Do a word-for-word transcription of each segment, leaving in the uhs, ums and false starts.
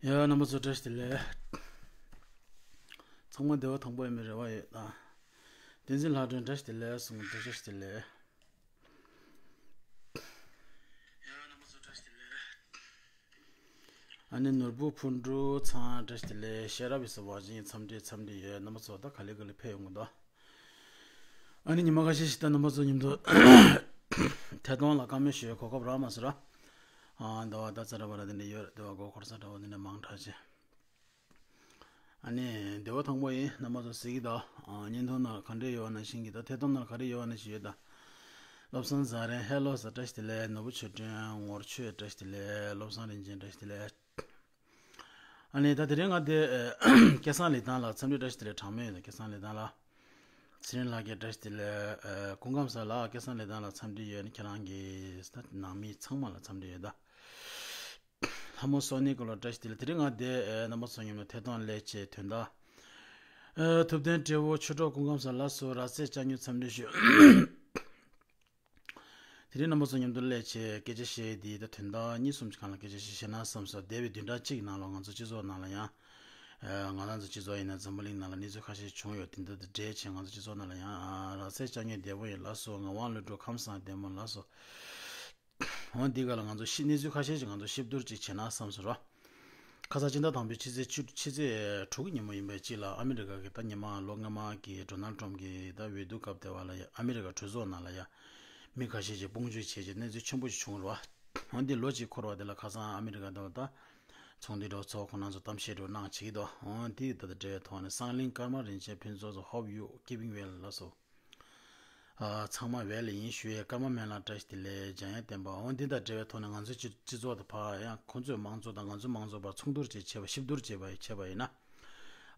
ཡ་རྣམ་པ་ཚོ་བཀྲ་ཤིས་བདེ་ལེགས། ཚང་མ་བདེ་བ་དང་པོ་ཡིན་པའི་རེ་བ་ཡོད་ད། བསྟན་འཛིན་ལྷ་སྒྲོན་བཀྲ་ཤིས་བདེ་ལེགས་གསུངས། བཀྲ་ཤིས་བདེ་ལེགས། ཨ་ནི་ནོར་བུ་ཕུན་གྲུབ་ཚང་བཀྲ་ཤིས་བདེ་ལེགས། ཤེས་རབ་ཡེ་ཤེས་བ་ཅན་འཚམས་འདྲི་འཚམས་འདྲི་ཡོད། རྣམ་པ་ཚོ་ད་ག་ལེ་ག་ལེ་ཕེབས་ཡོང་གི་འདུག་ཨ་ནི་ཉི་མ་ཁ་ཤས་ཤིག་ད་རྣམ་པ་ཚོ་མཉམ་དུ་ཐད་གཏོང་ལ་བཀའ་མོལ་ཞུ་གོ་སྐབས་རག་མ་སོང་ར། ཨ་འདི་བ་ད་ཙ་ར་བ་ར་དེ་འདྲ་ཡོད་རེད། འདི་བ་གོ་འཁོར་ས་འདྲ་བ་དེ་འདྲ་མང་དྲགས་ཆེ། ཨ་ནི་བདེ་བ་དང་པོ་ཡིན། རྣམ་པ་ཚོ་གཟིགས་ཀྱི་འདུག་ཨ་བརྙན་ཐུང་ནང་ག་འདྲས་ཡོད་ན་ཤེས་ཀྱི་འདུག་ཐད་གཏོང་ནང་ག་རེ་ཡོད་ན་ཞིག་ཡོད་ད། བློ་བཟང་རྫ་རན་ཧེ་ལོ་ཟེར་བཀྲ་ཤིས་བདེ་ལེགས། ནོར་བུ་ཆོས་སྒྲོན་ངོར་ཆོས་བཀྲ་ཤིས་བདེ་ལེགས། བློ་བཟང་རིན་ཆེན་བཀྲ་ཤིས་བདེ་ལེགས། ཨ་ནི་ད་དེ་རིང་ང་དེ་སྐལ་བཟང་ལི་ཐང་ལགས་འཚམས་འདྲི་བཀྲ་ཤིས་བདེ་ལེགས་གྲངས་མེད་ཡོད། སྐལ་བཟང་ལི་ཐང་ལགས། ཚེ་རིང་ལྷ་རྒྱལ་བཀྲ་ཤིས་བདེ་ལེགས། ཨ་སྐུ་ཁམས་བཟང་ལགས། སྐལ་བཟང་ལི་ཐང་ལགས་འཚམས་འདྲི་ཡོད། ཨ་ནི་ཁྱེད་རང་གི་ནང་མི་ཚང་མ་ལ་འཚམས་འདྲི་ཡོད་ད། ལྷ་མོ་སོ་ནི་ཀོ་ལོ་བཀྲ་ཤིས་བདེ་ལེགས། དེ་རིང་ང་དེ་ཨེ་རྣམ་པ་ཚོ་མཉམ་དུ་ཐད་གཏོང་ལས་བྱེད་དོན་དག་ཨེ་ཐུབ་བསྟན་སྤྲེའུ་ཆོས་གྲོགས་སྐུ་ཁམས་བཟང་ལགས་སུ་ར་ཚེ་ལྕགས་སྨྱུག་འཚམས་འདྲི་ཞུ། དེ་རིང་རྣམ་པ་ཚོ་མཉམ་དུ་ལས་བྱེད་སྐད་ཆ་བཤད་དེ་ད་དོན་དག་གཉིས་གསུམ་གྱི་སྒང་ལ་སྐད་ཆ་ཞིག་བཤད་ན་བསམ་སོང་། འདས་པའི་བདུན་ཕྲག་གཅིག་ནང་ལ་ང་ཚོ་སྤྱི་ཚོགས་ནང་ལ་ཡང་ཨེ་ང་རང་ཚོ་སྤྱི་ཚོགས་ཡིན་ན་འཛམ་བུ་གླིང་ནང་ལ་གནས་ཚུལ་ཁ་ཤས་བྱུང་ཡོད། དེ་འདྲ་དང་འབྲེལ་བྱས་ང་ཚོ་སྤྱི་ཚོགས་ནང་ལ་ཡང་ཨ་ར་ཚེ་ལྕགས་སྨྱུག་བདེ་པོ་ཡིན་ལགས་སོ། ངག་དབང་ཀླུ་སྒྲུབ་ཁམས་བཟང་བདེ་མོ་ལགས་སོ། འོ་འདི་ག་ལ་ང་ཚོ་ཤི་གནས་ཚུལ་ཁ་ཤས་ཤིག་ང་ཚོ་ཞིབ་བསྡུར་ཅིག་བྱས་ན་བསམ་སོང་ར། ཁ་སང་སྤྱི་ཟླ་དང་པོའི་ཕྱི་ཚེས་བཅུ་ཕྱི་ཚེས་དྲུག་གི་ཉིན་མོ་ཡིན་པའི་གཅིག་ལ་ཨ་མི་རི་ཀ་གི་ད་ཉི་མ་ལོ་སྔ་མ་གི་ཌོ་ནལ་ཊམ་གི་ད་འོས་བསྡུ་སྐབས་དེ་བ་ལ་ཡ་ཨ་མི་རི་ཀ་གྲོས་ཚོགས་ནང་ལ་ཡ་མི་ཁ་ཤས་ཀྱིས་དཔུང་འཇུག་བྱས་རྗེས་གནས་ཚུལ་ཆེན་པོ་ཞིག་བྱུང་ར་བ། འོ་འདི་ལོ་གཅིག་འཁོར་བ་དེ་ལ་ཁ་སང་ཨ་མི་རི་ཀ་དེ་བ་ད་ཚོང་འདུས་གྲོས་ཚོགས་ཁོ་རང་ཚོ་གཏམ་བཤད་འགྲོ་གནང་བྱེད་ཀྱི་འདུག་འོ་འདི་ད་ད་འབྲེལ་བའི་ཐོག་ནས་གསང་གླིང་ཀརྨ་རིན་ཆེན་ཕུན་ཚོགས་ཚོ་Hope you keeping well ལགས་སོ། ཨ་ཚང་མ་ཝེལ་ཡིན་ཞུ་ཡས། ཀརྨ་སྨན་བླ་བཀྲ་ཤིས་བདེ་ལེགས། འཇམ་དབྱངས་བསྟན་པ། འོ་འདི་དང་འབྲེལ་བའི་ཐོག་ནས་ང་ཚོའི་སྤྱི་སྤྱི་ཚོགས་དང་ཕ་ཡང་ཁོང་ཚོས་མང་ཚོགས་དང་ང་ཚོའི་མང་ཚོགས་བར་ཚོགས་བསྡུར་ཅིག་བྱས་པ་ཞིབ་བསྡུར་བྱས་པ་བྱས་པ་ཡིན་ན།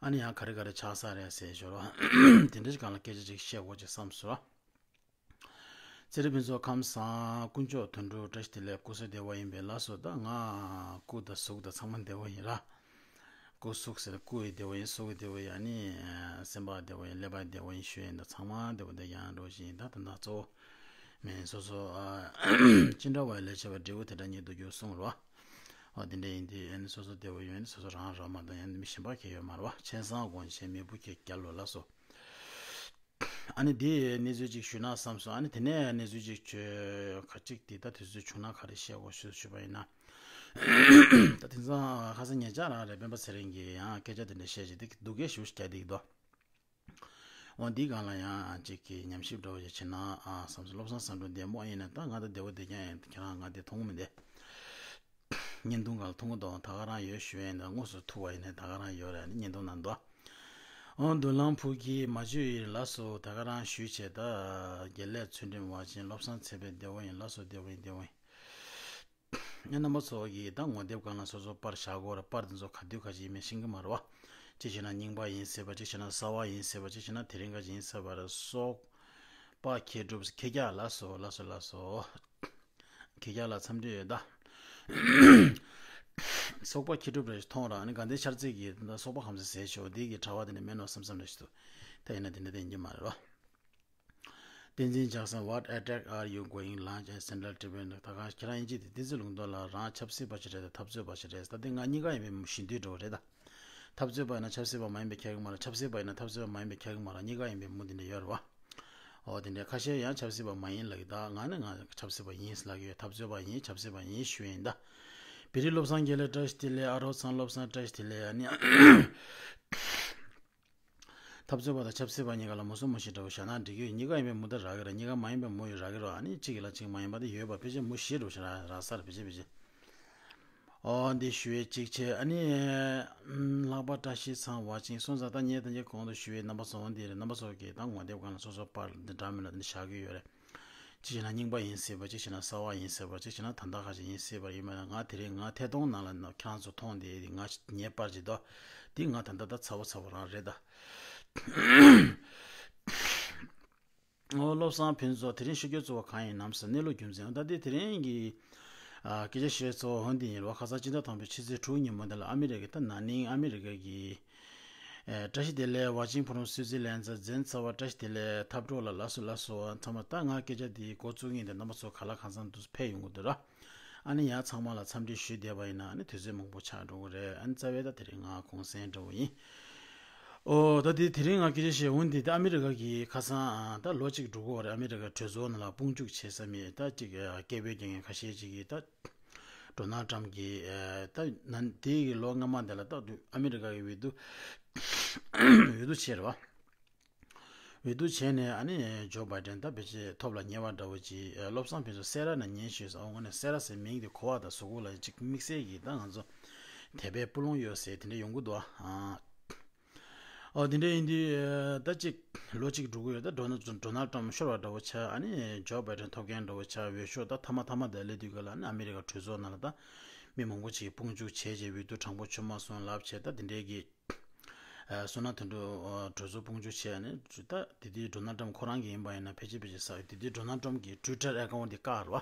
ཨ་ནི་ཡང་ག་རེ་ག་རེ་ཆགས་ས་རེད་ཟེར་ཞོར་དེ་འདྲ་ཞིག་སྒང་ལ་སྐད་ཆ་ཅིག་བཤད་དགོས་ཅིག་བསམ་སོང་། ཚེ་རིང་ཕུན་ཚོགས་ཁམས་བཟང་། དཀོན་མཆོག་དོན་གྲུབ་བཀྲ་ཤིས་བདེ་ལེགས། སྐུ་གཟུགས་བདེ་བ་ཡིན་པས་ལགས་སོ། ད་ང་སྐུ་དང་གཟུགས་དང་ཚང་མ་བདེ་བ་ཡིན་ར། སྐུ་གཟུགས་ཟེར་སྐུ་ཡི་བདེ་བ་ཡིན། གཟུགས་ཀྱི་བདེ་བ་ཡིན། ཨ་ནི་སེམས་པ་བདེ་བ་ཡིན། ཀླད་པ་བདེ་བ་ཡིན་ཞུ་ཡིན། ད་ཚང་མ་བདེ་བ་བདེ་ཡང་འགྲོ་བཞིན་ད་ད་ད་གཙོ་བོ་མིན་སོ་སོ་ཨ་ཅི་འདྲ་བ་ལས་བྱེད་པ་འབྲས་བུ་དེ་འདྲ་ཉིད་དུ་འགྱུར་གསུངས་རོ། ཨ་དེ་འདྲ་ཡིན་དུས་ཨ་ནི་སོ་སོ་བདེ་བ་ཡོད་ན་སོ་སོ་རང་ར་མ་གཏོགས་ཡང་མི་གཞན་པ་གལ་ཡོད་མ་རེད་བ། མཆན་བཟང་དགོངས་བཞེས་མི་བུ་ཁྱེད་རྒྱལ་ལོ་ལགས་སོ། ཨ་ནི་དེ་གནས་ཚུལ་ཅིག་ཞུས་ན་བསམ་སོང་། ཨ་ནི་དེ་ནས་གནས་ཚུལ་ཅིག་བྱོས་ཁ་ཅིག་དེ་ད་དུས་ཚོད་བྱུང་ན་ག་རེ་བཤད་དགོས་ཞུ་ཞུས་པ་ཡིན་ན། ད་དེང་སང་ཁ་སང་ཉེ་ཆར་རང་རེད་སྤེན་པ་ཚེ་རིང་གིས་ཡང་སྐད་ཆ་དེ་འདྲ་བཤད་ཅིག་དེ་སྡུག་སྐད་ཞུ་རྒྱག་བསྡད་ཀྱི་འདུག་འོ་འདིའི་སྒང་ལ་ཡང་ཅིག་གི་ཉམས་ཞིབ་འདྲ་བོ་ཞིག་བྱེད་ན་ཨ་བསམ་སོང་། བློ་བཟང་བསམ་འགྲུབ་བདེ་མོ་ཡིན་ན་ད་ང་ད་བདེ་བོ་བདེ་རྐྱང་ཡིན། ཁྱེད་རང་ང་དེ་མཐོང་གི་མི་འདུག་བརྙན་ཐུང་སྒང་ལ་མཐོང་གི་འདུག་ད་ག་རང་ཡོད་ཞུ་ཡིན། ད་དངོས་སུ་ཐུག་པ་ཡིན་ན་ད་ག་རང་ཡོད་རེད། བརྙན་ཐུང་ནང་འདུག་འོ་མདུན་ལམ་ཕུག་གི་མ་བཅོས་ཡིན་ལགས་སོ། ད་ག་རང་ཞུས་བྱས། ད་དགེ་ལེགས་ཚུལ་ཁྲིམས་བ་ཅན་བློ་བཟང་ཚེ་དཔལ་བདེ་བོ་ཡིན་ལགས་སོ། བདེ་བོ་ཡིན་བདེ་བོ་ཡིན། ཨ་རྣམ་པ་ཚོ་གིས་ད་ངོ་དེབ་སྒང་ལ་སོ་སོ་པར་བཞག་དགོས་རེད། པར་དེ་ཚོ་ག་དུས་ག་ཅིག་ཡིན་མིན་ཤེས་ཀྱི་མ་རེད་བ། གཅིག་བྱས་ན་རྙིང་པ་ཡིན་སྲིད་པ། གཅིག་བྱས་ན་གསར་བ་ཡིན་སྲིད་པ། གཅིག་བྱས་ན་དེ་རིང་ག་ཅིག་ཡིན་སྲིད་པ་རེད། སོག་པ་མཁས་གྲུབ་ཁྱེད་ཅག་ལགས་སོ་ལགས་སོ་ལགས་སོ། ཁྱེད་ཅག་ལ་འཚམས་འདྲི་ཡོད་ད། སོག་པ་མཁས་གྲུབ་རེ་མཐོང་ར། ཨ་ནི་དགའ་ལྡན་ཤར་རྩེ་གི་ད་སོག་པ་ཁམས་ཚན་ཟེར་ཆོག་འདི་གི་གྲྭ་པ་དེ་འདྲ་མེད་ནོ་བསམ་བསམ་རེ་ཞིག་འདུག་ད་ཡིན་ན་དེ་འདྲ་དེ་ཡིན་གྱི་མ་རེད་བ། བསྟན་འཛིན་ལྕགས་སྲང་། What attack are you going launch at Central Tribune? ད་ག་ཁྱེད་རང་ཡིན་གཅིག་དེ་བསྟན་འཛིན་ལུང་རྟོགས་ལགས་རང་ཆབ་སྲིད་པ་ཞིག་རེད་དང་འཐབ་རྩོད་པ་ཞིག་རེད། ད་དེ་ང་གཉིས་ཀ་ཡིན་པའི་ཞེ་འདོད་འགྲོ་བ་རེད་ད། འཐབ་རྩོད་པ་ཡིན་ན་ཆབ་སྲིད་པ་མ་ཡིན་པའི་ཁྱད་གི་མ་རེད། ཆབ་སྲིད་པ་ཡིན་ན་འཐབ་རྩོད་པ་མ་ཡིན་པའི་ཁྱད་གི་མ་རེད། གཉིས་ཀ་ཡིན་པའི་མུ་དེ་འདྲ་ཡོད་རེད་བ། འོ་དེ་འདྲ་ཁ་ཤས་ཡང་ཆབ་སྲིད་པ་མ་ཡིན་ལབ་ཀྱི། ད་ང་ནི་ང་ཆབ་སྲིད་པ་ཡིན་ལབ་ཀྱི་ཡོད། འཐབ་རྩོད་པ་ཡིན། ཆབ་སྲིད་པ་ཡིན་ཞུ་ཡིན་ད། བི་རི་བློ་བཟང་དགེ་ལེགས་བཀྲ་ཤིས་བདེ་ལེགས། ཨ་རོགས་ཚང་བློ་བཟང་བཀྲ་ཤིས་བདེ་ལེགས། ཨ་ནི། འཐབ་རྩོད་པ་དང་ཆབ་སྲིད་པ་གཉིས་ཀ་ལ་མུ་གསུམ་མུ་བཞི་འདྲ་བོ་བཞག་ན་འགྲིག་གི་ཡོད། གཉིས་ཀ་ཡིན་པའི་མུ་ད་རག་གི་རེད། གཉིས་ཀ་མ་ཡིན་པའི་མུ་ཡོད་རག་གི་རེད། ཨ་ནི་གཅིག་གི་ལ་གཅིག་མ་ཡིན་པ་དེ་ཡོད་པ་ཕལ་ཆེར་མུ་བཞི་འདྲ་བོ་ཞིག་རག་རག་ས་རེད་ཕལ་ཆེར་ཕལ་ཆེར། ཨོ་འདི་ཞུ་ཡས་གཅིག་བྱས། ཨ་ནི་ལྷག་པ་བཀྲ་ཤིས་ཚང་བ་ཅིང་སོང་ཙང་ད་ངས་ད་ངས་གོང་དུ་ཞུ་ཡས་རྣམ་པ་ཚོ་འོ་འདི་རེད། རྣམ་པ་ཚོ་གིས་ད་ངོ་དེབ་སྒང་ལ་སོ་སོ་པར་འདི་འདྲ་མིན་ལ་འདི་བཞག་གི་ཡོད་རེད། གཅིག་བྱས་ན་རྙིང་པ་ཡིན་སྲིད་པ། གཅིག་བྱས་ན་གསར་བ་ཡིན་སྲིད་པ། གཅིག་བྱས་ན་ད་ལྟ་ཁ་ཅིག་ཡིན་སྲིད་པ་ཡིན་པ་ན་ང་དེ་རིང་ང་ཐད་གཏོང་ནང་ལ་ཁྱེད་རང་ཚོ་མཐོང་དེ་ང་ངའི་པར་ཅིག་འདུག་འདི་ང་ད་ལྟ་ད་ཚ་བོ་ཚ་བོ་རང་རེད་ད། ཨོ་བློ་བཟང་ཕུན་ཚོགས། དེ་རིང་ཤོད་རྒྱུ་གཙོ་བོ་གང་ཡིན་ནམ་ཟེར། གནས་ལུགས་རྒྱུ་མཚན་ད་ལྟའི་དེ་རིང་གི་ཨ་སྐད་ཆ་བཤད་གཙོ་བོ་འདི་ཡིན་རེད་བ། ཁ་སང་སྤྱི་ཟླ་དང་པོའི་ཕྱི་ཚེས་དྲུག་ཉིན་མོ་འདི་ལ་ཨ་མི་རི་ཀའི་ད་ན་ནིང་ཨ་མི་རི་ཀ་གི་ཨེ་བཀྲ་ཤིས་བདེ་ལེགས་ཝ་ཅིང་ཕུ་རུམ་སུའུ་ཙི་ལན་ཚ་འཛིན་ཚ་བ་བཀྲ་ཤིས་བདེ་ལེགས་འཐབ་གྲོགས་ལ་ལགས་སོ་ལགས་སོ། ཚང་མ་ད་ང་སྐད་ཆ་འདི་འགོ་བཙུགས་ངེས་འདི་རྣམ་པ་ཚོ་ག་ལ་གང་འཚམ་དུ་ཕེབས་ཡོང་གི་འདུག་ར། ཨ་ནི་ཡང་ཚང་མ་ལ་འཚམས་འདྲི་ཞུས་བསྡད་པ་ཡིན་ན་ཨ་ནི་དུས་ཚོད་མང་པོ་ཆགས་འགྲོ་གི་རེད། ཨ་ནི་རྩ་བའི་ད་དེ་རིང་ང་གུང་སེང་འདྲ་བོ་ཡིན། ཨོ་ད་དེ་དེ་རིང་ང་སྐད་ཆ་བཤད་འོང་དེ་ད་ཨ་མི་རི་ཀ་གི་ཁ་སང་ད་ལོ་གཅིག་འགྲོ་གི་རེད། ཨ་མི་རི་ཀ་གྲོས་ཚོགས་ནང་ལ་དཔུང་འཇུག་བྱེད་ས་མེད་ད་ཅིག་སྐད་འབོད་རྒྱག་མཁན་ཁ་ཤས་ཅིག་གིས་ད་ཌོ་ནལ་ཊམ་གྱིས་ད་ན་དེ་གི་ལོ་སྔ་མ་དེ་ལ་ད་ཨ་མི་རི་ཀ་གི་འོས་བསྡུ་འོས་བསྡུ་བྱས་རེད་བ། འོས་བསྡུ་བྱས་ནས་ཨ་ནི་ཇོ་བྷའི་ཏན་ད་ཕལ་ཆེར་ཐོབ་ལ་ཉེ་བ་འདྲ་བོ་ཅིག་བློ་བཟང་ཕུན་ཚོགས་སེ་ར་ན་ཉན་ཞུས་སོང་། འོ་ནས་སེ་ར་ཟེར་མིང་དེ་གོ་བ་དང་གཟུགས་པོ་ལ་ཅིག་དམིགས་བསལ་གྱིས་ད་ང་ཚོ་དད་པའི་སྤུ་ལོང་ཡོད་ཟེར་དེ་འདྲ་ཡོང་གི་འདུག་ཨ། ཨོ་དེ་འདྲ་ཡིན་དུས་ད་ཅིག་ལོ་གཅིག་འགྲོ་གི་ཡོད། ད་ཌོ་ནལ་ཌོ་ནལ་ཊམ་ཤོར་བ་འདྲ་བོ་ཆགས། ཨ་ནི་ཇོ་བྷའི་ཏན་ཐོབ་མཁན་འདྲ་བོ་ཆགས། འོས་ཤོག་ད་ཐ་མ་ཐ་མ་དེ་སླེབས་དུས་ག་ལ་ཨ་ནི་ཨ་མི་རི་ཀ་གྲོས་ཚོགས་ནང་ལ་ད་མི་མང་པོ་ཅིག་དཔུང་འཇུག་བྱས་རྗེས་འོས་བསྡུ་དྲང་པོ་བྱུང་མ་སོང་ལབ་བྱས། ད་དེ་འདྲའི་གི་ཨ་བསོད་ནམས་དོན་གྲུབ་ཨ་གྲོས་ཚོགས་དཔུང་འཇུག་བྱས་ནས་ད་དེ་དུས་ཌོ་ནལ་ཊམ་ཁོ་རང་གི་ཡིན་པ་ཡིན་ན་ཕལ་ཆེར་ཕལ་ཆེར་ས་དེ་དུས་ཌོ་ནལ་ཊམ་གི་ཊུའི་ཊར་ཨེ་ཀའུན་ཊི་དེ་བཀག་རེད་བ།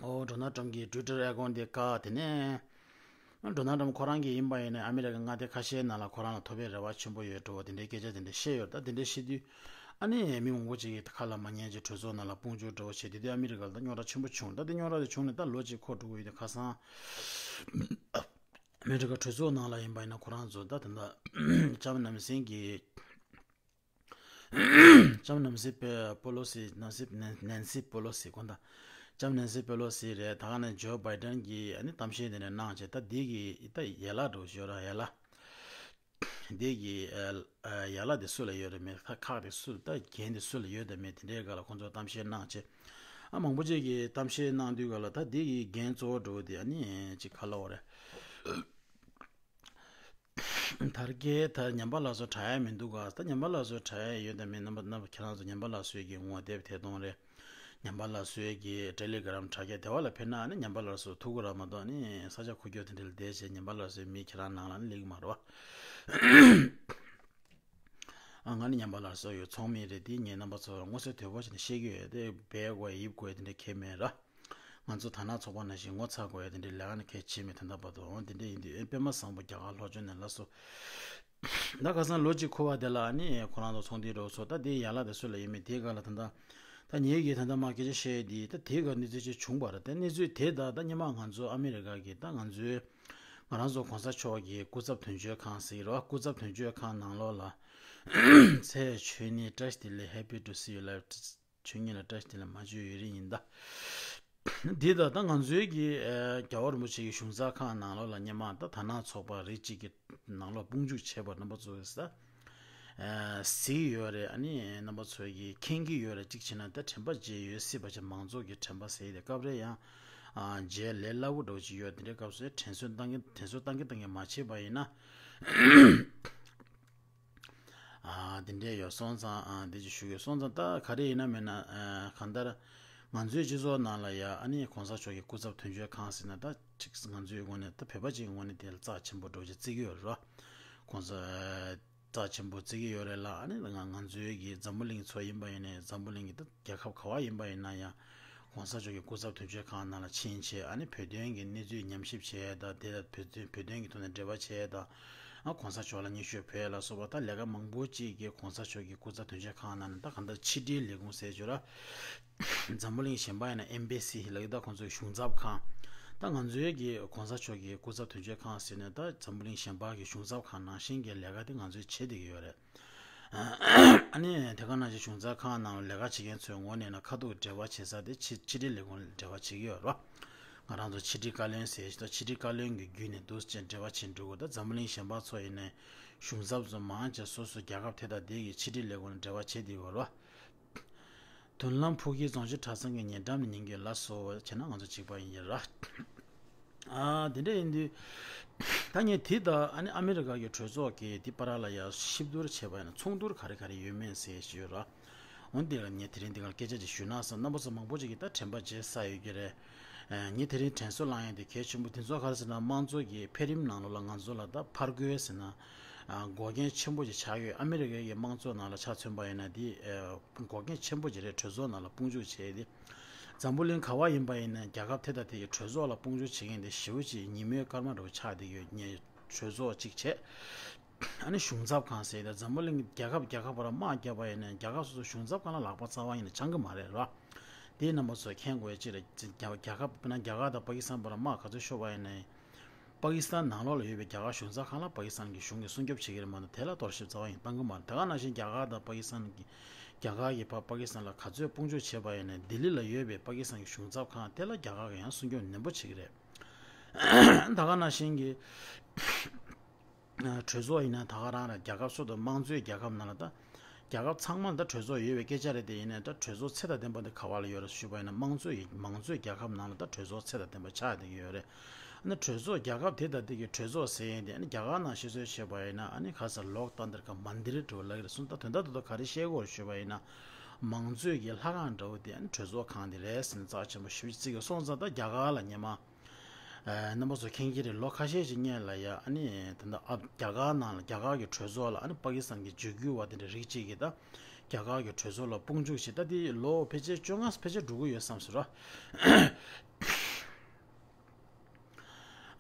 ཨོ་ཌོ་ནལ་ཊམ་གི་ཊུའི་ཊར་ཨེ་ཀའུན་ཊི་དེ་བཀག་དེ་ནས་ཌོ་ནལ་ཊམ་ཁོ་རང་གི་ཡིན་པ་ཡིན་ན་ཨ་མི་རི་ཀ་མངའ་སྡེ་ཁ་ཤས་ནང་ལ་ཁོ་རང་ལ་ཐོབ་པའི་རེ་བ་ཆེན་པོ་ཡོད་འགྲོ་བ་དེ་འདྲའི་སྐད་ཆ་དེ་འདྲ་བཤད་ཡོད། ད་དེ་འདྲ་བཤད་དུས་ཨ་ནི་མི་མང་པོ་ཅིག་གིས་ཁ་ལ་མ་ཉན་ཅིག་གྲོས་ཚོགས་ནང་ལ་དཔུང་འཇུག་འདྲ་བོ་བྱས་དེ་དུས་ཨ་མི་རི་ཀ་ལ་ད་རྙོག་དྲ་ཆེན་པོ་བྱུང་། ད་དེ་རྙོག་དྲ་དེ་བྱུང་ནས་ད་ལོ་གཅིག་འཁོར་འགྲོ་གི་ཡོད་དུས་ཁ་སང་ཨ་མི་རི་ཀ་གྲོས་ཚོགས་ནང་ལ་ཡིན་པ་ཡིན་ན་ཁོ་རང་ཚོ་ད་ད་ལྟ་ལྕམ་ནམ་སྲིན་གྱི་ལྕམ་ནམ་སྲིན་པེ་པོ་ལོ་སི་ནམ་སྲིན་ནན་ནན་སི་པོ་ལོ་སི་དགོངས་དག་ལྕམ་ནན་སི་པོ་ལོ་སི་རེད། ད་ག་ནས་ཇོ་བྷའི་ཏན་གྱིས་ཨ་ནི་གཏམ་བཤད་དེ་འདྲ་གནང་བྱས། ད་འདི་གི་ད་ཡན་ལག་འདྲ་བོ་ཞིག་ཡོད་ར། ཡན་ལག་འདི་གི་ཨ་ཡན་ལག་དེ་སུ་ལ་ཡོད་རེད་མེད། ཁ་ཁག་དེ་སུ་ད་འགན་དེ་སུ་ལ་ཡོད་དམ་མེད་དེ་འདྲའི་སྒང་ལ་ཁོང་ཚོ་གཏམ་བཤད་གནང་བྱས། ཨ་མང་པོ་ཅིག་གིས་གཏམ་བཤད་གནང་དུས་སྒང་ལ་ད་འདི་གི་འགན་གཙོ་བོ་འདྲ་བོ་དེ་ཨ་ནི་ཅིག་ག་ལབ་དགོས་རེད། དར་རྒྱས་ད་ཉམས་པ་སླར་གསོ་དྲག་ཡ་མི་འདུག་ག་ད་ཉམས་པ་སླར་གསོ་དྲག་ཡ་ཡོད་དམ་མེད། རྣམ་པ་རྣམ་པ་ཁྱེད་རང་ཚོ་ཉམས་པ་སླར་གསོའི་གི་ངོ་དེབ་དེ་གཏོང་རེད། ཉམས་པ་སླར་གསོའི་གི་ཊེ་ལི་གྷི་རམ་དྲ་རྒྱ་དེ་བ་ལ་ཕེབས་ན་ནི་ཉམས་པ་སླར་གསོ་ཐུག་གི་ར་མ་གཏོགས་ནི་ས་ཆ་ཁུག་ཀྱོག་དེ་འདྲ་ལ་བསྡད་བྱས་ཉམས་པ་སླར་གསོའི་མི་ཁྱེད་རང་ནང་ལ་ནི་སླེབས་ཀྱི་མ་རེད་བ། ཨ་ང་ནི་ཉམས་པ་སླར་གསོ་ཡོད་ཚོང་མི་རེད། དེ་ངས་རྣམ་པ་ཚོར་མངོན་གསལ་དོད་པོ་བྱས་ནས་བཤད་ཀྱི་ཡོད་དེ། སྦས་དགོས་ཡིབ་དགོས་དེ་འདྲ་གལ་མེད་ར། ང་ཚོ་དར་ནག་ཚོགས་པ་ནང་བཞིན་ངོ་ཚ་དགོས་ཡ་དེ་འདྲའི་ལས་ཀ་ནི་གལ་ཆེ་མེད། ད་ལྟ་བར་དུ་འོང་དེ་འདྲ་ཡིན་དུས་ཨེ་པད་མ་བཟང་པོ་རྒྱ་གར་ལྷོ་ཕྱོགས་ནས་ལ་སོ། ད་ཁ་སང་ལོ་གཅིག་འཁོར་བ་དེ་ལ་ནི་ཁོ་རང་ཚོ་ཚོང་འདུས་འགྲོ་སོང་། ད་དེ་ཡན་ལག་དེ་སུ་ལ་ཡོད་མེད་དེའི་སྒང་ལ་ད་ལྟ་ད་ངེད་ཀྱིས་ད་ལྟ་མ་སྐད་ཆ་བཤད་དེ་ད་དེའི་སྒང་གནས་ཚུལ་ཅིག་བྱུང་བ་རེད། ད་གནས་ཚུལ་དེ་ད་ད་སྔོན་མ་ང་ཚོ་ཨ་མི་རི་ཀ་གི་ད་ང་ཚོའི་ང་རང་ཚོ་གོང་ས་མཆོག་གི་སྐུ་ཚབ་དོན་གཅོད་ཁང་ཟེར་གྱི་རེད་བ། སྐུ་ཚབ་དོན་གཅོད་ཁང་ནང་ལོགས་ལ་ཚེ་ཆོས་ཉིད་བཀྲ་ཤིས་བདེ་ལེགས། Happy to see you live། ཆོས་ཉིད་ལ་བཀྲ་ཤིས་བདེ་ལེགས། མ་བརྗེད་ཡུན་རིང་ཡིན་ད། འདི་ད་ལྟ་ང་ཚོའི་གི་ཨ་རྒྱལ་བ་རིན་པོ་ཆེ་གི་གཞུང་ཚབ་ཁང་ནང་ལོགས་ལ་སྔོན་མ་ད་དར་ནག་ཚོགས་པ་རིགས་གཅིག་གི་ནང་ལོགས་དཔུང་འཇུག་བྱས་པ་རྣམ་པ་ཚོ་གིས་ད་ཨ་གཟིགས་ཡོད་རེད། ཨ་ནི་རྣམ་པ་ཚོ་གིས་མཁྱེན་གྱི་ཡོད་རེད། གཅིག་བྱས་ན་ད་དྲན་པ་བརྗེད་ཡོད་སྲིད་པ་བྱས། མང་ཚོགས་ཀྱི་དྲན་པ་ཟེར་ཡས་དེ་སྐབས་རེ་ཡང་ཨ་བརྗེད་ལས་སླ་བོ་འདྲ་བོ་ཅིག་ཡོད། དེ་འདྲའི་སྐབས་སུ་དྲན་གསོ་བཏང་གི་དྲན་གསོ་བཏང་གི་བཏང་གི་མ་བྱས་པ་ཡིན་ན། ཨ་དེ་འདྲས་ཡོད་སོང་ཙང་ཨ་དེ་ཅིག་ཞུ་གི་ཡོད་སོང་ཙང་། ད་ག་རེ་ཡིན་ན་མིན་ན་ཨ་གང་ལྟར་ང་ཚོའི་སྤྱི་ཚོགས་ནང་ལ་ཡ་ཨ་ནི་གོང་ས་མཆོག་གི་སྐུ་ཚབ་དོན་གཅོད་ཁང་ཟེར་ན་ད་ཅིག་ང་ཚོའི་ངོས་ནས་ད་བོད་པ་ཅིག་གི་ངོས་ནས་དེ་ལ་རྩ་ཆེན་པོ་འདྲ་བོ་ཅིག་བརྩི་གི་ཡོད་རེད་བ། གོང་ས་རྩ་ཆེན་པོ་བརྩི་གི་ཡོད་རེད་ལ། ཨ་ནི་ང་ང་ཚོའི་གི་འཛམ་བུ་གླིང་ཚོ་ཡིན་པ་ཡིན་ནའི་འཛམ་བུ་གླིང་གི་ད་རྒྱལ་ཁབ་ག་བ་ཡིན་པ་ཡིན་ན་ཡང་གོང་ས་མཆོག་གི་སྐུ་ཚབ་དོན་གཅོད་ཁང་ནང་ལ་ཕྱིན་བྱས་ཨ་ནི་བོད་དོན་གྱི་གནས་ཚུལ་ཉམས་ཞིབ་བྱས་དང་། དེ་ལ་བོད་དོན་བོད་དོན་གྱི་ཐོག་ནས་འབྲེལ་བ་བྱས་དང་། ཨ་གོང་ས་མཆོག་ལ་སྙན་ཞུ་ཕུལ་ལ་སོགས་པ་ད་ལས་ཀ་མང་པོ་ཅིག་གིས་གོང་ས་མཆོག་གི་སྐུ་ཚབ་དོན་གཅོད་ཁང་ནང་ནས་ད་གང་ལྟར་ཕྱི་དྲིལ་ལས་ཁུངས་ཟེར་ཆོག་ར། འཛམ་བུ་གླིང་གཞན་པ་ཡིན་ན་ཨེམ་བྷེ་སི་ལབ་ཀྱི། ད་ཁོང་ཚོའི་གཞུང་ཚབ་ཁང་། ད་ང་ཚོའི་གི་གོང་ས་མཆོག་གི་སྐུ་ཚབ་དོན་གཅོད་ཁང་ཟེར་ནས་ད་འཛམ་བུ་གླིང་གཞན་པ་གི་གཞུང་ཚབ་ཁང་ནང་བཞིན་གྱི་ལས་ཀ་དེ་ང་ཚོས་བྱེད་བསྡད་ཀྱི་ཡོད་རེད། ཨ་ནི་དེ་ག་ནང་བཞིན་གཞུང་ཚབ་ཁང་ནང་ལ་ལས་ཀ་བྱེད་མཁན་ཚོའི་ངོས་ནས་ན་ཁ་ཐུག་འབྲེལ་བ་བྱེད་ས་དེ་ཕྱི་ཕྱི་དྲིལ་ལས་ཁུངས་ལ་འབྲེལ་བ་བྱེད་ཀྱི་ཡོད་རེད་བ། ང་རང་ཚོ་ཕྱི་དྲིལ་བཀའ་བློན་ཟེར་ཞིག་དང་། ཕྱི་དྲིལ་བཀའ་བློན་གྱི་བརྒྱུད་ནས་འདུག་སེ་བྱས་འབྲེལ་བ་བྱེད་འགྲོ་དགོས། ད་འཛམ་བུ་གླིང་གཞན་པ་ཚོ་ཡིན་ནའི་གཞུང་ཚབ་ཚོ་མང་ཆེ་སོ་སོ་རྒྱལ་ཁབ་དེ་དང་དེ་གི་ཕྱི་དྲིལ་ལས་ཁུངས་ལ་འབྲེལ་བ་བྱེད་བསྡད་ཡོད་རེད་བ། མདུན་ལམ་ཕུགས་ཀྱི་རྫོང་ཆེན་གྲྭ་ཚང་གི་ཉེ་འགྲམ་ནས་ཉན་གྱི་ལ་སོ་བྱས་ན་ང་ཚོ་གཅིག་པ་ཡིན་གྱི་ར། ཨ་དེ་འདྲ་ཡིན་དུས་ད་ངས་དེ་དང་ཨ་ནི་ཨ་མི་རི་ཀ་གི་གྲོས་ཚོགས་ཀྱི་དེ་བར་ལ་ཡ་གཤིབ་བསྡུར་བྱས་པ་ཡིན་ན་མཚུངས་བསྡུར་ག་རེ་ག་རེ་ཡོད་མེད་ཟེར་ཞུས་ར། འོན་ཏེ་ལ་ངས་དེ་རིང་འདི་གར་སྐད་ཆ་ཅིག་ཞུས་ན་བསམ། རྣམ་པ་ཚོ་མང་པོ་ཅིག་གིས་ད་དྲན་པ་བརྗེད་ས་ཡོད་ཀྱི་རེད། ཨ་ངས་དེ་རིང་དྲན་གསོ་བསླང་ཡ་དེ་གལ་ཆེན་པོ་དེ་ཚོ་ག་རེ་ཟེར་ན་དམངས་གཙོ་གི་འཕེལ་རིམ་ནང་ལོགས་ལ་ང་ཚོ་ལ་ད་ཕར་རྒོལ་ཟེར་ན་ཨ་འགོག་རྐྱེན་ཆེན་པོ་ཅིག་ཆགས་ཡོད། ཨ་མི་རི་ཀའི་དམངས་གཙོ་ནང་ལ་ཆ་མཚོན་པ་ཡིན་ན་དེ་ཨ་འགོག་རྐྱེན་ཆེན་པོ་ཅིག་རེད། གྲོས་ཚོགས་ནང་ལ་དཔུང་འཇུག་བྱས་ཏེ། འཛམ་བུ་གླིང་ག་བ་ཡིན་པ་ཡིན་ན་རྒྱལ་ཁབ་དེ་དང་དེ་ཡི་གྲོས་ཚོགས་ལ་དཔུང་འཇུག་བྱེད་མཁན་དེ་ཞེ་པོ་ཅིག་ཉིན་མོའི་སྐར་མ་འདྲ་བོ་ཆགས་བསྡད་ཡོད། ངས་གྲོས་ཚོགས་གཅིག་བྱས། ཨ་ནི་གཞུང་ཚབ་ཁང་ཟེར་ཏེ་འཛམ་བུ་གླིང་རྒྱལ་ཁབ་རྒྱལ་ཁབ་བར་དམག་བརྒྱབ་པ་ཡིན་ན་རྒྱལ་ཁབ་སོ་སོ་གཞུང་ཚབ་ཁང་ལ་ལག་པ་རྩ་བ་ཡིན་ན་འཆང་གི་མ་རེད་ར། དེའི་རྣམ་པ་ཚོས་མཁྱེན་དགོས་ཡ་གཅིག་ལ། རྒྱ་རྒྱལ་ཁབ་དཔེར་ན་རྒྱ་གར་དང་པ་ཀི་སི་ཐན་བར་དམག་ག་ཚོད་ཤོར་བ་ཡིན་ནའི། པ་ཀི་སི་ཐན་ནང་ལོགས་ལ་ཡོད་པའི་རྒྱ་གར་གཞུང་ཚབ་ཁང་ལ་པ་ཀི་སི་ཐན་གྱི་གཞུང་གིས་སྲུང་སྐྱོབ་བྱེད་ཀྱི་རེད་མ་གཏོགས། དེ་ལ་གཏོར་བཤིག་རྩ་བ་ཡང་བཏང་གི་མ་རེད། ད་ག་ནང་བཞིན་རྒྱ་གར་དང་པ་ཀི་སི་ཐན་གྱི་རྒྱ་གར་གྱིས་ཕར་པ་ཀི་སི་ཐན་ལ་ག་ཚོད་དཔུང་འཇུག་བྱས་པ་ཡིན་ནའི། ལྡི་ལི་ལ་ཡོད་པའི་པ་ཀི་སི་ཐན་གྱི་གཞུང་ཚབ་ཁང་དེ་ལ་རྒྱ་གར་གྱིས་ཡང་སྲུང་སྐྱོབ་ནན་པོ་བྱེད་ཀྱི་རེད། ད་ག་ནང་བཞིན་གྱི་གྲོས་ཚོགས་ཡིན་ན་ད་ག་རང་རེད། རྒྱལ་ཁབ་སོ་སོ་དང་དམངས་གཙོའི་རྒྱལ་ཁབ་ནང་ལ་ད་རྒྱལ་ཁབ་ཚང་མ་ལ་ད་གྲོས་ཚོགས་ཡོད་པའི་སྐད་ཆ་རེད། དེ་ཡིན་ནའི་ད་གྲོས་ཚོགས་ཚད་དང་ལྡན་པ་འདི་ག་བ་ལ་ཡོད་རེད་ཞུས་པ་ཡིན་ན། དམངས་གཙོའི་མང་གཙོའི་རྒྱལ་ཁབ་ནང་ལ་ད་གྲོས་ཚོགས་ཚད་དང་ལྡན་པ་ཆགས་བསྡད་ཀྱི་ཡོད་རེད། ཨ་ནི་གྲོས་ཚོགས་རྒྱལ་ཁབ་དེ་དང་དེ་གི་གྲོས་ཚོགས་ཟེར་ཡས་དེ་ཨ་ནི་རྒྱ་གར་ནང་བཤད་སྲོལ་བྱས་པ་ཡིན་ན། ཨ་ནི་ཁ་ས་ལོག་ཏན་ཏར་ག་མན་དིར་འདྲ་བོ་ལབ་ཀྱི་རེད་གསུངས། ད་དོན་དག་ཏུ་ད་ག་རེ་བཤད་ཀྱི་ཡོད་རེད་ཞུས་པ་ཡིན་ན། མང་གཙོའི་གི་ལྷ་ཁང་འདྲ་བོ་དེ་ཨ་ནི་གྲོས་ཚོགས་ཁང་དེ་རེད་ཟེར་ནས་རྩ་ཆེན་པོ་ཞེ་པོ་ཅིག་བརྩི་གི་སོང་ཙང་། ད་རྒྱ་གར་ལ་སྔོན་མ། ཨ་རྣམ་པ་ཚོ་མཁྱེན་གྱི་རེད། ལོ་ཁ་ཤས་ཤིག་སྔོན་ལ་ཡ་ཨ་ནི་ད་ལྟ་ཨ་རྒྱ་གར་ནང་ལ་རྒྱ་གར་གྱི་གྲོས་ཚོགས་ལ་ཨ་ནི་པ་ཀི་སི་ཐན་གྱི་འཇིགས་སྐུལ་བ་དེ་འདྲ་རིགས་གཅིག་གིས་ད་རྒྱ་གར་གྱི་གྲོས་ཚོགས་ལ་དཔུང་འཇུག་བྱས། ད་དེ་ལོ་ཕལ་ཆེར་བཅོ་ལྔ་ཕལ་ཆེར་འགྲོ་གི་ཡོད་བསམ་སོང་ར།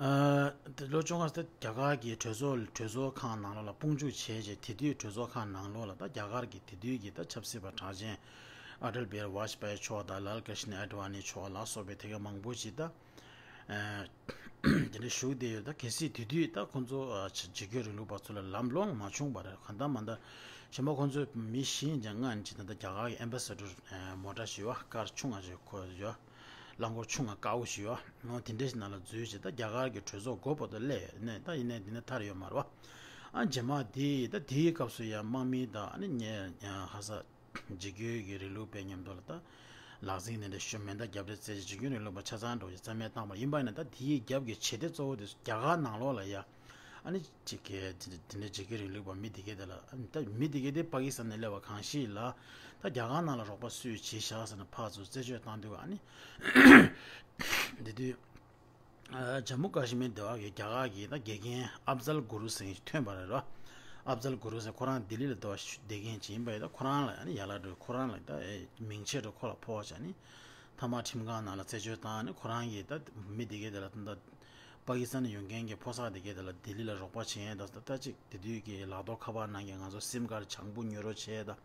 ཨ་དེ་ལོ་བཅོ་ལྔ་ད་རྒྱ་གར་གྱི་གྲོས་ཚོགས་གྲོས་ཚོགས་ཁང་ནང་ལོགས་ལ་དཔུང་འཇུག་བྱས་རྗེས། དེ་དུས་གྲོས་ཚོགས་ཁང་ནང་ལོགས་ལ་ད་རྒྱ་གར་གྱི་དེ་དུས་ཀྱི་ད་ཆབ་སྲིད་པ་གྲགས་ཅན་ཨ་ཊལ་བྷི་ཧར་ཝཱཇ་པཱ་ཡི་མཆོག་དང་ལཱལ་ཀྲིཤ་ན་ཨེ་ཌ་ཝཱ་ནི་མཆོག་ལ་སོགས་པའི་དེ་ག་མང་པོ་ཞིག་ད། ཨ་དེ་འདྲ་བཞུགས་བསྡད་ཡོད། ད་གལ་སྲིད་དེ་དུས་ད་ཁོང་ཚོ་ཨ་ཆ་འཇིགས་སྐུལ་རིང་ལུགས་པ་ཚོ་ལ་ལམ་ལྷོང་མ་བྱུང་བ་རེད། གང་ལྟར་མ་ལྟར་གཞན་པ་ཁོང་ཚོའི་མི་བཞི་ཡིན་ཀྱང་ལྔ་ཡིན་ཅིག་ད་ལྟ་རྒྱ་གར་གྱི་ཨེམ་བྷ་སེ་ཌར་མོ་ཊ་ཞིག་ཡོད། ཀར་ཆུང་ང་ཞིག་ཁོ་ཡོད། རླངས་འཁོར་ཆུང་ང་དཀར་པོ་ཞིག་ཡོད། འོ་དེ་འདྲ་ཞིག་ནང་ལ་འཛུལ་བྱས་ད་རྒྱ་གར་གྱི་གྲོས་ཚོགས་སྒོ་བར་དུ་སླེབས་ནས། ད་ཡིན་ནའི་འདི་ནས་ཐར་ཡོད་མ་རེད་པ། ཨ་རྗེས་མ་དེ་ད་དེའི་སྐབས་སུ་ཡང་དམག་མི་དང་ཨ་ནི་ཉེ་ཧ་ས། འཇིགས་སྐུལ་གྱི་རིང་ལུགས་པའི་མཉམ་དུ་ལ་ད་ལག་འཛིང་དེ་འདྲ་ཞུ་མེ་མདའ་རྒྱབ་རེས་རྩེད་ཆེད་འཇིགས་སྐུལ་རིང་ལུགས་པ་ཆ་ཚང་འགྲོ་ཞིག་རྩ་མེད་བཏང་བ་ཡིན་པ་ཡིན་ན། ད་དེའི་རྒྱབ་ཀྱི་བྱེད་གཏེ་གཙོ་བོ་དེ་རྒྱ་གར་ནང་ལོགས་ལ་ཡ་ཨ་ནི་གཅིག་གི་དེ་འདྲ་འཇིགས་སྐུལ་རིང་ལུགས་པ་མི་དེ་གས་དེ་ལ། ཨ་ནི་ད་མི་དེ་གས་དེ་པ་ཀི་སི་ཐན་ནས་སླེབས་པ་གང་ཞིག་ལ་ད་རྒྱ་གར་ནང་ལ་རོགས་པ་སུས་བྱས་བཞག་ཟེར་ན། ཕར་ཚུར་རྩད་གཅོད་བཏང་དུས་ཨ་ནི་དེ་དུས། ཨ་ཇམ་མུ་ཀ་ཤི་མིར་སྡེ་བ་གི་རྒྱ་གར་གྱི་ད་དགེ་རྒན་ཨབ་ཛལ་གུ་རུ་ཟེར་མཁན་ཞིག་ཐོན་པ་རེད་རོ། ཨབ་ཛལ་གུ་རུ་ཟེར་ཁོ་རང་ལྡི་ལི་ལ་སྡོད་པ་ཞིག་བསྡད་མཁན་ཅིག་ཡིན་པ་ཡིན། ད་ཁོ་རང་ལ་ཨ་ནི་ཡ་ལ་འགྲོ། ཁོ་རང་ལ་ད་ཨེ་མིང་ཆེ་འགྲོ་ཁོ་ལ་ཕོག་བྱས་ནི་མཐའ་མ་ཁྲིམས་ཁང་ནང་ལ་རྩད་གཅོད་བཏང་ནི། ཁོ་རང་གིས་ད་མི་དེ་གས་དེ་ལ་ད་པ་ཀི་སི་ཐན་ནས་ཡོང་མཁན་གྱི་ཕོ་གསར་དེ་གས་དེ་ལ་ལྡི་ལི་ལ་རོགས་པ་བྱེད་མཁན་དང་། ད་ད་ཅིག་དེ་དུས་ཀྱི་ལག་ཐོགས་ཁ་པར་ནང་གི་ང་ཚོ་སིམ་ཀར་བྱང་བུ་ཉོ་རོགས་བྱས་ད།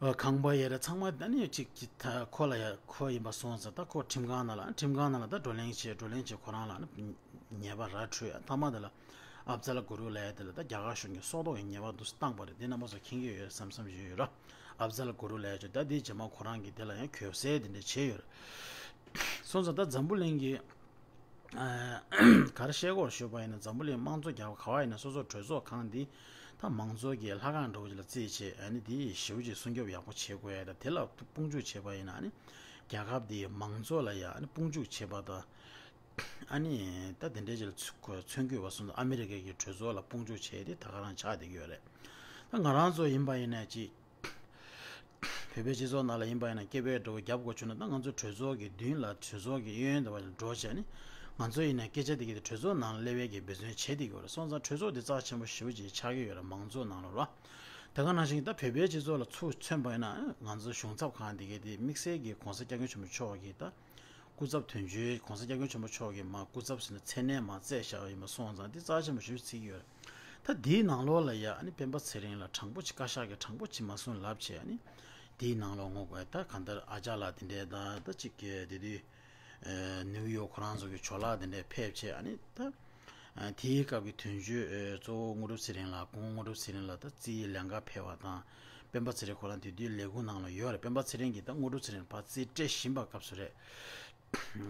ཨ་ཁང་པ་ཡ་ར་ཚང་མ་ད་ནི་གཅིག་གཅིག་ད་ཁོ་ལ་ཡ་ཁོ་ཡིན་པ་སོང་ཙང་། ད་ཁོ་ཁྲིམས་ཁང་ནང་ལ་ཁྲིམས་ཁང་ནང་ལ་ད་བགྲོ་གླེང་བྱས། བགྲོ་གླེང་བྱས་ཁོ་རང་ལ་ནི་ཉེས་པ་ར་འཕྲོད། ཨ་མཐའ་མ་དེ་ལ་ཨབ་ཛལ་གུ་རུ་ལ་ཡ་དེ་ལ་ད་རྒྱ་གར་གཞུང་གིས་སྲོག་ཐོག་གི་ཉེས་པ་འདུག་སེ་བཏང་པ་རེད། དེ་རྣམ་པ་ཚོ་མཁྱེན་གྱི་ཡོད་བསམ་བསམ་ཞིག་ཡོད་ར། ཨབ་ཛལ་གུ་རུ་ལ་ཡ་ཅོ་ད་དེ་རྗེས་མ་ཁོ་རང་གིས་དེ་ལ་ཡང་གྱོད་སེལ་དེ་འདྲ་བྱས་ཡོད་ར། སོང་ཙང་ད་འཛམ་བུ་གླིང་གི་ག་རེ་བཤད་དགོས་ཞུས་པ་ཡིན་ན། འཛམ་བུ་གླིང་དམངས་གཙོ་རྒྱལ་ཁབ་ག་བ་ཡིན་ན་སོ་སོ་གྲོས་ཚོགས་ཁང་འདི་ད་མང་གཙོ་གི་ལྷ་ཁང་འདྲ་བོ་ཅིག་ལ་བརྩིས་བྱས། ཨ་ནི་འདི་ཞེ་པོ་ཅིག་སྲུང་སྐྱོབ་ཡག་པོ་བྱེད་དགོས་ཡ། ད་དེ་ལ་དཔུང་འཇུག་བྱས་པ་ཡིན་ན། ཨ་ནི་རྒྱལ་ཁབ་འདིའི་མང་གཙོ་ལ་ཡ་ཨ་ནི་དཔུང་འཇུག་བྱེད་པ་དང་། ཨ་ནི་ད་དེ་འདྲའི་ཅིག་ལ་མཚོན་དགོས་པ་སོང་ཙང་ཨ་མི་རི་ཀ་གི་གྲོས་ཚོགས་ལ་དཔུང་འཇུག་བྱས་ཏེ་ད་ག་རང་ཆགས་བསྡད་ཀྱི་ཡོད་རེད། ད་ང་རང་ཚོ་ཡིན་པ་ཡིན་ན་ཅིག་བོད་པའི་སྤྱི་ཚོགས་ནང་ལ་ཡིན་པ་ཡིན་ན་སྐད་འབོད་འདྲ་བོ་རྒྱབ་དགོས་བྱུང་ན། ད་ང་ཚོ་གྲོས་ཚོགས་ཀྱི་མདུན་ལ་གྲོས་ཚོགས་ཀྱི་གཡས་གཡོན་དེ་བ་ལ་འགྲོ་བྱས་ནི། ང་ཚོ་ཡིན་ན་སྐད་ཆ་དེ་གའི་དེ་གྲོས་ཚོགས་ནང་ལ་སླེབས་ཡས་ཀྱི་འབད་བརྩོན་བྱེད་བསྡད་ཀྱི་ཡོད་རེད། སོང་ཙང་གྲོས་ཚོགས་དེ་རྩ་ཆེན་པོ་ཞེ་པོ་ཅིག་ཆགས་ཀྱི་ཡོད་རེད། མང་གཙོ་ནང་ལ་རོ། དེ་ག་ནང་བཞིན་ད་བོད་པའི་སྤྱི་ཚོགས་ལ་ཚུར་མཚོན་པ་ཡིན་ན། ང་ཚོ་གཞུང་ཚབ་ཁང་དེ་གའི་དེ་དམིགས་བསལ་གྱི་༸གོང་ས་༸སྐྱབས་མགོན་ཆེན་པོ་མཆོག་གིས་ད་སྐུ་ཚབ་དོན་གཅོད། ༸གོང་ས་༸སྐྱབས་མགོན་ཆེན་པོ་མཆོག་གིས་མར་སྐུ་ཚབ་ཟེར་ནས་མཚན་གནས་མར་བསྩལ་བཞག་པ་ཡིན་པ་སོང་ཙང་དེ་རྩ་ཆེན་པོ་ཞེ་པོ་ཅིག་བརྩི་གི་ཡོད་རེད། ད་དེའི་ནང་ལོགས་ལ་ཡ་ཨ་ནི་སྤེན་པ་ཚེ་རིང་ལགས་དྲང་པོ་ཅིག་བཀའ་ཤག་གིས་དྲང་པོ་ཅིག་མར་གསུངས་ལབ་བྱས། ཨ་ནི་དེའི་ནང་ལོགས་ངོ་དགོས་ད་གང་ལྟར་ཨ་ཅག་ལགས་དེ་འདྲས་དང་། ད་ཅིག་གི་དེ་དུས་ཨ་ནིའུ་ཡོག་ཁོ་རང་ཚོ་གི་ཇོ་ལགས་དེ་འདྲས་ཕེབས་བྱས། ཨ་ནི་ད་ཨ་དེའི་སྐབས་ཀྱི་དོན་གཅོད་ཨ་གཙོ་བོ་དངོས་གྲུབ་ཚེ་རིང་ལགས། སྐུ་ངོ་དངོས་གྲུབ་ཚེ་རིང་ལགས་ད་རྩིས་ལས་ཀ་ཕེབས་པ་དང་། སྤེན་པ་ཚེ་རིང་ཁོ་རང་དེ་དུས་ལས་ཁུངས་ནང་ལ་ཡོད་རེད། སྤེན་པ་ཚེ་རིང་གིས་ད་དངོས་གྲུབ་ཚེ་རིང་ཕར་རྩིས་སྤྲད་བཞིན་པ་སྐབས་སུ་རེད།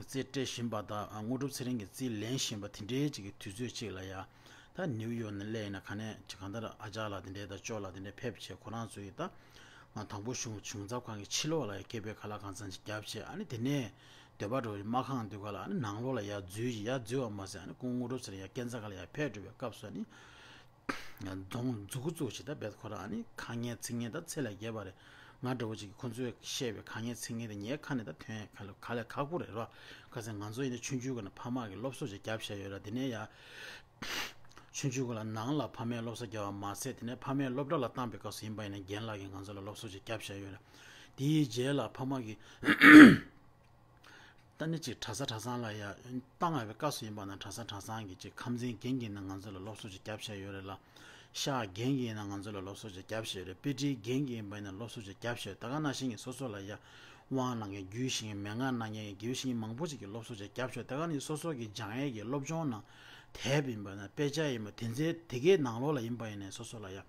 རྩིས་སྤྲད་བཞིན་པ་དང་། དངོས་གྲུབ་ཚེ་རིང་གིས་རྩིས་ལེན་བཞིན་པ་དེ་འདྲའི་ཅིག་གི་དུས་ཚོད་ཅིག་ལ་ཡ། ད་ནིའུ་ཡོག་ནས་སླེབས་ཡིན་ན་ག་ནས་ཅིག་གང་ལྟར་ཨ་ཅག་ལགས་དེ་འདྲས་དང་ཇོ་ལགས་དེ་འདྲས་ཕེབས་བྱས། ཁོ་རང་ཚོ་ཡིས་ད་ང་དང་པོ་གཞུང་གཞུང་ཚབ་ཁང་གི་ཕྱི་ལོགས་ལ་ཡ་སྐད་འབོད་ག་ལ་གང་འཚམ་ཅིག་བརྒྱབ་བྱས། ཨ་ནི་དེ་ནས་འདོད་པ་འགྲོ་བའི་མ་ཁང་འདུག་ག་ལ། ཨ་ནི་ནང་ལོགས་ལ་ཡ་འཛུལ་ཡ་འཛུལ་བ་མ་ཟད། ཨ་ནི་སྐུ་ངོ་དངོས་གྲུབ་ཚེ་རིང་ཡ་སྐས་འཛེག་ག་ལ་ཡ་ཕེབས་འགྲོ་བའི་སྐབས་སུ། ཨ་ནི་གདོང་མཛུག་གུ་བཙུགས་བྱས་ད་རྦད་ཁོ་རང་ཨ་ནི་ཁ་ངན་ཚིག་ངན་ད་ཚད་ལས་བརྒལ་བ་རེད། ང་འདྲ་བོ་ཅིག་གིས་ཁོ་ཚོས་བཤད་པའི་ཁ་ངན་ཚིག་ངན་དེ་ངའི་ཁ་ནས་ད་ཐོན་ཡ་ག་ལ་ག་ལས་ཁག་པོ་རེད་རོ། ག་ཚད་ང་ཚོ་ཡིན་ན་ཆུང་ཆུང་སྒང་ནས་ཕ་མ་གིས་སློབ་གསོ་ཅིག་བརྒྱབ་བཞག་ཡོད་ར། དེ་ནས་ཡ་ཆུང་ཆུང་སྒང་ལ་ནང་ལ་ཕ་མས་སློབ་གསོ་བརྒྱབ་པ་མ་ཟད། དེ་ནས་ཕ་མས་སློབ་གྲྭ་ལ་བཏང་པའི་སྐབས་སུ་ཡིན་པ་ཡིན་ན་རྒན་ལགས་ཀྱིས་ང་ཚོ་ལ་སློབ་གསོ་ཅིག་བརྒྱབ་བཞག་ཡོད་ར། དེའི་རྗེས་ལ་ཕ་མ་གིས་ད་ནི་ཅིག་གྲྭ་ས་གྲྭ་ཚང་ལ་ཡ་བཏང་ཡོད་པའི་སྐབས་སུ་ཡིན་པ་ན། གྲྭ་ས་གྲྭ་ཚང་གི་ཅིག་ཁམས་ཚན་རྒན་གྱིས་ན་ང་ཚོ་ལ་སློབ་གསོ་ཅིག་བརྒྱབ་བཞག་ཡོད་རེད་ལ། ཤག་རྒན་གྱིས་ན་ང་ཚོ་ལ་སློབ་གསོ་ཅིག་བརྒྱབ་བཞག་ཡོད་རེད། དཔེ་ཁྲིད་རྒན་གྱིས་ཡིན་པ་ཡིན་ན་སློབ་གསོ་ཅིག་བརྒྱབ་བཞག་ཡོད། ད་ག་ནང་བཞིན་གྱི་སོ་སོ་ལ་ཡ་ དབང་གནང་མཁན། རྒྱུད་བཤད་མཁན། མན་ངག་གནང་མཁན། དགེ་བའི་བཤེས་གཉེན་མང་པོ་ཅིག་གིས་སློབ་གསོ་ཅིག་བརྒྱབ་ཆོག་དེ་ག་ནི་སོ་སོ་གི་སྦྱང་ཡས་ཀྱི་སློབ་སྦྱོང་ནང་དེབ་ཡིན་པ་ན། དཔེ་ཆ་ཡིན་པ། དེ་ཚོའི་དེ་གའི་ནང་ལོགས་ལ་ཡིན་པ་ཡིན་ནའི་སོ་སོ་ལ་ཡ་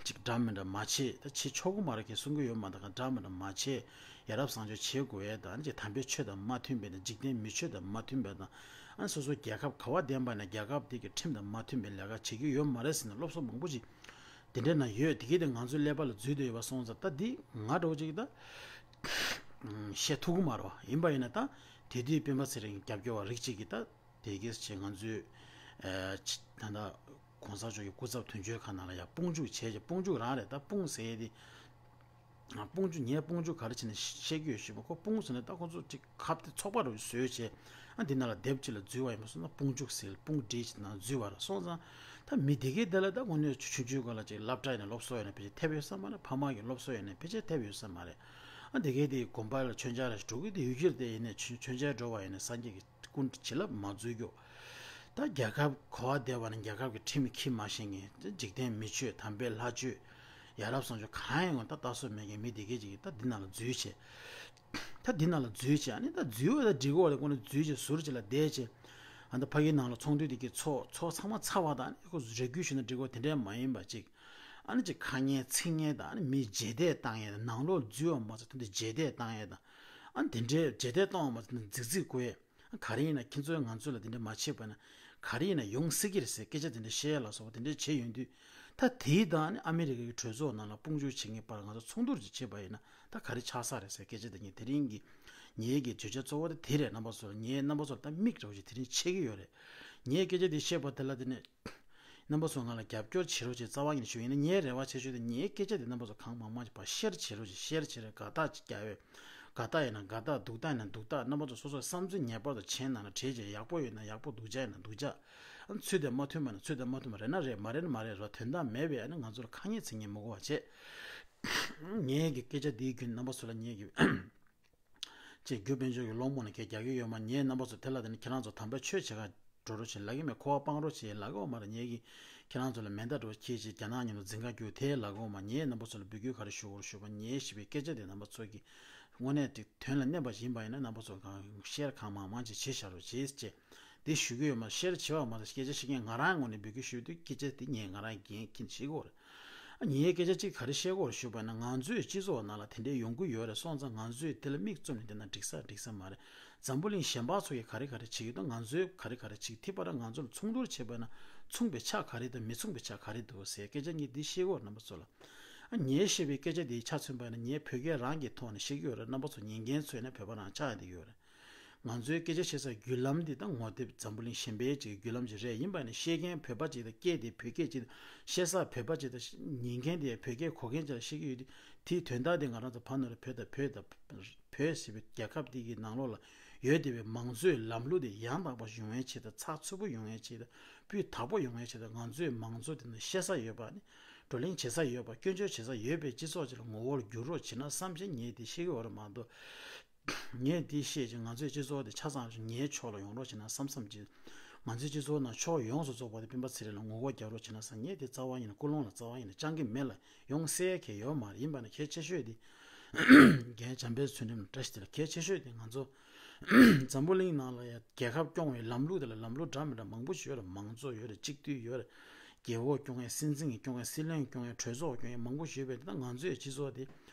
ཅིག་འདྲ་མི་འདྲ་མ་བྱེད། ད་བྱེད་ཆོག་གི་མ་རེད། ཁྱེད་གསུང་གི་ཡོད་མ་རེད། ད་ག་འདྲ་མི་འདྲ་མ་བྱེད། ཡ་རབས་བཟང་སྤྱོད་བྱེད་དགོས་ཡས་དང་། ཅིག་དམ་པའི་ཆོས་དང་མ་མཐུན་པའི་དང་། འཇིག་རྟེན་མི་ཆོས་དང་མ་མཐུན་པའི་དང་། ཨ་ནི་སོ་སོ་རྒྱལ་ཁབ་ག་བ་བསྡད་པ་ན་རྒྱལ་ཁབ་དེ་གི་ཁྲིམས་དང་མ་མཐུན་པའི་ལས་ཀ་བྱེད་ཀྱི་ཡོད་མ་རེད་ཟེར་ནས་སློབ་གསོ་མང་པོ་ཅིག་དེ་འདྲའི་ནང་ཡོད། དེ་གའི་དེ་ང་ཚོའི་ཀླད་པ་ལ་འཛུལ་བསྡད་ཡོད་པ་སོང་ཙང་། ད་འདི་ང་འདྲ་བོ་ཅིག་ད་བཤད་ཐུབ་ཀྱི་མ་རེད་པ། ཡིན་པ་ཡིན་ན་ད་དེ་དུས་སྤེན་པ་ཚེ་རིང་རྒྱབ་སྐྱོར་བ་རིགས་གཅིག་གིས་ད་དེ་གའི་ཆེད་ང་ཚོའི་ཨ་ཅི་ད་ལྟ་གོང་ས་མཆོག་གི་སྐུ་ཚབ་དོན་གཅོད་ཁང་ནང་ལ་ཡ་དཔུང་འཇུག་བྱས་བྱས། དཔུང་འཇུག་རང་རེད། ད་དཔུང་ཟེར་ཡས་དེ། ཨ་དཔུང་འཇུག་ངས་དཔུང་འཇུག་ག་རེ་བྱས་ནས་བཤད་ཀྱི་ཡོད་ཞུས་པ། ཁོ་དཔུང་ཟེར་ནས་ད་ཁོ་ཚོ་ཅིག་ཁབ་དེ་ཚོགས་པ་འདྲ་བོ་བཟོས་བྱས། ཨ་འདི་ནང་ལ་དེབ་ཅིག་ལ་འཛུལ་བ་ཡིན་པ་སོང་ན། དཔུང་འཇུག་ཟེར་དཔུང་སྒྲིག་ཅིག་ནང་འཛུལ་བ་རེད། སོང་ཙང་ད་མི་དེ་གའི་དེ་ལ་ད་དངོས་གནས་ཆུང་ཆུང་སྒང་ལ་ཅིག་སློབ་གྲྭ་ཡིན་ན་སློབ་གསོ་ཡོད་ན་ཕལ་ཆེར་ཐེབས་ཡོད་ས་མ་རེད། ཕ་མ་གི་སློབ་གསོ་ཡོད་ན་ཕལ་ཆེར་ཐེབས་ཡོད་ས་མ་རེད། ཨ་དེ་གའི་དེ་དགོན་པ་ལ་མཆོད་མཇལ་རེ་འགྲོ་གི་དེ་ཡུལ་གྱར་དེ་ཡིན་ནས་མཆོད་མཆོད་མཇལ་འགྲོ་བ་ཡིན་ན་སངས་རྒྱས་ཀྱི་སྐུ་བྱིན་རླབས་མ་འཛུལ་རྒྱུ། ད་རྒྱལ་ཁབ་ག་བ་བསྡད་པ་ན་རྒྱལ་ཁབ་ཀྱི་ཁྲིམས་ཁྱི་མ་ཤེས་མཁན། འཇིག་རྟེན་མི་ཆོས། དམ་པའི་ལྷ་ཆོས། ཡ་རབས་བཟང་སྤྱོད་གང་ཡང་ད་ལྟ་སོ་མེད་མཁན་མི་དེ་གས་ཅིག་གིས་ད་འདི་ནང་ལ་འཛུལ་བྱས། ད་འདི་ནང་ལ་འཛུལ་བྱས། ཨ་ནི་ད་འཛུལ་བ་ད་འགྲིག་གི་རེད། ཁོ་ནི་འཛུལ་བྱས་ཟུར་ཅིག་ལ་བསྡད་བྱས། ཨ་ད་ཕ་གིའི་ནང་ལ་ཚོགས་འདུ་དེ་གའི་ཚོགས་ཚོགས་ཚང་མ་ཚར་བ་དང་། ཨ་ནི་ཁོ་རེ་སྐུལ་ཞུས་ན་འགྲིག་གི་རེད། དེ་འདྲ་མ་ཡིན་པ་ཅིག་ཨ་ནི་ཅིག་ཁ་ངན་ཚིག་ངན་དང་། ཨ་ནི་མི་རྗེས་འདེད་བཏང་ཡས་དང་། ནང་ལོགས་འཛུལ་བ་མ་ཚད་དེ་འདྲ་རྗེས་འདེད་བཏང་ཡས་དང་། ཨ་ནི་དེ་འདྲའི་རྗེས་འདེད་གཏོང་བ་མ་ཚད་དེ་འདྲ་རྫིག་རྫིག་གོ་ཡས། ག་རེ་ཡིན་ན་ཁྱེད་ཚོས་ང་ཚོ་ལ་དེ་འདྲ་མ་བྱས་པ་ན་ག་རེ་ཡིན་ན་ཡོང་སྲིད་ཀྱི་རེད་ཟེར་སྐད་ཆ་དེ་འདྲ་བཤད་ཡ་ལ་སོགས་པ་དེ་འདྲ་བྱས་ཡོང་དུས། ད་དེའི་དང་ནི་ཨ་མི་རི་ཀའི་གྲོས་ཚོགས་ནང་ལ་དཔུང་འཇུག་བྱེད་མཁན་བར་ང་ཚོ་ཚོགས་འདུར་ཅིག་བྱེད་པ་ཡིན་ན་ད་ག་རེ་ཆགས་ས་རེད་ཟེར་སྐད་ཆ་དེ་ངས་དེ་རིང་གི་ངའི་གི་བརྗོད་བྱ་གཙོ་བོ་དེ་དེ་རེད། རྣམ་པ་ཚོ་ལ་ངས་རྣམ་པ་ཚོ་ལ་ད་མིག་འདྲ་བོ་ཞིག་དེ་རིང་ཕྱེ་གི་ཡོད་རེད། ངས་སྐད་ཆ་དེ་བཤད་པ་དེ་ལ་དེ་ནས། རྣམ་པ་ཚོ་ང་ལ་རྒྱབ་སྐྱོར་བྱེད་རོགས་བྱེད། རྩ་བ་ཉིད་ནས་ཞུ་ཡིན་ན། ངའི་རེ་བ་ཆེ་ཤོས་དེ་ངའི་སྐད་ཆ་དེ་རྣམ་པ་ཚོ་གང་མང་མང་ཅིག་ཕར་ཤེར་བྱེད་རོགས་བྱེད། ཤེར་བྱེད་རོགས། དགའ་རྟགས་ཅིག་རྒྱག་ཡོད། དགའ་རྟགས་ཡིན་ན་དགའ་རྟགས། སྡུག་རྟགས་ཡིན་ན་སྡུག་རྟགས། རྣམ་པ་ཚོ་སོ་སོའི་བསམ་ཚུལ་ངེས་པར་དུ་མཆན་ནང་ལ་བྲིས་བྱས། ཡག་པོ་ཡོད་ན་ཡག་པོ། སྡུག་ཅག་ཡིན་ན་སྡུག་ཅག་ཨ་ཚུལ་དང་མ་མཐུན་པ་ན་ཚུལ་དང་མ་མཐུན་པ། རེད་ན་རེད། མ་རེད་ན་མ་རེད། རོ་དོན་དག་མེད་པས། ཨ་ནི་ང་ཚོ་ལ་ཁ་ངན་ཚིག་ངན་མི་གོ་བ་བྱེད། ངའི་གི་སྐད་ཆ་འདིའི་བརྒྱུད་རྣམ་པ་ཚོ་ལ་ངའི་གི་ཅེས་རྒྱུ་དཔལ་འབྱོར་གྱི་སློང་མོ་ནི་ཁྱེད་རྒྱག་གི་ཡོད་མ་རེད། ངས་རྣམ་པ་ཚོ་དེ་ལ་དེ་ནི་ཁྱེད་རང་ཚོ་དམ་པའི་ཆོས་བྱེད་ག་འགྲོ་རོགས་བྱེད་ལབ་ཀྱི་མེད། འཁོར་བ་སྤང་རོགས་བྱེད་ལབ་ཀྱི་ཡོད་མ་རེད། ངས་ཀྱིས་ཁྱེད་རང་ཚོ་ལ་མེ་མདའ་འདྲ་བོ་ཁྱེར་བྱས་རྒྱ་ནག་མཉམ་དུ་འཛིང་ག་རྒྱུག་དེ་ལབ་ཀྱི་ཡོད་མ་རེད། ངས་རྣམ་པ་ཚོ་ལ་འབོད་སྐུལ་ག་རེ་ཞུ་དགོས་རེད་ཞུས་པ། ངས་ཞུས་པའི་སྐད་ཆ་དེ་རྣམ་པ་ཚོ་གིས་དངོས་གནས་དེ་དོན་ལ་གནས་པ་ཞིག་ཡིན་པ་ཡིན་ན། རྣམ་པ་ཚོ་གང་ཤེར་གང་མང་མང་ཅིག་བྱེད་བཞག་རོགས་བྱེད་ཅེས་དེ་ཞུ་གི་ཡོད་མ་རེད། ཤེར་བྱེད་པ་མ་ཟད་སྐད་ཆ་བཤད་མཁན་ང་རང་ངོས་ནས་འབོད་སྐུལ་ཞུ་དུས་སྐད་ཆ་དེ་ངས་ང་རང་འགན་འཁྱེར་བྱེད་དགོས་རེད། ངའི་སྐད་ཆ་གཅིག་ག་རེ་བཤད་དགོས་རེད་ཞུས་པ་ན། ང་ཚོའི་སྤྱི་ཚོགས་ནང་ལ་དེ་འདྲའི་ཡོང་གི་ཡོད་རེད། སོང་ཙང་ང་ཚོས་དེ་ལ་མིག་བཙུམ་ནས་བསྡད་ན་འགྲིག་ས་འགྲིག་ས་མ་རེད། འཛམ་བུ་གླིང་གཞན་པ་ཚོ་གིས་ག་རེ་ག་རེ་བྱེད་ཀྱི་འདུག་ང་ཚོས་ག་རེ་ག་རེ་བྱེད་ཀྱི། ཐིག་པ་ར་ང་ཚོ་ལ་མཚུངས་བསྡུར་བྱས་པ་ན་མཚུངས་པའི་ཆ་ག་རེ་དང་མི་མཚུངས་པའི་ཆ་ག་རེ་འདུག་ཟེར་སྐད་ཆ་ངས་འདི་བཤད་དགོས་རེད་རྣམ་པ་ཚོ་ལ། ཨ་ངས་བཤད་པའི་སྐད་ཆ་འདིའི་ཆ་མཚོན་པ་ཡིན་ན་ངས་བོད་སྐད་རང་གི་ཐོག་ནས་བཤད་ཀྱི་ཡོད་རེད། རྣམ་པ་ཚོ་ཉན་མཁན་ཚོས་ན་བོད་པ་རང་ཆགས་བསྡད་ཀྱི་ཡོད་རེད། ང་ཚོའི་སྐད་ཆ་བཤད་སའི་བརྒྱུད་ལམ་འདི་ད་ངོ་དེབ་འཛམ་བུ་གླིང་གཞན་པའི་ཅིག་བརྒྱུད་ལམ་ཅིག་རེད། ཡིན་པ་ནི་བཤད་མཁན་བོད་པ་ཅིག་དང་། སྐད་དེ་བོད་སྐད་ཅིག་དང་། བཤད་ས་བོད་པ་ཅིག་དང་། ཉན་མཁན་དེ་བོད་སྐད་གོ་མཁན་ཅིག་ལ་བཤད་ཀྱི་ཡོད་དུས། དེའི་དོན་དག་དེ་ང་རང་ཚོ་ཕ་ནོར་བོད་དང་། བོད་དང་བོད་ཟེར་བའི་རྒྱལ་ཁབ་འདི་གི་ནང་ལོགས་ལ་ཡོད་བསྡད་པའི་མང་གཙོའི་ལམ་ལུགས་དེ་ཡང་དག་པ་ཡོང་བའི་ཆེད་དང་། ཚགས་ཚུད་པོ་ཡོང་བའི་ཆེད་དང་། སྤུས་དག་པོ་ཡོང་བའི་ཆེད་དང་། ང་ཚོའི་མང་གཙོ་དེ་ནི་བཤད་ས་ཡོད་པ་ནི། བགྲོ་གླེང་བྱེད་ས་ཡོད་པ། སྐྱོན་བརྗོད་བྱེད་ས་ཡོད་པའི་སྤྱི་ཚོགས་ཅིག་ལ་ངོ་བོར་འགྱུར་རོགས་བྱེད་ན་བསམ་བྱས་ངས་དེ་བཤད་ཀྱི་ཡོད་རེད་མ་གཏོགས། ངས་འདི་བཤད་ཅིང་ང་ཚོའི་སྤྱི་ཚོགས་དེ་ཆ་ཚང་ངའི་ཕྱོགས་ལ་ཡོང་རོགས་བྱེད་ན་བསམ་བསམ་གྱིས། ང་ཚོའི་སྤྱི་ཚོགས་ནང་ཕྱོགས་ཡོངས་སུ་རྫོགས་པ་དེ་སྤེན་པ་ཚེ་རིང་ལ་ངོ་རྒོལ་རྒྱག་རོགས་བྱེད་ན་བསམ། ངས་དེ་རྩ་བ་ཉིད་ནས་ཀུན་སློང་ལ་རྩ་བ་ཉིད་ནས་བཅང་གི་མེད་ལ། ཡོང་སྲིད་ཡ་གང་ཡང་ཡོད་མ་རེད། ཡིན་པ་ནི་གལ་ཆེ་ཤོས་དེ། རྒན་བྱམས་པའི་ཚུལ་ཁྲིམས་ལ་བཀྲ་ཤིས་བདེ་ལེགས། གལ་ཆེ་ཤོས་དེ་ང་ཚོ་འཛམ་བུ་གླིང་ནང་ལ་ཡ་རྒྱལ་ཁབ་སྐྱོང་བའི་ལམ་ལུགས་དེ་ལ་ལམ་ལུགས་འདྲ་མི་འདྲ་མང་པོ་ཞིག་ཡོད་རེད། མང་གཙོ་ཡོད་རེད། གཅིག་སྡུད་ཡོད་རེད། རྒྱལ་ཁབ་སྐྱོང་མཁན། སྲིད་འཛིན་གྱིས་སྐྱོང་མཁན། སྲིད་བློན་སྐྱོང་མཁན། གྲོས་ཚོགས་སྐྱོང་མཁན་མང་པོ་ཞིག་ཡོད་པས། དེ་ལྟར་ང་ཚོའི་སྤྱི་ཚོགས་དེ་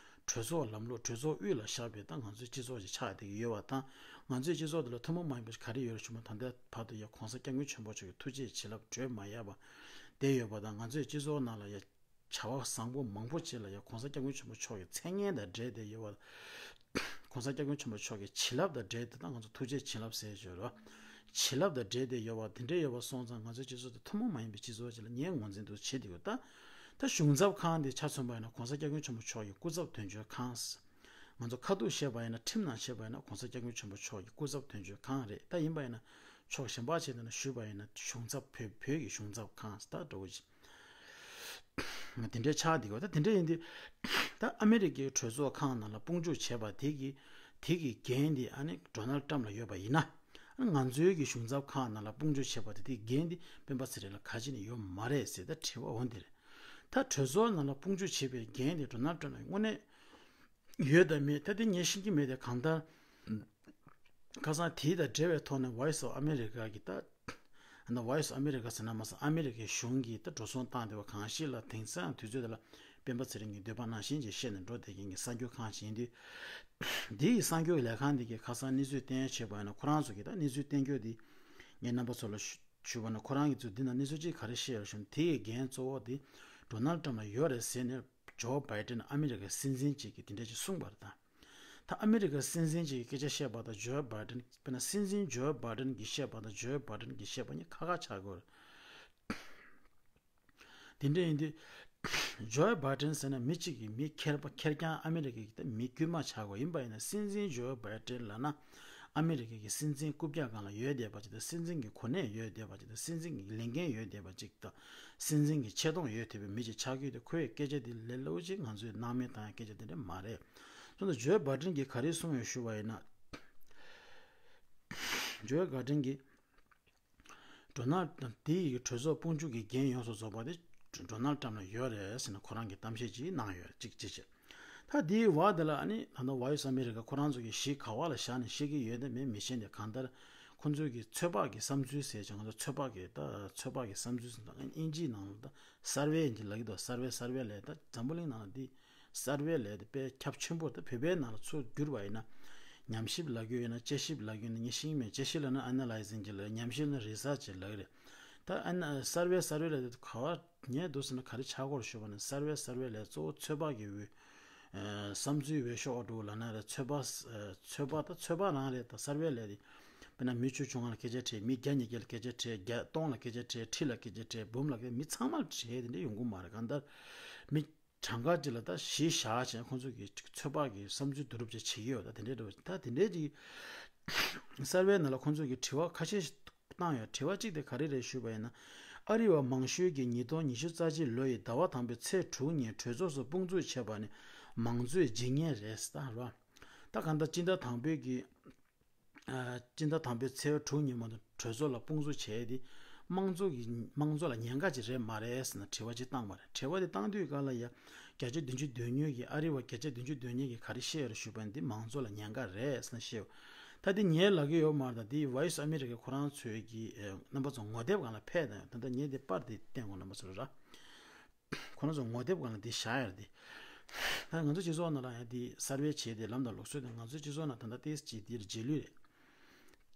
གྲོས་ཚོགས་ལམ་ལུགས། གྲོས་ཚོགས་དབུས་ལ་བཞག་པའི་ད་ང་ཚོའི་སྤྱི་ཚོགས་ཅིག་ཆགས་བསྡད་ཀྱི་ཡོད་པ་དང་། ང་ཚོའི་སྤྱི་ཚོགས་དེ་ལ་ཐུན་མོང་མ་ཡིན་པ་ཞིག་ག་རེ་ཡོད་རེད་ཞུ་མ། ད་ལྟའི་བར་དུ་ཡ་༸གོང་ས་༸སྐྱབས་མགོན་ཆེན་པོ་མཆོག་གི་ཐུགས་རྗེ་བྱིན་རླབས་བགྲོད་མ་ཡལ་བ་དེ་ཡོད་པ་དང་། ང་ཚོའི་སྤྱི་ཚོགས་ནང་ལ་ཡ་བྱ་བ་བཟང་པོ་མང་པོ་ཅིག་ལ་ཡ་༸གོང་ས་༸སྐྱབས་མགོན་ཆེན་པོ་མཆོག་གི་མཚན་སྙན་དང་འབྲེལ་ཏེ་ཡོད་པ། ༸གོང་ས་༸སྐྱབས་མགོན་ཆེན་པོ་མཆོག་གི་བྱིན་རླབས་དང་འབྲེལ་ཏེ། ད་ང་ཚོ་ཐུགས་རྗེ་བྱིན་རླབས་ཟེར་ཞོར་བ། བྱིན་རླབས་དང་འབྲེལ་ཏེ་ཡོད་པ་དེ་འདྲ་ཡོད་པ་སོང་ཙང་། ང་ཚོའི་སྤྱི་ཚོགས་དེ་ཐུན་མོང་མ་ཡིན་པའི་སྤྱི་ཚོགས་ཅིག་ལ་ངས་ངོས་འཛིན་དུ་བྱེད་དེ་ཡོད། ད་ད་གཞུང་ཚབ་ཁང་དེ་ཆ་མཚོན་པ་ཡིན་ན་༸གོང་ས་༸སྐྱབས་མགོན་ཆེན་པོ་མཆོག་གི་སྐུ་ཚབ་དོན་གཅོད་ཁང་། ང་ཚོ་ཁ་ཐུག་བཤད་པ་ཡིན་ན། ཁྲིམས་ནང་བཤད་པ་ཡིན་ན། ༸གོང་ས་༸སྐྱབས་མགོན་ཆེན་པོ་མཆོག་གི་སྐུ་ཚབ་དོན་གཅོད་ཁང་རེད། ད་ཡིན་པ་ཡིན་ན་ཕྱོགས་གཞན་པ་ཅིག་ནང་ཞུས་པ་ཡིན་ན། གཞུང་ཚབ་བོད་བོད་ཀྱི་གཞུང་ཚབ་ཁང་ཟེར་ད་འདྲ་བོ་ཅིག་དེ་འདྲའི་ཆགས་འདུག་གོ། ད་དེ་འདྲ་ཡིན་དུས། ད་ཨ་མི་རི་ཀའི་གྲོས་ཚོགས་ཁང་ནང་ལ་དཔུང་འཇུག་བྱས་པ་དེ་གི་དེ་གི་འགན་དེ་ཨ་ནི་ཌོ་ནལ་ཊམ་ལ་ཡོད་པ་ཡིན་ན། ཨ་ནི་ང་ཚོའི་གི་གཞུང་ཚབ་ཁང་ནང་ལ་དཔུང་འཇུག་བྱས་པ་དེ་དེ་གི་འགན་དེ་སྤེན་པ་ཚེ་རིང་ལ་ག་ཅི་ནས་ཡོད་མ་རེད་ཟེར་ད་དྲི་བ་འོ་འདི་རེད། ད་གྲོས་ཚོགས་ནང་ལ་དཔུང་འཇུག་བྱེད་པའི་འགན་དེ་ཌོ་ནལ་ཊམ་ལ་དངོས་གནས་ ཡོད་དམ་མེད་ད་དེ་ངས་ཤེས་ཀྱི་མེད་དེ། གང་ལྟར་ཁ་སང་དེའི་དང་འབྲེལ་བའི་ཐོག་ནས་Voice of America གི་ད་ད་Voice of America ཟེར་ན་མ་ཟད་ཨ་མི་རི་ཀའི་གཞུང་གིས་ད་འགྲོ་སོང་བཏང་བསྡད་པ་གང་ཞིག་ལ། དེང་སང་དུས་ཚོད་དེ་ལ་སྤེན་པ་ཚེ་རིང་གི་འདོད་པ་ནང་བཞིན་ཅིག་བཤད་ནས་འགྲོ་བསྡད་མཁན་གྱི་གསར་འགྱུར་ཁང་ཞིག་ཡིན་དུས། འདིའི་གསར་འགྱུར་ལས་ཁང་འདི་གིས་ཁ་སང་གནས་ཚུལ་བཏོན་ཡ་བྱས་པ་ཡིན་ན། ཁོ་རང་ཚོ་གིས་ད་གནས་ཚུལ་བཏོན་རྒྱུ་འདི་ངས་རྣམ་པ་ཚོ་ལ་ཞུ་ཞུ་བ་ན། ཁོ་རང་གིས་ཚུར་འདི་ན་གནས་ཚུལ་ཅིག་ག་རེ་བཤད་ཡོད་ཞུ་ན། དེ་ཡི་འགན་གཙོ་བོ་དེ་ཌོ་ནལ་ཊམ་ལ་ཡོད་རེད་ཟེར་ནས་ཇོ་བྷའི་ཌེན་ཨ་མི་རི་ཀའི་སྲིད་འཛིན་ཅིག་གིས་དེ་འདྲ་ཅིག་གསུངས་པ་རེད་ད། ད་ཨ་མི་རི་ཀའི་སྲིད་འཛིན་ཅིག་གིས་སྐད་ཆ་བཤད་པ་དང་ཇོ་བྷའི་ཌེན། དཔེར་ན་སྲིད་འཛིན་ཇོ་བྷའི་ཌེན་གྱིས་བཤད་པ་དང་ཇོ་བྷའི་ཌེན་གྱིས་བཤད་པ་གཉིས་ཁ་ཁ་ཆགས་ཀྱི་ཡོད་རེད། དེ་འདྲ་ཡིན་དུས། ཇོ་བྷའི་ཌེན་ཟེར་ན་མི་གཅིག་གི་མི་ཁེར་པ་ཁེར་རྐྱང་ཨ་མི་རི་ཀའི་ད་མི་དཀྱུས་མ་ཆགས་ཀྱི་ཡོད། ཡིན་པ་ཡིན་ན་སྲིད་འཛིན་ཇོ་བྷའི་ཌེན་ལབ་ན་ཨ་མི་རི་ཀའི་སྲིད་འཛིན་རྐུབ་བཀྱག་སྒང་ལ་ཡོད་བསྡད་པ་ཅིག་དང་། སྲིད་འཛིན་གྱི་གོ་གནས་ཡོད་བསྡད་པ་ཅིག་དང་། སྲིད་འཛིན་གྱི་ལས་འགན་ཡོད་བསྡད་པ་ཅིག་དང་། སྲིད་འཛིན་གྱི་ཆེ་མཐོང་ཡོད་བསྡད་པའི་མི་ཅིག་ཆགས་ཀྱི་ཡོད་དུས། ཁོའི་སྐད་ཆ་དེ་ལས་སླ་པོ་ཅིག་ང་ཚོས་སྣང་མེད་བཏང་ཡ་སྐད་ཆ་དེ་འདྲ་མ་རེད། སོང་ཙང་ཇོ་བྷའི་ཌེན་གྱིས་ག་རེ་གསུངས་ཡོད་ཞུ་བ་ཡིན་ན། ཇོ་བྷའི་ཌེན་གྱིས་ཌོ་ནལ་ཊམ་དེ་ཡི་གྲོས་ཚོགས་དཔུང་འཇུག་གི་འགན་ཡོངས་སུ་རྫོགས་པ་དེ་ཌོ་ནལ་ཊམ་ལ་ཡོད་རེད་ཟེར་ནས་ཁོ་རང་གིས་གཏམ་བཤད་ཅིག་གནང་ཡོད་རེད། གཅིག་གཅིག་བྱས། ད་དེའི་བར་དེ་ལ་ཨ་ནི་ད་ལྟ་Voice of America ཁོ་རང་ཚོ་གིས་གཞི་ག་བ་ལ་བཞག་ནས་བཤད་ཀྱི་ཡོད་དམ་མེད་མི་ཤེས་ཏེ། གང་ལྟར་ཁོ་ཚོ་གི་ཚོད་དཔག་གི་བསམ་ཚུལ་ཟེར་བྱས། ང་ཚོ་ཚོད་དཔག་གི་ད་ཚོད་དཔག་གི་བསམ་ཚུལ་ཟེར་ན་དབྱིན་ཇིའི་ནང་ལ་ད་སར་ཝེ་ཡིན་གྱི་ལབ་ཀྱི་འདུག་སར་ཝེ་སར་ཝེ་ལབ་ད་འཛམ་བུ་གླིང་ནང་ལ་འདི་སར་ཝེ་ལབ་དེ་དཔེ་ཁྱབ་ཆེན་པོ། ད་བོད་པའི་ནང་ལ་ཚུར་བསྒྱུར་བ་ཡིན་ན་ཉམས་ཞིབ་ལབ་ཀྱི་ཡོད་ན་དཔྱད་ཞིབ་ལབ་ཀྱི་ཡོད་ན་ངས་ཤེས་ཀྱི་མེད། དཔྱད་ཞིབ་ལབ་ན་ཨ་ན་ལའི་ཟིང་ཅིག་ལབ། ཉམས་ཞིབ་ལབ་ན་རི་སར་ཆི་ཅིག་ལབ་ཀྱི་རེད། ད་ཨ་ན་སར་ཝེ་སར་ཝེ་ལབ་དེ་ག་བ་ཉལ་འདུག་ཟེར་ན་ག་རེ་ཆགས་ཀྱི་ཡོད་རེད་ཞུ་བ་ན། སར་ཝེ་སར་ཝེ་ལབ་གཙོ་བོ་ཚོད་དཔག་གི་འོས་ཨ་བསམ་ཚུལ་འོས་ཤོག་འགྲོ་ལབ་ན་རེད། ཚོད་དཔག་ཨ་ཚོད་དཔག་ད་ཚོད་དཔག་རང་རེད། ད་སར་ཝེ་ལབ་དེ་དཔེར་ན་མི་བཅུ་བཅོ་ལྔ་ལ་སྐད་ཆ་དྲིས། མི་བརྒྱ་ཉིས་བརྒྱ་ལ་སྐད་ཆ་དྲིས། བརྒྱ་སྟོང་ལ་སྐད་ཆ་དྲིས། ཁྲི་ལ་སྐད་ཆ་དྲིས། འབུམ་ལ་སྐད། མི་ཚང་མ་ལ་དྲིས་དེ་འདྲ་ཡོང་གི་མ་རེད། གང་ལྟར་མི་གྲངས་ཀ་ཅིག་ལ་ད་གཞི་བཞག་བྱས་ཁོང་ཚོ་གི་ཚོད་དཔག་གི་བསམ་ཚུལ་བསྡུ་རུབ་བྱས་བྱེད་ཀྱི་ཡོད། ད་དེ་འདྲའི་འདྲ་བོ་ད་དེ་འདྲའི་ཅིག་སར་ཝེ་ནང་ལ་ཁོང་ཚོ་གི་དྲི་བ་ཁ་ཤས་ཤིག་བཏང་ཡོད། དྲི་བ་གཅིག་དེ་ག་རེ་རེད་ཞུས་པ་ཡིན་ན། ཨ་རི་བ་མང་ཤོས་ཀྱིས་ཉིས་སྟོང་ཉི་ཤུ་རྩ་གཅིག་ལོ་ཡི་ཟླ་བ་དང་པོའི་ཚེས་དྲུག་ཉིན་གྲོས་ཚོགས་སུ་དཔུང་འཛུགས་བྱས་པ་ནི་མང་གཙོའི་ཇི་སྙེད་རེད་ད་ར། ད་གང་ལྟར་སྤྱི་ཟླ་དང་པོའི་གི་ཨ་སྤྱི་ཟླ་དང་པོའི་ཚེས་པ་དྲུག་ཉིན་མ་གཏོགས་གྲོས་ཚོགས་ལ་དཔུང་འཛུགས་བྱས་ཏེ་དམངས་གཙོ་གི་དམངས་གཙོ་ལ་ཉེན་ཁ་ཅིག་རེད་མ་རེད་ཟེར་ན་དྲི་བ་ཅིག་བཏང་བ་རེད། དྲི་བ་དེ་བཏང་དུས་སྒང་ལ་ཡ་བརྒྱ་ཆ་བདུན་ཅུ་དོན་གཉིས་ཀྱིས། ཨ་རི་བ་བརྒྱ་ཆ་བདུན་ཅུ་དོན་གཉིས་ཀྱིས་ག་རེ་བཤད་ཡོད་རེད་ཞུས་པ་ཡིན་ན། འདི་དམངས་གཙོ་ལ་ཉེན་ཁ་རེད་ཟེར་ནས་བཤད་ཡོད། ད་འདི་ངས་ལབ་ཀྱི་ཡོད་མ་རེད། ད་འདི་Voice of America ཁོ་རང་ཚོས་ཀྱི་ཨ་རྣམ་པ་ཚོ་ངོ་དེབ་སྒང་ལ་ཕེབས་དང་། ད་ལྟ་ངས་འདི་པར་དེ་བསྟན་དགོས། རྣམ་པ་ཚོར་ར། ཁོ་རང་ཚོ་ངོ་དེབ་སྒང་ལ་འདི་བཞག་ཡོད་རེད་དེ། ད་ང་ཚོ་སྤྱི་ཚོགས་ནང་ལ་ཡང་འདི་སར་ཝེ་བྱས་ཏེ་ལམ་དང་ལུགས་སྲོལ་དེ། ང་ཚོ་སྤྱི་ཚོགས་ནང་ད་ལྟ་ཏོག་ཙམ་ཅིག་འདིར་རྗེས་ལུས་རེད།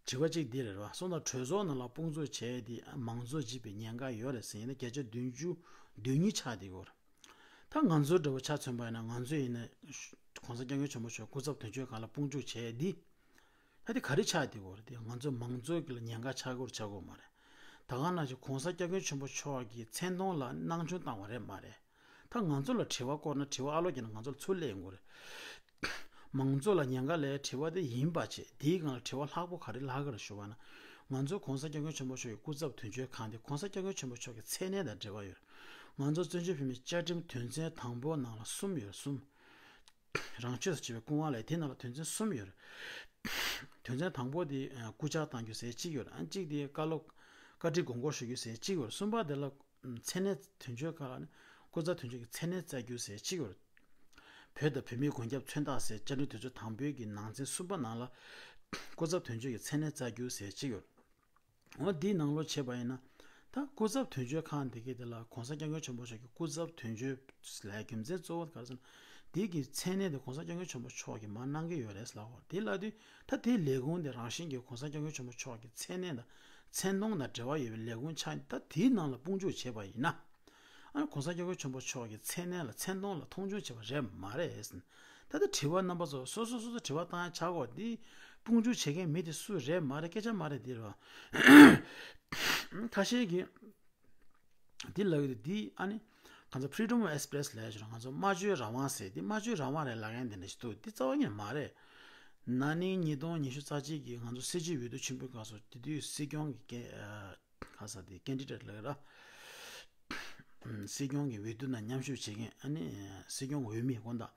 དྲི་བ་གཅིག་འདི་རེད་བ། སོང་ཙང་གྲོས་ཚོགས་ནང་ལ་དཔུང་འཛུགས་བྱས་ཏེ་མང་གཙོ་བརྗེད་པའི་ཉེན་ཁ་ཡོད་རེད་ཟེར་ཡིན་ན་བརྒྱ་ཆ་བདུན་ཅུ་དོན་གཉིས་ཆགས་བསྡད་ཡོད་རེད། ད་ང་ཚོའི་འདྲ་བོ་ཆ་མཚོན་པ་ཡིན་ན། ང་ཚོ་ཡིན་ན་༸གོང་ས་༸སྐྱབས་མགོན་ཆེན་པོ་མཆོག་སྐུ་ཚབ་དོན་གཅོད་ཁང་ལ་དཔུང་འཇུག་བྱས་ཏེ། ད་དེ་ག་རེ་ཆགས་བསྡད་ཡོད་རེད་དེ། ང་ཚོ་མང་གཙོ་གི་ལ་ཉེན་ཁ་ཆགས་ཀྱི་ཡོད་རེད་ཆགས་ཀྱི་ཡོད་མ་རེད། ད་ག་ནང་བཞིན་༸གོང་ས་༸སྐྱབས་མགོན་ཆེན་པོ་མཆོག་གི་མཚན་མཐོང་ལ་སྣང་ཆུང་བཏང་བ་རེད་མ་རེད། ད་ང་ཚོ་ལ་དྲི་བ་བསྐོར་ན་དྲི་བ་ཨ་ལོ་བརྒྱབ་ན་ང་ཚོ་ལ་ཚུར་སླེབས་ཡོང་གི་རེད། མང་གཙོ་ལ་ཉེན་ཁ་ལབ་དྲི་བ་དེ་ཡིན་པ་བྱས། དེའི་སྒང་ལ་དྲི་བ་ལྷག་པོ་ག་རེ་ལྷག་གི་རེད་ཞུ་བ་ན། ང་ཚོ་༸གོང་ས་༸སྐྱབས་མགོན་ཆེན་པོ་མཆོག་གི་སྐུ་ཚབ་དོན་གཅོད་ཁང་དེ་༸གོང་ས་༸སྐྱབས་མགོན་ཆེན་པོ་མཆོག་གི་མཚན་གནས་དང་འབྲེལ་བ་ཡོད། ང་ཚོ་བཙན་བྱོལ་བོད་མིའི་བཅའ་ཁྲིམས་དོན་ཚན་དང་པོ་ནང་ལ་གསུམ་ཡོད། གསུམ། རང་ཆོས་སུ་བྱེད་པའི་སྐུ་དབང་ལ་དེ་ནང་ལ་དོན་ཚན་གསུམ་ཡོད་རེད། དོན་ཚན་དང་པོ་དེ་ཨ་སྐུ་བཅར་གཏང་རྒྱུ་ཟེར་གཅིག་ཡོད་རེད། ཨ་གཅིག་དེ་བཀའ་སློབ་བཀའ་ཁྲིད་དགོངས་སྐོར་ཞུ་རྒྱུ་ཟེར་གཅིག་ཡོད་རེད། གསུམ་པ་དེ་ལ་མཚན་གནས་དོན་གཅོད་ཁང་ལ་ནི་སྐུ་ཚབ་དོན་གཅོད་ཀྱི་མཚན་གནས་བསྩལ་རྒྱུ་ཟེར་གཅིག་ཡོད་རེད། བོད་དང་བོད་མིའི་མགོན་སྐྱབས་མཚོན་རྟགས་ཟེར་བཅར་འདྲི་དུས་ཚོད་དང་པོའི་གི་ནང་ཚན་གསུམ་པ་ནང་ལ་སྐུ་ཚབ་དོན་གཅོད་ཀྱི་མཚན་གནས་བསྩལ་རྒྱུ་ཟེར་གཅིག་ཡོད་རེད། འོ་འདིའི་ནང་ལོགས་བྱས་པ་ཡིན་ན། ད་སྐུ་ཚབ་དོན་གཅོད་ཁང་འདི་གའི་དེ་ལ་༸གོང་ས་༸སྐྱབས་མགོན་ཆེན་པོ་མཆོག་གི་སྐུ་ཚབ་དོན་གཅོད་ལ་རྒྱུ་མཚན་གཙོ་བོ་ག་རེ་ཟེར་ན། འདི་གི་མཚན་གནས་དེ་༸གོང་ས་༸སྐྱབས་མགོན་ཆེན་པོ་མཆོག་གིས་མར་གནང་གི་ཡོད་རེད་ལབ་པ་དེ་ལབ་དུས། ད་དེའི་ལས་ཁུངས་དེ་རང་བཞིན་གྱིས་༸གོང་ས་༸སྐྱབས་མགོན་ཆེན་པོ་མཆོག་གི་མཚན་གནས་དང་མཚན་མཐོང་དང་འབྲེལ་བ་ཡོད་པའི་ལས་ཁུངས་ཆགས། ད་དེའི་ནང་ལ་དཔུང་འཇུག་བྱས་པ་ཡིན་ན། ཨ་༸གོང་ས་༸སྐྱབས་མགོན་ཆེན་པོ་མཆོག་གི་མཚན་གནས་ལ་མཚན་མཐོང་ལ་མཐོང་ཆུང་བྱས་པ་རེད་མ་རེད་ཟེར། ད་ལྟ་དྲི་བ་རྣམ་པ་ཚོ་སོ་སོ་སོ་སོ་དྲི་བ་བཏང་ཡ་ཆགས་ཀྱི་ཡོད་རེད། འདི་དཔུང་འཇུག་བྱེད་མཁན་མི་དེ་སུ་རེད་མ་རེད་སྐད་ཆ་མ་རེད་འདི་རེད་བ། ཁ་ཤས་ཀྱིས་འདི་ལབ་ཡོད་དེ། འདི་ཨ་ནི་གང་ཚ་Freedom of Express ལབ་ཡ་ཞིག་རེད། ང་ཚོ་སྨྲ་བརྗོད་རང་དབང་ཟེར། འདི་སྨྲ་བརྗོད་རང་དབང་རེད་ལབ་མཁན་དེ་འདྲ་ཞིག་འདུག་འདི་རྩ་བ་ཉིད་ནས་མ་རེད། ན་ནིང་ཉིས་སྟོང་ཉི་ཤུ་རྩ་གཅིག་གི་ང་ཚོ་སྲིད་སྤྱི་འོས་བསྡུ་ཆེན་པོའི་སྐབས་སུ་དེ་དུས་སྲིད་སྐྱོང་གི་སྐད་ཁ་ས་དེ་ཀེན་ཌི་ཌེ་ཊི་ལབ་ཀྱི་ར། སྲིད་སྐྱོང་གི་འོས་བསྡུ་ནང་མཉམ་ཞུགས་བྱེད་མཁན་ཨ་ནི་སྲིད་སྐྱོང་འོས་མི་དགོངས་དག་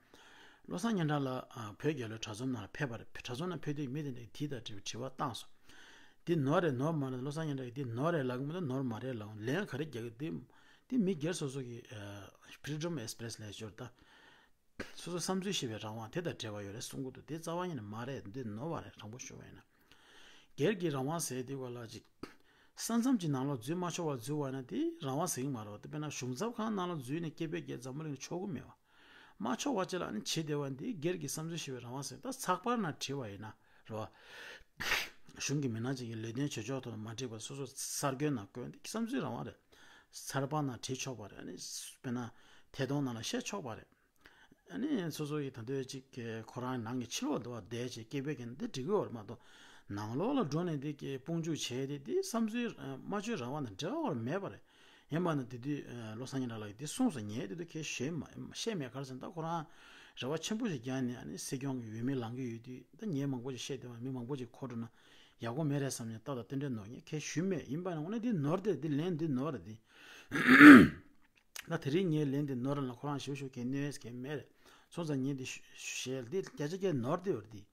བློ་བཟང་སྙན་གྲགས་ལགས་བོད་རྒྱལ་ལོའི་གྲྭ་ཚང་ནང་ལ་ཕེབས་པ་རེད། གྲྭ་ཚང་ནང་ཕེབས་དུས་མི་དེ་འདྲས་དེ་དང་འབྲེལ་བའི་དྲི་བ་བཏང་སོང་། འདི་ནོར་རེད་ནོར་མ་རེད། བློ་བཟང་སྙན་གྲགས་ཀྱིས་འདི་ནོར་རེད་ལབ་ཀྱི་མི་འདུག་ནོར་མ་རེད་ལབ། ལན་ག་རེ་རྒྱག་གི་འདི་འདི་མི་སྒེར་སོ་སོ་གི་Freedom Express ལབ་ཞོར་ད། སོ་སོ་བསམ་ཚུལ་བཤད་པའི་རང་དབང་དེ་དང་འབྲེལ་བ་ཡོད་རེད་གསུང་གི་འདུག་དེ་རྩ་བ་ཉིད་ནས་མ་རེད། འདི་ནོར་བ་རེད། དྲང་པོ་ཞུ་བ་ཡིན་ན། སྒེར་གྱི་རང་དབང་ཟེར་དེ་ག་ལ་ཅིག་ས་མཚམས་ཀྱི་ནང་ལོགས་འཛུལ་མ་ཆོག་པར་འཛུལ་བ་ཡིན་ན་དེ་རང་དབང་ཟེར་གྱི་མ་རེད་བ། དེ་དཔེར་ན་གཞུང་ཚབ་ཁང་ནང་ལ་འཛུལ་ནས་སྐད་འབོད་རྒྱག་འཛམ་བུ་གླིང་ལ་ཆོག་གི་མེད་བ། མ་ཆོག་པ་ཅིག་ལ་ཨ་ནི་བྱེད་བདེ་བ་འདི་སྒེར་གྱི་བསམ་ཚུལ་བཤད་པའི་རང་དབང་ཟེར། ད་ཚགས་པར་ནང་བྲིས་པ་ཡིན་ན་རེད་བ། གཞུང་གི་མི་སྣ་ཅིག་གིས་ལས་དོན་བྱེད་ཕྱོགས་ཐོག་ལ་མ་འགྲིག་པ་སོ་སོ་གསར་འགོད་ནང་བཀོད་འདི་བསམ་ཚུལ་རང་དབང་རེད། ཚགས་པར་ནང་བྲིས་ཆོག་པ་རེད། ཨ་ནི་དཔེར་ན་ཐད་གཏོང་ནང་ལ་བཤད་ཆོག་པ་རེད། ཨ་ནི་སོ་སོ་ཡི་ད་འདོད་ཅིག་གི་ཁོ་རང་ནང་གི་ཕྱི་ལོགས་འདུག་བ་བསྡད་བྱས་སྐད་འབོད་མཁན་འདི་འགྲིག་གི་ཡོད་རེད་མ་གཏོགས། ནང་ལོགས་ལ་འགྲོ་ནས་འདི་གི་དཔུང་འཇུག་བྱས་ཏེ་འདི་བསམ་ཚུལ་སྨྲ་བརྗོད་རང་དབང་དང་འབྲེལ་བ་མེད་པ་རེད། ཡིན་པ་ན་དེ་དུས་ཨ་བློ་བཟང་སྙན་གྲགས་ལགས་ཀྱིས་འདི་གསུངས་སོང་། ངས་དེ་དུས་ཁས་བཤད་མ་བཤད་མེད། ག་རེ་ཟེར་ན་ད་ཁོ་རང་རེ་བ་ཆེན་པོ་ཞིག་བརྒྱབ་ནས་ཨ་ནི་སྲིད་སྐྱོང་གི་འོས་མི་ལངས་ཀྱི་ཡོད་དུས་ད་ངས་མང་པོ་ཞིག་བཤད་བསྡད་པ། མི་མང་པོ་ཞིག་གོ་འགྲོ་ན་ཡག་པོ་མེད་རེད་བསམ་ནས་ཏག་ཏག་དེ་འདྲའི་ནོར་ངས་ཁས་ཞུས་མེད། ཡིན་པ་ན་འོ་ན་འདི་ནོར་དེ་འདི་ལན་འདི་ནོར་རེད་འདི། ད་དེ་རིང་ངའི་ལན་དེ་ནོར་ལ་ཁོ་རང་ཞུ་ཞུ་གི་གནོད་ཀྱི་མེད་རེད། སོང་ཙང་ངས་འདི་ཞུ་ཞུ་ཡས་འདི་བརྒྱ་ཆ་བརྒྱ་ནོར་དེ་ཡོད་རེད་འདི།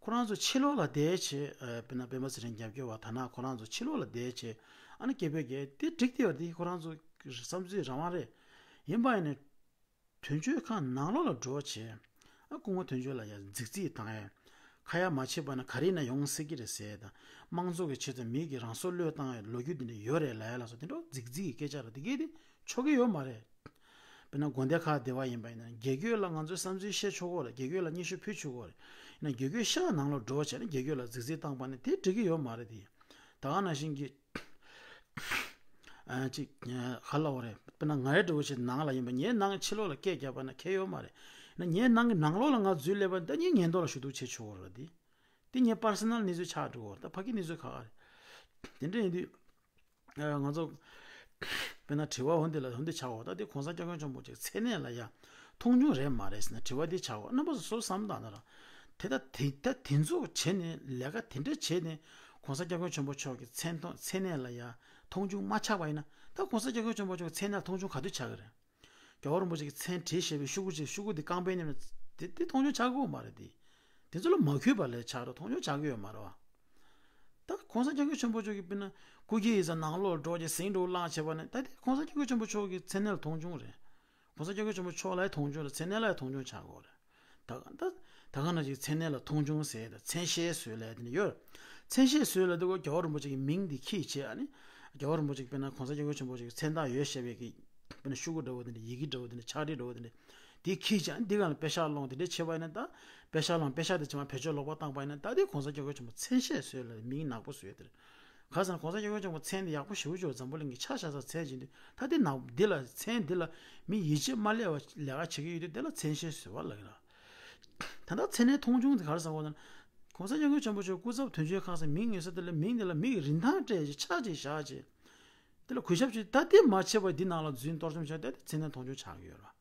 ཁོ་རང་ཚོ་ཕྱི་ལོགས་ལ་བསྡད་བྱས་ཨ་དཔེར་ན་སྤེན་པ་ཚེ་རིང་རྒྱབ་སྐྱོར་བ་ད་ནང་ཁོ་རང་ཚོ་ཕྱི་ལོགས་ལ་བསྡད་བྱས་ཨ་ནི་སྐད་འབོད་རྒྱག་དེ་འགྲིག་དེ་ཡོད་རེད་འདི། ཁོ་རང་ཚོ་བསམ་ཚུལ་རང་དབང་རེད། ཡིན་པ་ཡིན་ནའི་དོན་གཅོད་ཁང་ནང་ལོགས་ལ་འགྲོ་བྱས་ཨ་སྐུ་ངོ་དོན་གཅོད་ལ་ཡ་རྫིག་རྫིག་བཏང་ཡས། ཁ་ཡ་མ་བྱས་པ་ན་ག་རེ་ན་ཡོང་སྲིད་ཀྱི་རེད་ཟེར་དང་། དམངས་གཙོ་གི་ཆེད་དུ་མི་གི་རང་སྲོག་བློས་བཏང་ཡ་ལོ་རྒྱུས་འདི་འདྲ་ཡོད་རེད་ལབ་ཡ་ལ་སོགས་དེ་འདྲ་རྫིག་རྫིག་གི་སྐད་ཆ་རེད། དེ་གས་དེ་ཆོག་གི་ཡོད་མ་རེད། དཔེར་ན་དགོན་སྡེ་ཁག་སྡེ་བ་ཡིན་པ་ཡིན་ན་དགེ་སྐོས་ལ་ང་ཚོའི་བསམ་ཚུལ་བཤད་ཆོག་གི་རེད། དགེ་སྐོས་ལ་སྙན་ཞུ་ཕུལ་ཆོག་གི་རེད། ཡིན་ན་དགེ་སྐོས་ཤག་ནང་ལ་འགྲོ་བྱས་ནས་དགེ་སྐོས་ལ་རྫིག་རྫིག་བཏང་པ་ནི་དེ་འགྲིག་གི་ཡོད་མ་རེད་དེ། ད་ག་ནང་བཞིན་གྱི། ཨ་ཅིག་ཨ་ག་ལབ་དགོས་རེད། དཔེར་ན་ང་རེ་འདྲ་བོ་ཞིག་ནང་ལ་ཡིན་པ་ངའི་ནང་གི་ཕྱི་ལོགས་ལ་སྐད་རྒྱབ་པ་ན་ཁྱད་ཡོད་མ་རེད། ན་ངའི་ནང་གི་ནང་ལོགས་ལ་ང་འཛུལ་སླེབས་པ་ད་ངའི་ཉེན་རྟོག་ལ་ཞུ་གཏུག་བྱེད་ཆོག་གི་རེད་དེ། དེ་ངའི་པར་སོ་ནལ་གནས་ཚུལ་ཆགས་འགྲོ་གི་རེད། ད་ཕ་གི་གནས་ཚུལ་ཁག་ཁག་རེད། དེ་འདྲ་ཡིན་དུས་ཨ་ང་ཚོ་དཔེར་ན་དྲི་བ་འོ་འདི་ལ་འོ་འདི་ཆགས་འོ། ད་དེ་གོང་ས་སྐྱབས་མགོན་ཆེན་པོ་ཅིག་མཚན་གནས་ལ་ཡ་མཐོང་ཆུང་རེད་མ་རེད་ཟེར་ན་དྲི་བ་འདི་ཆགས་འོ། རྣམ་པ་ཚོ་སོ་བསམ་བཏང་ན་ར། དེ་ད་དེ་ད་དེ་ཚོ་བྱས་ནས་ལས་ཀ་དེ་འདྲ་བྱས་ནས་གོང་ས་སྐྱབས་མགོན་ཆེན་པོ་མཆོག་གི་མཚན་མཐོང་མཚན་གནས་ལ་ཡ་མཐོང་ཆུང་མ་ཆགས་པ་ཡིན་ན་ད་གོང་ས་སྐྱབས་མགོན་ཆེན་པོ་མཆོག་གི་མཚན་གནས་ལ་མཐོང་ཆུང་ག་དུས་ཆགས་ཀྱི་རེད། རྒྱལ་བ་རིན་པོ་ཆེ་གི་མཚན་བྲིས་བཞག་པའི་ཤོག་གུ་ཅིག་ཤོག་གུ་འདི་རྐང་པའི་ནང་ནས་དེ་དེ་མཐོང་ཆུང་ཆགས་ཀྱི་ཡོད་མ་རེད་དེ། དེ་ཚོ་ལ་མ་གུས་པ་ལས་ཆགས་རོགས་མཐོང་ཆུང་ཆགས་ཀྱི་ཡོད་མ་རེད་བ། ད་གོང་ས་སྐྱབས་མགོན་ཆེན་པོ་མཆོག་གི་དཔེར་ན་སྐུ་སྐྱེ་ཡིན་ས་ནང་ལོགས་འགྲོ་རྗེས་ཟིང་འགྲོ་བླངས་བྱས་པ་ནི་ད་དེ་གོང་ས་སྐྱབས་མགོན་ཆེན་པོ་མཆོག་གི་མཚན་གནས་ལ་མཐོང་ཆུང་རེད། གོང་ས་སྐྱབས་མགོན་ཆེན་པོ་མཆོག་ལ་ཡང་མཐོང་ཆུང་རེད། མཚན་གནས་ལ་ཡང་མཐོང་ཆུང་ཆགས་དགོས་རེད། ད་ད་ད་ག་ནང་བཞིན་མཚན་གནས་ལ་མཐོང་ཆུང་ཟེར་ད་མཚན་ཤས་བཟོས་ལབ་དེ་ནི་ཡོད། མཚན་ཤས་བཟོས་ལབ་དུས་རྒྱལ་བ་རིན་པོ་ཆེ་གི་མིང་འདི་ཁྱེར་བྱས་ཨ་ནི་རྒྱལ་བ་རིན་པོ་ཆེ་གི་དཔེར་ན་གོང་ས་སྐྱབས་མགོན་ཆེན་པོ་མཆོག་གི་མཚན་རྟགས་ཡོད་བཤད་པའི་གི་དཔེར་ན་ཤོག་གུ་འདྲ་བོ་དེ་འདྲ་ཡི་གེ་འདྲ་བོ་དེ་འདྲ་ཕྱག་བྲིས་འདྲ་བོ་དེ་འདྲ་དེ་ཁྱེར་བྱས་ཨ་ནི་འདི་ག་ལ་པེ་ཤག་སློང་དེ་འདྲ་བྱས་པ་ཡིན་ན་ད་པེ་ཤག་སློང་པེ་ཤག་དེ་ཕྱི་མ་བེད་སྤྱོད་ལོག་པ་བཏང་པ་ཡིན་ན་ད་དེ་གོང་ས་སྐྱབས་མགོན་ཆེན་པོ་མཚན་ཤས་བཟོས་ལ་མིང་ནག་པོ་བཟོས་དེར། ག་ཟེར་ན་གོང་ས་སྐྱབས་མགོན་ཆེན་པོ་མཚན་དེ་ཡག་པོ་ཞེ་པོ་ཅིག་འཛམ་བུ་གླིང་གི་ཆ་བཞག་ས་མཚན་ཅིག་འདུག་ད་དེ་ནག་འདི་ལ་མཚན་འདི་ལ་མི་ཡིད་ཆེས་མ་སླེབས་པ་ལས་ཀ་བྱེད་ཀྱི་ཡོད་དུས་དེ་ལ་མཚན་ཤས་བཟོས་པ་ལབ་ཀྱི་རེད། ད་ལྟ་མཚན་གནས་མཐོང་ཆུང་དེ་ག་རེ་ཟེར་བ་ན། གོང་ས་སྐྱབས་མགོན་ཆེན་པོ་མཆོག་སྐུ་ཚབ་དོན་གཅོད་ཁང་ཟེར་མིང་ཡོད་ས་དེ་ལ་མིང་དེ་ལ་མིག་རིན་ཐང་སྤྲད་ཅིག་ཆ་ཅིག་བཞག་ཅིག་དེ་ལ་གུས་ཞབས་ཅིག་ད་དེ་མ་བྱས་པ་འདི་ནང་ལ་འཛུལ་གཏོར་བཅོམ་བྱས་ཏེ་མཚན་གནས་མཐོང་ཆུང་ཆགས་ཀྱི་ཡོད་རེད།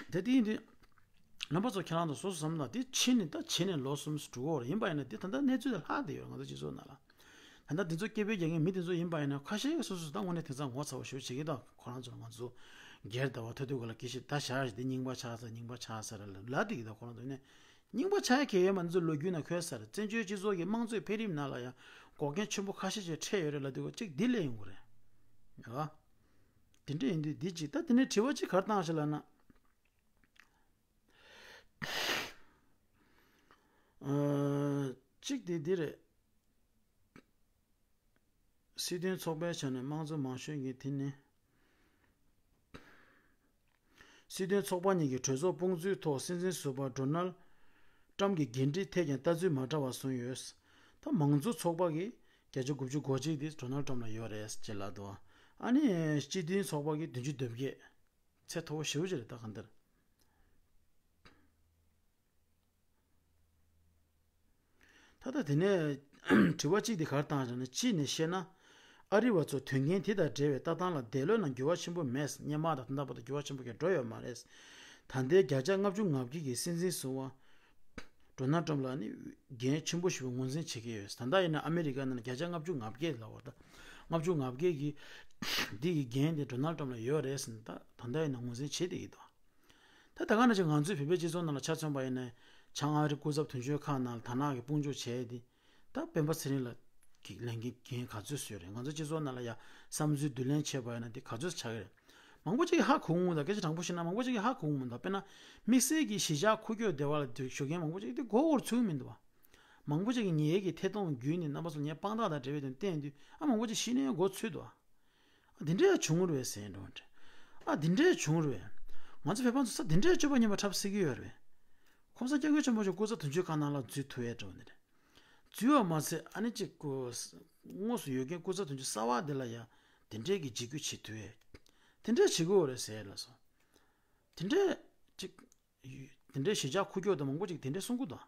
དེ་དེ་ཡིན་དུས། རྣམ་པ་ཚོ་ཁྱེད་རང་ཚོ་སོ་སོ་བསམ་ན་དེ་ཕྱི་ནས་ད་བྱས་ནས་ལོ་གསུམ་དྲུག་འགོར་ཡིན་པ་ཡིན་ན་དེ་ད་ལྟ་གནས་ཚུལ་དེ་ལྷག་བསྡད་ཡོད་ང་ཚོ་སྤྱི་ཚོགས་ནང་ལ། ད་ལྟ་འདི་ཚོ་སྐད་འབོད་རྒྱག་མཁན་མི་དེ་ཚོ་ཡིན་པ་ཡིན་ན་ཁ་ཤས་སོ་སོ་ད་དངོས་གནས་དེང་སང་ངོ་ཚ་བ་ཞེ་པོ་བྱེད་ཀྱི་འདུག་ཁོ་རང་ཚོ་ལ་ང་ཚོ་སྒེར་ཟླ་བ་ཐོ་ཐོ་ག་ལ་སྐད་ཆ་ད་བཞག་ཞིག་དེ་རྙིང་པ་ཆགས་ཚར་རྙིང་པ་ཆགས་ཚར་ལ་ལབ་བསྡད་ཀྱི་འདུག་ཁོ་རང་ཚོ་ནས་རྙིང་པ་ཆགས་ཡ་གལ་ཡོད་མ་རེད། ང་ཚོ་ལོ་རྒྱུས་ནང་འཁོད་ཚར་བཙན་བྱོལ་སྤྱི་ཚོགས་ཀྱི་དམངས་གཙོའི་འཕེལ་རིམ་ནང་ལ་ཡང་འགོག་རྐྱེན་ཆེན་པོ་ཁ་ཤས་ཅིག་འཕྲད་ཡོད་རེད་ལབ་དུས་གཅིག་འདི་ལས་ཡོང་གི་རེད། ཡ། དེ་འདྲ་ཡིན་དུས་འདི་གཅིག་ད་དེ་ནས་དྲི་བ་གཅིག་ག་རེ་བཏང་ཞིག་ལབ་ན། ཨ། གཅིག་དེ་འདི་རེད། སྲིད་དོན་ཚོགས་པའི་ཆ་ནས་དམངས་གཙོ་མང་ཤོས་ཀྱི་དེ་ནི། སྲིད་དོན་ཚོགས་པ་གཉིས་ཀྱི་གྲོས་ཚོགས་དཔུང་འཛུལ་ཐོག་སྲིད་འཛིན་ཟུར་པ་ཌོ་ནལ་ཊམ་གྱི་འགན་འཁྲི་ཐད་ཀྱང་ལྟ་ཚུལ་མ་འདྲ་བ་བཟུང་ཡོད། ད་མང་གཙོ་ཚོགས་པ་གིས་བརྒྱ་ཆ་དགུ་བཅུ་གོ་གཅིག་དེ་ཌོ་ནལ་ཊམ་ལ་ཡོད་རེད་ཅེས་ལབ་འདུག་ཨ་ནི་སྤྱི་མཐུན་ཚོགས་པ་གིས་བདུན་ཅུ་དོན་བརྒྱད། ཚད་མཐོ་བོ་ཞེ་པོ་ཅིག་རེད་ད་གང་ལྟར། ད་ལྟ་དེ་ནས་དྲི་བ་གཅིག་དེ་ག་རེ་བཏང་བཞག་ན་གཅིག་ནས་བཤད་ན། ཨ་རི་བ་ཚོ་དོན་རྐྱེན་དེ་དང་འབྲེལ་བའི་ལྟ་སྟངས་ལ་འདས་ལོ་ནང་འགྱུར་བ་ཆེན་པོ་མེད། སྔོན་མ་དང་ད་ལྟ་བར་དུ་འགྱུར་བ་ཆེན་པོ་གང་འགྲོ་ཡོད་མ་རེད། ད་ལྟའི་བརྒྱ་ཆ་ལྔ་བཅུ་ང་བརྒྱད་ཀྱི་སྲིད་འཛིན་ཟུར་པ། ཌོ་ནལ་ཊམ་ལ་ནི་འགན་ཆེན་པོ་ཞིག་ངོས་འཛིན་བྱེད་ཀྱི་ཡོད། ད་ལྟ་ཡིན་ན་ཨ་མི་རི་ཀ་ནང་ལ་བརྒྱ་ཆ་ལྔ་བཅུ་ང་བརྒྱད་ལབ་པ་དང་། ལྔ་བཅུ་ང་བརྒྱད་ཀྱི་འདི་གི་འགན་དེ་ཌོ་ནལ་ཊམ་ལ་ཡོད་རེད་ཟེར་ནས་ད་ད་ལྟ་ཡིན་ན་ངོས་འཛིན་བྱེད་བསྡད་ཀྱི་འདུག་ད་ད་ག་ནང་བཞིན་ང་ཚོའི་བོད་པའི་སྤྱི་ཚོགས་ནང་ལ་ཆ་མཚོན་པ་ཡིན་ན། བྱང་ཨ་རི་སྐུ་ཚབ་དོན་གཅོད་ཁང་ནང་ལ་དར་ནག་གི་དཔུང་འཇུག་བྱས་ཏེ། ད་སྤེན་པ་ཚེ་རིང་ལགས་ཀྱི་ལས་འགན་འགན་ག་ཚོད་བཟོས་རེད། ང་ཚོ་སྤྱི་ཚོགས་ནང་ལ་ཡ་བསམ་ཚུལ་བསྡུ་ལེན་བྱས་པ་ཡིན་ན་དེ་ག་ཚོད་ཆགས་ཀྱི་རེད། མང་པོ་ཅིག་གིས་ཧ་གོ་འོང་ད། སྐད་ཆ་དྲང་པོ་བཤད་ན་མང་པོ་ཅིག་གིས་ཧ་གོ་འོང་ད། དཔེར་ན་དམིགས་བསལ་གྱི་གཞིས་ཆགས་ཁུག་ཀྱོག་སྡེ་བ་ལ་འདུག་ཞུགས་མཁན་མང་པོ་ཅིག་དེ་མགོ་སྐོར་ཚུགས་མི་འདུག་བ། མང་པོ་ཅིག་གིས་ངེད་ཀྱི་ཐད་གཏོང་བརྒྱུད་ནས་རྣམ་པ་ཚོ་ངས་དཔང་རྟགས་དང་འབྲེལ་བའི་དོན་བསྟན་དུས་ཨ་མང་པོ་ཅིག་གཞི་ནས་མགོ་ཚོས་འདུག་བ། ཨ་འདི་འདྲས་བྱུང་རེད་ཟེར་འགྲོ་འདྲ། ཨ་འདི་འདྲས་བྱུང་རེད། ང་ཚོ་བོད་པ་ཚོ་ས་འདི་འདྲས་སྤྱོད་པ་ངན་པ་འཁྲབ་སྲིད་ཀྱི་ཡོད་རེད། ཁོང་ས་སྐྱབས་མགོན་ཆེན་པོ་མཆོག་སྐུ་ཚེ་དུང་ཕྱུར་ཁང་ནང་ལ་འཛུལ་ཐུབ་ཡས་འགྲོ་འདི་རེད། འཛུལ་བ་མ་ཚད་ཨ་ནི་གཅིག་གོ། དངོས་སུ་ཡོད་མཁན་སྐུ་ཚེ་དུང་ཕྱུར་གསར་བ་འདི་ལ་ཡང་དེ་འདྲའི་གི་འཇིགས་སྐུལ་བྱེད་ཐུབ་ཡས། དེ་འདྲས་བྱེད་དགོས་རེད་ཟེར་ལ་སོ། དེ་འདྲས་གཅིག་དེ་འདྲས་གཞིས་ཆགས་ཁུག་ཀྱོག་དང་མང་པོ་ཅིག་དེ་འདྲས་གསུང་གི་འདུག་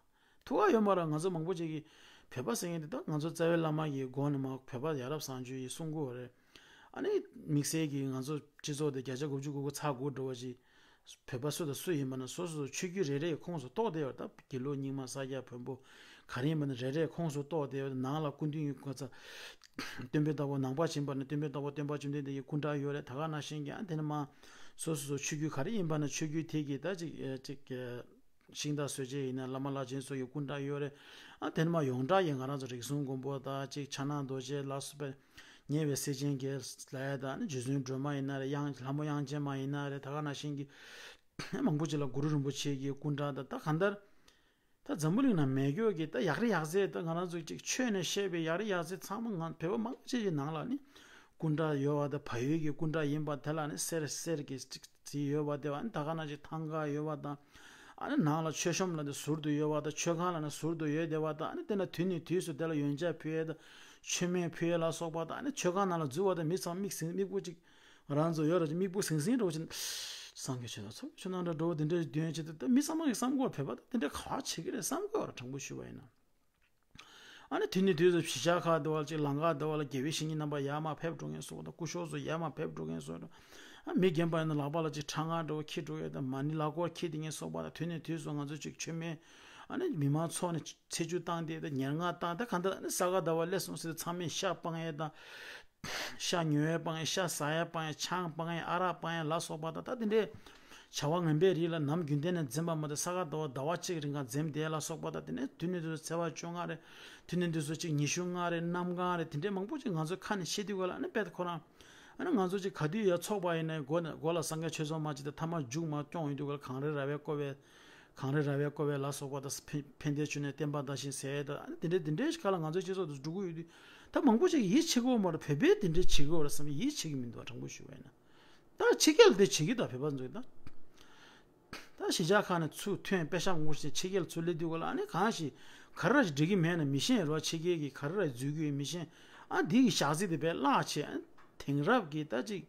ཐུགས་ཁག་ཡོད་མ་རེད། ང་ཚོ་མང་པོ་ཅིག་གིས་བོད་པ་ཟེར་མཁན་དེ་དག་ང་ཚོ་རྩ་བའི་བླ་མ་གི་སྒོ་ནས་མ་བོད་པ་ཡ་རབས་བཟང་སྤྱོད་ཡི་གསུང་གི་ཡོད་རེད། ཨ་ནི་དམིགས་བསལ་གྱིས་ང་ཚོ་སྤྱི་ཚོགས་དེ་བརྒྱ་ཆ་དགུ་བཅུ་གོ་དགུ་ཚེག་དགུ་འགྲོ་བ་ཅིག་བོད་པ་སུ་དང་སུ་ཡིན་པ་ན་སོ་སོ་སོ་ཆོས་བརྒྱུད་རེ་རེའི་ཁོངས་སུ་གཏོགས་བསྡད་ཡོད་རེད། ད་དགེ་ལུགས་རྙིང་མ་ས་སྐྱ་བོན་པོ་ག་རེ་ཡིན་པ་ན་རེ་རེའི་ཁོངས་སུ་གཏོགས་བསྡད་ཡོད་རེད། ནང་ལ་སྐུ་མདུན་གྱི་སྐུ་ཚ་སྟོན་པའི་བདག་པོ་ནང་པ་ཡིན་པ་ན་སྟོན་པའི་བདག་པོ་སྟོན་པ་བཅོམ་ལྡན་འདས་ཀྱི་སྐུ་འདྲ་ཡོད་རེད། ད་ག་ནང་བཞིན་གྱི་ཨ་དེ་ནི་མ་སོ་སོ་སོ་ཆོས་བརྒྱུད་ག་རེ་ཡིན་པ་ན་ཆོས་བརྒྱུད་དེ་གི་ད་ཅིག་ཨེ་ཅིག་ཨེ་ཤིང་རྟ་བཟོ་བྱེད་ཡིན་ན་བླ་མ་བླ་ཆེན་སོགས་ཀྱི་སྐུ་འདྲ་ཡོད་རེད། ཨ་དེ་ནི་མ་ཡོངས་གྲགས་ཀྱི་ང་རང་ཚོ་རིགས་གསུམ་མགོན་པོ་དང་ཅིག་ཕྱག་ན་རྡོ་རྗེ་ལ་སོགས་པའི་ཉེ་བའི་སྲས་ཆེན་གྱི་ལ་ཡ་དང་ནི་རྗེ་བཙུན་སྒྲོལ་མ་ཡིན་ན་རེད། དབྱངས་ལྷ་མོ་དབྱངས་ཅན་མ་ཡིན་ན་རེད། ད་ག་ནང་བཞིན་གྱི་མང་པོ་ཅིག་ལ་གུ་རུ་རིན་པོ་ཆེ་གི་སྐུ་འདྲ་དང་ད་གང་ལྟར་ད་འཛམ་བུ་གླིང་ན་མེད་རྒྱུ་གི་ད་ཡག་རེ་ཡག་ཟེར་ད་ང་རང་ཚོ་ཅིག་ཆོས་ནས་བཤད་པའི་ཡག་རེ་ཡག་ཟེར་ཚང་མ་ང་བོད་པ་མང་ཆེ་ཆེ་ནང་ལ་ནི་སྐུ་འདྲ་ཡོད་པ་དང་བལ་ཡུལ་གྱི་སྐུ་འདྲ་ཡིན་པ་དེ་ལ་ནི་གསེར་གསེར་གྱི་ཅིག་རྩི་ཡོད་པ་དེ་བ་ནི་ད་ག་ནང་ཅིག་ཐང་ག་ཡོད་པ་དང་། ཨ་ནི་ནང་ལ་མཆོད་གཤོམ་ལ་ནི་ཟུར་དུ་ཡོད་པ་དང་མཆོད་ཁང་ལ་ནི་ཟུར་དུ་ཡོད་བསྡད་པ་དང་། ཨ་ནི་དེ་ན་དུས་ནས་དུས་སུ་དེ་ལ་ཡོན་ཆབ་ཕུལ་ཡས་དང་མཆོད་མེ་ཕུལ་ཡས་ལ་སོགས་པ་དང་། ཨ་ནི་མཆོད་ཁང་ནང་ལ་འཛུལ་བ་དང་མི་ཚང་མིག་སིང་མིག་པོ་ཅིག་ང་རང་ཚོ་ཡོད་ར་ཅིག་མིག་པོ་སིང་སིང་འགྲོ་ཅིག་སངས་རྒྱས་ཆོས་དང་ཚོགས་ཆོས་ནང་འདྲ་འགྲོ་བ་དེ་འདྲའི་དོན་བྱེད་དུ་ད་མི་ཚང་མ་གི་བསམ་གོ་བོད་པ་ད་དེ་འདྲའི་ག་བ་བྱེད་ཀྱི་རེད་བསམ་གོ་ར་དྲང་པོ་ཞུ་བ་ཡིན་ན། ཨ་ནི་དེ་ནས་དུས་སུ་གཞིས་ཆགས་ཁག་དེ་བ་ལ་ཅིག་ལམ་ཁ་དེ་བ་ལ་དགེ་བའི་བཤེས་གཉེན་རྣམ་པ་ཡར་མར་ཕེབས་འགྲོ་མཁན་སོགས་དང་སྐུ་ཞབས་ཚོ་ཡར་མར་ཕེབས་འགྲོ་མཁན་སོགས་དང་། ཨ་མི་རྒན་པ་ཡིན་ན་ལག་པ་ལ་ཅིག་ཁྲག་མཁར་འདྲ་བོ་འཁྱེར་འགྲོ་ཡས་དང་མ་ཎི་ལག་སྐོར་འཁྱེར་དེ་ངན་སོགས་པ་དང་། དེ་ནས་དུས་སུ་ང་ཚོ་ཅིག་མཆོད་མེ་ཨ་ནི་མི་མང་ཚོགས་ནས་ཚེས་བཅུ་བཏང་སྟེ་དང་ཉེར་ལྔ་བཏང་དེ་གང་ལྟར་ཨ་ནི་ས་ག་ཟླ་བ་སླེབས་སོང་ཟེར་ཚང་མས་ཤ་སྤང་ཡས་དང་། ཤ་ཉོ་ཡས་སྤང་ཡས་ཤ་ཟ་ཡས་སྤང་ཡས་ཆང་སྤང་ཡས་ཨ་རག་སྤང་ཡས་ལ་སོགས་པ་དང་། ད་དེ་འདྲའི་བྱ་བ་ངན་པའི་རིགས་ལ་ནམ་རྒྱུན་གཏན་ནས་འཛེམ་པ་མ་དེ་ས་ག་ཟླ་བ་ཟླ་བ་གཅིག་རིང་ག་འཛེམ་བསྡད་ལ་སོགས་པ་དང་། དེ་ནས་དུས་ནས་དུས་སུ་ཚེས་པ་བཅོ་ལྔ་རེད། དུས་ནས་དུས་སུ་གཅིག་ཉི་ཤུ་ལྔ་རེད། གནམ་གང་རེད། དེ་འདྲའི་མང་པོ་ཅིག་ང་ཚོས་ཁ་ནས་བཤད་དུས་ག་ལ་ཨ་ནི་དཔེ་ཁོ་རང་ཨ་ནི་ང་ཚོ་ཅིག་ག་དུས་ཡ་ཚོགས་པ་ཡིན་ན་མགོ་ན་མགོ་ལ་སངས་རྒྱས་ཆོས་ཚོགས་མ་ཅིག་དང་ཐ་མ་མཇུག་མ་སྐྱོང་ཡོང་དུས་ག་ལ་གངས་རི་ར་བས་བསྐོར་བའི་གངས་རི་ར་བས་བསྐོར་བའི་ལ་སོགས་པ་དང་ཕན་ཕན་བདེ་བྱུང་ནས་བསྟན་པ་དར་ཞིང་ཟེར་ཡས་དང་། ཨ་ནི་དེ་འདྲའི་དེ་འདྲའི་ཁ་ལ་ང་ཚོའི་སྤྱི་ཚོགས་དུ་འགྲོ་གི་ཡོད་དུས་ད་མང་པོ་ཞིག་ཡིད་ཆེས་གི་ཡོད་མ་རེད། བོད་པས་དེ་འདྲའི་བྱེད་གི་ཡོད་རེད་བསམ་ཡིད་ཆེས་གི་མི་འདུག་དྲང་པོ་ཞུ་བ་ཡིན་ན། ད་ཕྱི་རྒྱལ་ལ་དེ་བྱེད་གི་ད་བོད་པ་ཚོ་ད། ད་གཞིས་ཆགས་ཁག་ནས་ཚུར་ཐོན་པེ་ཤག་མང་པོ་ཞིག་ཕྱི་རྒྱལ་ལ་ཚུར་སླེབས་དུས་ག་ལ་ཨ་ནི་གང་ཞིག་ག་རེ་ར་ཞིག་འགྲིག་གི་མེད་ན་མི་ཤེས་རོགས། ཕྱི་རྒྱལ་གི་ག་རེ་ར་འཛུལ་གི་ཡོད་མི་ཤེས། ཨ་འདི་གི་ཞག་ཚི་དེ་བས་བརླག་བྱས་ཨ་དེང་རབས་ཀྱི་ད་ཅིག་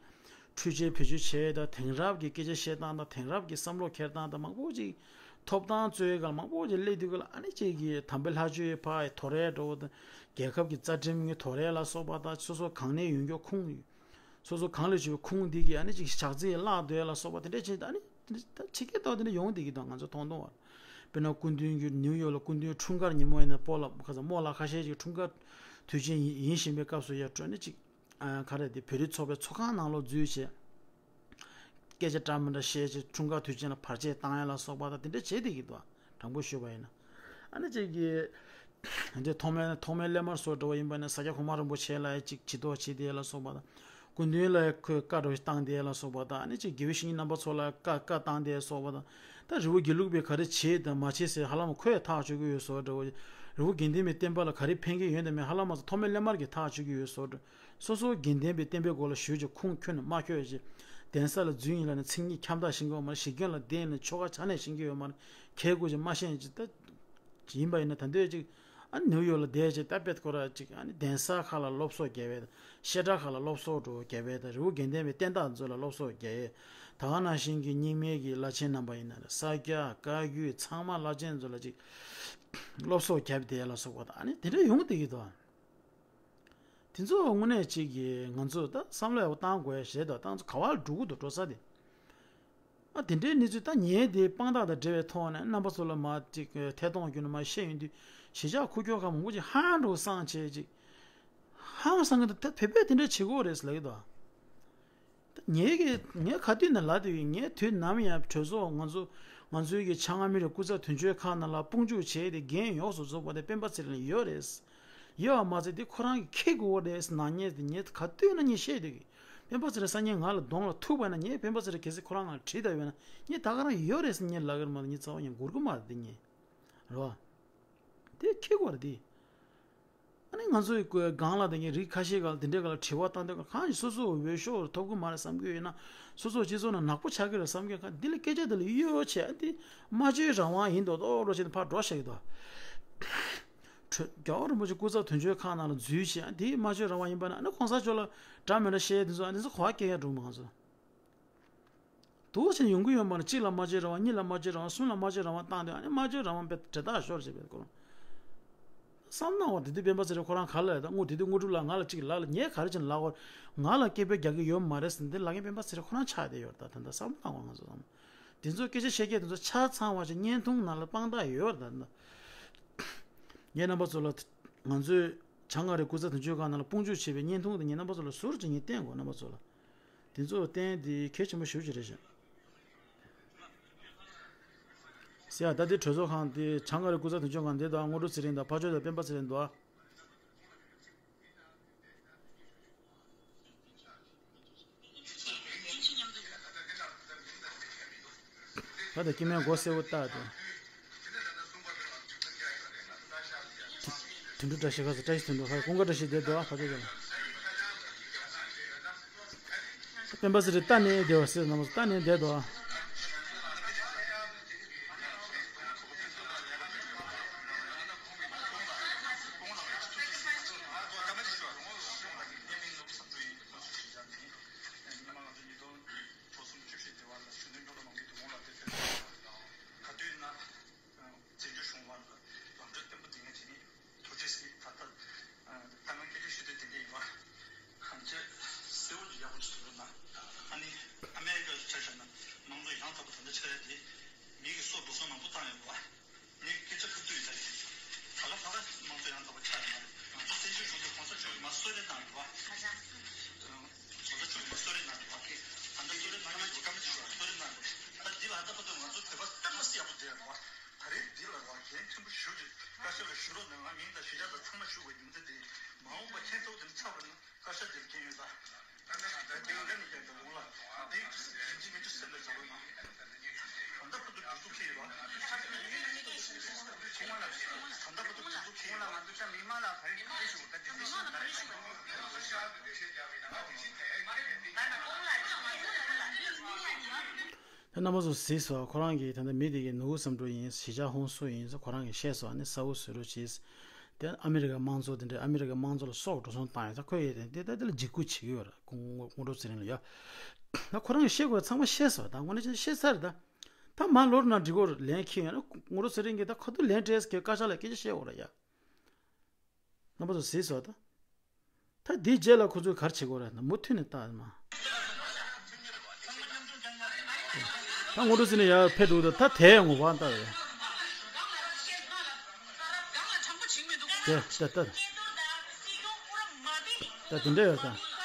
འཕྲུལ་ཆས་བེད་སྤྱོད་བྱས་དང་དེང་རབས་ཀྱི་སྐད་ཆ་བཤད་སྟངས་དང་དེང་རབས་ཀྱི་བསམ་བློ་འཁྱེར་སྟངས་དང་མང་པོ་ཅིག་ཐོབ་ཐང་རྩོད་ཡས་ག་ལ་མང་པོ་ཅིག་སླེབས་དུས་ག་ལ་ཨ་ནི་ཅིག་གི་དམ་པའི་ལྷ་ཆོས་ཕ་ཡི་དོ་རེད་འགྲོ་བ་དང་རྒྱལ་ཁབ་ཀྱི་རྩ་ཁྲིམས་ཀྱི་དོ་རེད་ལ་སོགས་པ་དང་སོ་སོ་གང་ནས་ཡོང་རྒྱུ་ཁུངས་སོ་སོ་གང་ལ་བྱུང་བའི་ཁུངས་འདི་གི་ཨ་ནི་ཅིག་ཞག་རྩི་བརླག་འདོད་ལ་སོགས་པ་དེ་འདྲ་བྱས་ད་ཨ་ནི་ད་ཕྱི་རྒྱལ་ཐོག་དེ་འདྲ་ཡོང་བསྡད་ཀྱི་འདུག་ང་ཚོ་མཐོང་མཐོང་བ། དཔེར་ན་སྐུ་མདུན་གྱི་ནིའུ་ཡོག་ལ་སྐུ་མདུན་འཁྲུངས་སྐར་ཉིན་མོ་ཡིན་ན་སྤོ་ལགས་ཁ་ས་རྨོ་ལགས་ཁ་ཤས་ཅིག་འཁྲུངས་སྐར་དུས་ཆེན་ཡིན་ཡིན་བཞིན་པའི་སྐབས་སུ་ཡར་འགྲོ་ནས་ཅིག་ཨ་ག་རེ་དེ་བོད་རིགས་ཚོགས་པའི་ཚོགས་ཁང་ནང་ལོགས་འཛུལ་བྱས། སྐད་ཆ་འདྲ་མི་འདྲ་བཤད་བྱས་འཁྲུངས་སྐར་དུས་ཆེན་ལ་བར་ཆད་བཏང་ཡ་ལ་སོགས་པ་དང་དེ་འདྲ་བྱས་བསྡད་ཀྱི་འདུག་དྲང་པོ་ཞུས་པ་ཡིན་ན། ཨ་ནི་ཅིག་གིས་འདི་ཐོག་མའི་ཐོག་མའི་སླད་མར་སོགས་འདྲ་བ་ཡིན་པ་ན་ས་སྐྱ་གོང་མ་རིན་པོ་ཆེ་ལ་ཡ་ཅིག་ཇུས་གཏོགས་བྱེད་དེ་ལ་སོགས་པ་དང་། སྐུ་མདུན་ལ་ཡ་ཁོས་བཀའ་འདྲ་བ་ཞིག་བཏང་དེ་ལ་སོགས་པ་དང་། ཨ་ནི་ཅིག་དགེ་བའི་བཤེས་གཉེན་རྣམ་པ་ཚོ་ལ་བཀའ་བཀའ་བཏང་དེ་ལ་སོགས་པ་དང་། ད་རི་བོ་དགེ་ལུགས་པས་ག་རེ་བྱེད་དང་མ་བྱེད་ཟེར་ཧ་ལམ་ཁོས་ཐག་གཅོད་ཀྱི་ཡོད་བཟོ་འདྲ་བ། རི་བོ་དགེ་ལྡན་པའི་བསྟན་པ་ལ་ག་རེ་ཕན་གྱི་ཡོད་དང་མེད་ཧ་ལམ་མ་ཚོ་ཐོག་མའི་སླད་མར་གྱི་ཐག་གཅོད་ཀྱི་ཡོད་བཟོ་འདྲ། སོ་སོ་དགེ་ལྡན་པའི་བསྟན་པའི་སྒོ་ལ་ཞུགས་ཀྱི་ཁུངས་ཁྱོན་ནས་མ་འཁྱོལ་ཞིང་། གདན་ས་ལ་འཛུལ་ཡིན་ལ་ནི་མཚན་ཉིད་ཁྱབ་བརྡལ་ཤེས་ཀྱི་ཡོད་མ་རེད། ཞིག་རྒན་ལ་བསྡད་ཡིན་ལ་ཆོ་ག་ཆ་ནས་ཤེས་ཀྱི་ཡོད་མ་རེད། ཁྱད་དགོས་ཀྱི་མ་ཤེས་ཀྱི་ད་ཡིན་པ་ཡིན་ན་ད་འདོད་ཅིག་ཨ་ནི་ནིའུ་ཡོག་ལ་བསྡད་ཅིག་ད་དཔེ་ཁོ་ར་ཅིག་ཨ་ནི་གདན་ས་ཁག་ལ་སློབ་གསོ་རྒྱབ་པའི་དང་བཤད་གྲྭ་ཁག་ལ་སློབ་གསོ་འགྲོ་རྒྱབ་པའི་དང་རི་བོ་དགེ་ལྡན་པའི་བསྟན་བདག་ཚོ་ལ་སློབ་གསོ་རྒྱབ་ཡས་ད་ག་ནང་བཞིན་གྱི་རྙིང་མའི་གི་བླ་ཆེན་རྣམ་པ་ཡིན་ན་རེད། ས་སྐྱ་བཀའ་བརྒྱུད་ཚང་མ་བླ་ཆེན་ཚོ་ལ་ཅིག་སློབ་གསོ་རྒྱབ་བསྡད་ལ་སོགས་པ་དང་ཨ་ནི་དེ་འདྲ་ཡོང་བསྡད་ཀྱི་འདུག་དེ་ཚོ་དངོས་གནས་གཅིག་གིས་ང་ཚོ་ད་བསམ་བློ་ཡག་པོ་བཏང་དགོས་ཞེས་དང་བཏང་ཚོ་ག་བ་ལ་འགྲོ་གི་འདུག་འགྲོ་ས་དེ། ཨ་དེ་འདྲའི་གནས་ཚུལ་ད་ཉེ་དེ་དཔང་རྟགས་དང་འབྲེལ་བའི་ཐོག་ནས་རྣམ་པ་ཚོ་ལ་མ་ཅིག་ཐད་གཏོང་བརྒྱུད་ནས་མ་བཤད་ཡོང་དུས་གཞིས་ཆགས་ཁུག་ཀྱོག་ཁག་མང་པོ་ཅིག་ཧང་འགྲོ་སང་བྱས་ཅིག་ཧང་སང་གི་འདུག་ད་བོད་པས་དེ་འདྲ་བྱེད་དགོས་རེད་ལབ་ཀྱི་འདུག་ངས་ཀྱི་ངས་ག་དུས་ནས་ལབ་བསྡད་ཡོད། ངས་དུས་ནམ་ཡང་གྲོས་ཚོགས་ང་ཚོ་ང་ཚོའི་གི་བྱང་ཨ་མི་རི་སྐུ་ཚབ་དོན་གཅོད་ཁང་ནང་ལ་དཔུང་འཇུག་བྱས་ཏེ་འགན་ཡོངས་སུ་རྫོགས་པ་དེ་སྤེན་པ་ཚེ་རིང་ལ་ཡོད་རེད། ཡོད་པ་མ་ཚད་དེ་ཁོ་རང་གི་འཁྱེར་དགོས་རེད་ནང་ཉེས་དེ་ངས་ག་དུས་ན་ངས་བཤད་བསྡད་ཀྱི། སྤེན་པ་ཚེ་རིང་སང་ཉིན་ང་ལ་གདོང་ལ་ཐུག་པ་ན་ངས་སྤེན་པ་ཚེ་རིང་གལ་སྲིད་ཁོ་རང་ང་ལ་དྲིས་བསྡད་ཡོད་ན་ངས་ད་ག་རང་ཡོད་རེད་ཟེར་ངས་ལབ་ཀྱི་རེད་མ་གཏོགས་ངས་རྩ་བ་ཉིད་སྒུར་གི་མ་རེད་འདི་ངས། རེད་བ། དེ་ཁེ་གོ་རེད་དེ། ཨ་ནི་ང་ཚོའི་སྒང་ལ་དེ་ངས་རིགས་ཁ་ཤས་ཀ་ལ་དེ་འདྲའི་ཀ་ལ་དྲི་བ་བཏང་དུས་གང་ཞིག་སོ་སོ་འོས་ཤོག་ཐོབ་གི་མ་རེད་བསམ་གི་ཡོད་ན་སོ་སོ་སྤྱི་ཚོགས་ནང་ནག་པོ་ཆགས་ཀྱི་རེད་བསམ་གི་ཡོད་ན་འདི་ལ་སྐད་ཆ་དེ་ལ་གཡོ་བྱས་ཨ་འདི་སྨྲ་བརྗོད་རང་དབང་ཡིན་མདོག་མདོག་འགྲོ་བྱས་ནས་ཕར་འགྲོ་བཞག་གི་འདུག་རྒྱལ་བ་རིན་པོ་ཆེ་སྐུ་ཚབ་དོན་གཅོད་ཁང་ནང་ལ་འཛུལ་བྱས་ཨ་འདི་སྨྲ་བརྗོད་རང་དབང་ཡིན་པ་ན་ཨ་ནི་གོང་ས་མཆོག་ལ་འདྲ་མི་འདྲ་བཤད་དེ་ཚོ་ཨ་འདི་ཚོ་གོ་བ་སྐྱེ་ཡ་འགྲོ་མ་ང་ཚོ། དུ་བ་ཆེན་ཡོང་གི་ཡོད་མ་རེད། གཅིག་ལ་སྨྲ་བརྗོད་རང་དབང་། གཉིས་ལ་སྨྲ་བརྗོད་རང་དབང་། གསུམ་ལ་སྨྲ་བརྗོད་རང་དབང་བཏང་དུས་ཨ་ནི་སྨྲ་བརྗོད་རང་དབང་དཔེ་དྲན་ཐག་ཤོར་བྱས་པའི་སྐོར། བསམ་བློ་བཏང་བ་དེ་དུས་སྤེན་པ་ཚེ་རིང་ཁོ་རང་ག་ལ་ད་དངུལ་དེ་དུས་དངོས་གྲུབ་ལགས་ང་ལ་གཅིག་ལབ་ལ་ངས་ག་རེ་བྱས་ནས་ལབ་དགོས། ང་ལ་སྐད་འབོད་རྒྱག་གི་ཡོད་མ་རེད་ཟེར་འདི་ལབ་མཁན་སྤེན་པ་ཚེ་རིང་ཁོ་རང་ཆགས་བསྡད་ཡོད་རེད། ད་ད་ལྟ་བསམ་བློ་བཏང་བ་ང་ཚོ་ཚང་མ་དེ་ཚོ་སྐད་ཆ་བཤད་མཁན་དེ་ཚོ་ཆ་ཚང་བ་ཞིག་བརྙན་ཐུང་ནང་ལ་དཔང་རྟགས་ཡོད་རེད། ད་ད་ངས་རྣམ་པ་ཚོ་ལ་ང་ཚོའི་བྱང་ཨ་རིའི་སྐུ་ཚབ་དོན་གཅོད་ཁང་ནང་ལ་དཔུང་འཇུག་བྱས་པའི་བརྙན་ཐུང་དེ་ངས་རྣམ་པ་ཚོ་ལ་ཟུར་གཅིག་ངས་བསྟན་དགོས། རྣམ་པ་ཚོ་ལ། དེ་ཚོ་བསྟན་དེ་གལ་ཆེན་པོ་ཞེ་པོ་ཅིག་རེད་ཤག་ཟེར་ཡ། ད་དེ་གྲོས་ཚོགས་ཁང་དེ་བྱང་ཨ་རིའི་སྐུ་ཚབ་དོན་གཅོད་ཁང་འདི་དང་དངོས་གྲུབ་ཚེ་རིང་དང་ཕར་ཕྱོགས་དང་སྤེན་པ་ཚེ་རིང་འདུག་ཨ། ད་ལྟ་སྐྱེ་དམན་མགོ་སེར་པོ་ལྟ་དེ། དུད་འགྲོ་བཀྲ་ཤིས་ཁ་སང་བཀྲ་ཤིས་དུད་འགྲོ་ཁ་ཀུན་དགའ་བཀྲ་ཤིས་བསྡད་འདུག་ཨ། ཕ་ཚོ་ཀུན། སྤེན་པ་ཚེ་རིང་ལྟ་ནས་བསྡད་པ་ཟེར་ན་མ་ལྟ་ནས་བསྡད་འདུག་ཨ། བཙན་བྱོལ་གཞུང་ལ་ལམ་འགྲོ་བརྟན་པོ་འདིང་ཡ་དེ་ནི་ཐུགས་རྗེ་གཟིགས། ད་ལྟ་ད་ང་སྐད་ཆ་ཞུ་དུས་དེ་འདྲ་ཡིན་པ། གང་ཅི་གསལ་བོ་ཡག་པོ་ཅིག་འདུག་ན། ཨ་ནི་ཨ་མེ་རི་ཀ་ཆ་བཞག་ན་དམངས་གཙོ་ཡང་དག་པ་དེ་འདྲ་ཆགས་ཡ་དེ་མི་གི་སྲོག་འགྲོ་སོང་མང་པོ་བཏང་ཡོད་པ། ངས་སྐད་ཆ་ཁ་ཐུག་ཡིན་ད་རེད། ད་ག་ད་ག་དམངས་གཙོ་ཡང་དག་པ་ཆགས་ཡོད་ན་ང་ཚོ་བཙན་བྱོལ་གཞུང་དུ་གོང་ས་མཆོག་གིས་མར་གསོལ་རས་གནང་ཡོད་པ། གོང་ས་མཆོག་གིས་མར་གསོལ་རས་གནང་ཡོད་པ། ད་ལྟ་གསོལ་རས་གནང་ཡོད་པ་ཀ་མ་ཆུ་གསོལ་རས་གནང་ཡོད་པ། ད་འདི་ལ་ད་ལྟ་ང་ཚོ་བོད་པ་སྟབས་མ་སི་ཡག་པོ་བསྡད་ཡོད་པ། ད་རེས་འདི་ལ་རོགས་འགན་ཕྲན་བུ་ཞུ་རྒྱུ་བཀའ་ཤག་ལ་ཞུ་རོགས་གནང་། ང་མིང་དང་གཞིས་ཆགས་དང་ཚང་མ་ཞུ་དགོས་རྒྱུ་མཚན་དེ་མ་འོངས་པ་ཁྱེད་ཚོ་དེ་ཚར་བ་ན་བཀའ་ཤག་དེར་འགན་ཡོད་ད། ད་དེ་ག་ནས་ཀྱང་དང་འོང་ལ་དེ་ཡིན་གཅིག་མིན་གཅིག་སེམས་ལ་བྱ་བ་ན་ད་ལྟ་བར་དུ་སྒྲིག་འཛུགས་ཁེལ་ཡོད་པ། ད་ལྟ་བར་དུ་སྒྲིག་འཛུགས་ཁེལ་ཡོད་པ། ད་རྣམ་པ་ཚོ་གཟིགས་སོང་། ཁོ་རང་གིས་ད་ལྟ་མི་དེ་གའི་ནུ་བོ་བསམ་གྲུབ་ཡིན། གཞིས་ཆགས་ཧོན་སུར་ཡིན་ཟེར་ཁོ་རང་གིས་བཤད་སོང་། ཨ་ནི་གསལ་བོ་བཟོ་རོགས་བྱེད། དེ་ཨ་མི་རི་ཀའི་དམངས་གཙོ་དེ་འདྲའི་ཨ་མི་རི་ཀའི་དམངས་གཙོ་ལ་སྲོག་འགྲོ་སོང་བཏང་ཡོད་ད་ཁོས་ཡོད་དེ་དེ་ད་དེ་ལ་འཇིགས་སྐུལ་བྱེད་ཀྱི་ཡོད་རེད། དངོས་གྲུབ་ཚེ་རིང་ལ་ཡ། ད་ཁོ་རང་གིས་བཤད་དགོས་ཚང་མ་བཤད་སོང་། ད་དངོས་གནས་བཤད་ཚར་རེད་ད། ད་མ་ལོར་ན་འགྲིག་གོ་ལན་ཁྱེར་ཡོད་ན་དངོས་གྲུབ་ཚེ་རིང་གིས་ད་ཁ་ཐུག་ལན་སྤྲད་ཟེར་བཀའ་ཤག་ལ་སྐད་ཆ་བཤད་དགོས་རེད་ཡ། རྣམ་པ་ཚོ་གཟིགས་སོང་ད། ད་འདིའི་རྗེས་ལ་ཁོ་ཚོས་ག་རེ་བྱེད་དགོས་རེད་ན་མུ་མཐུད་ནས་ལྟ་མ། ད་དངོས་གྲུབ་ཚེ་རིང་ཡར་ཕེབས་འདུག་ད་ད་དེ་ངོ་བ་ལྟ་རེད། དེ་ད་ད། ད་དེ་འདྲ་ཡོད་ད། ད་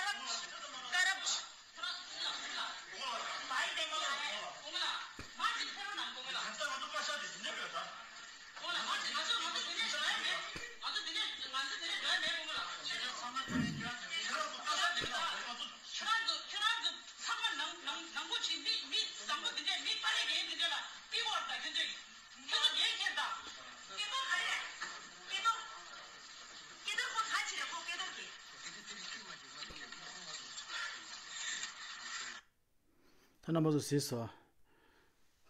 རྣམ་པ་ཚོ་གཟིགས་སོང་།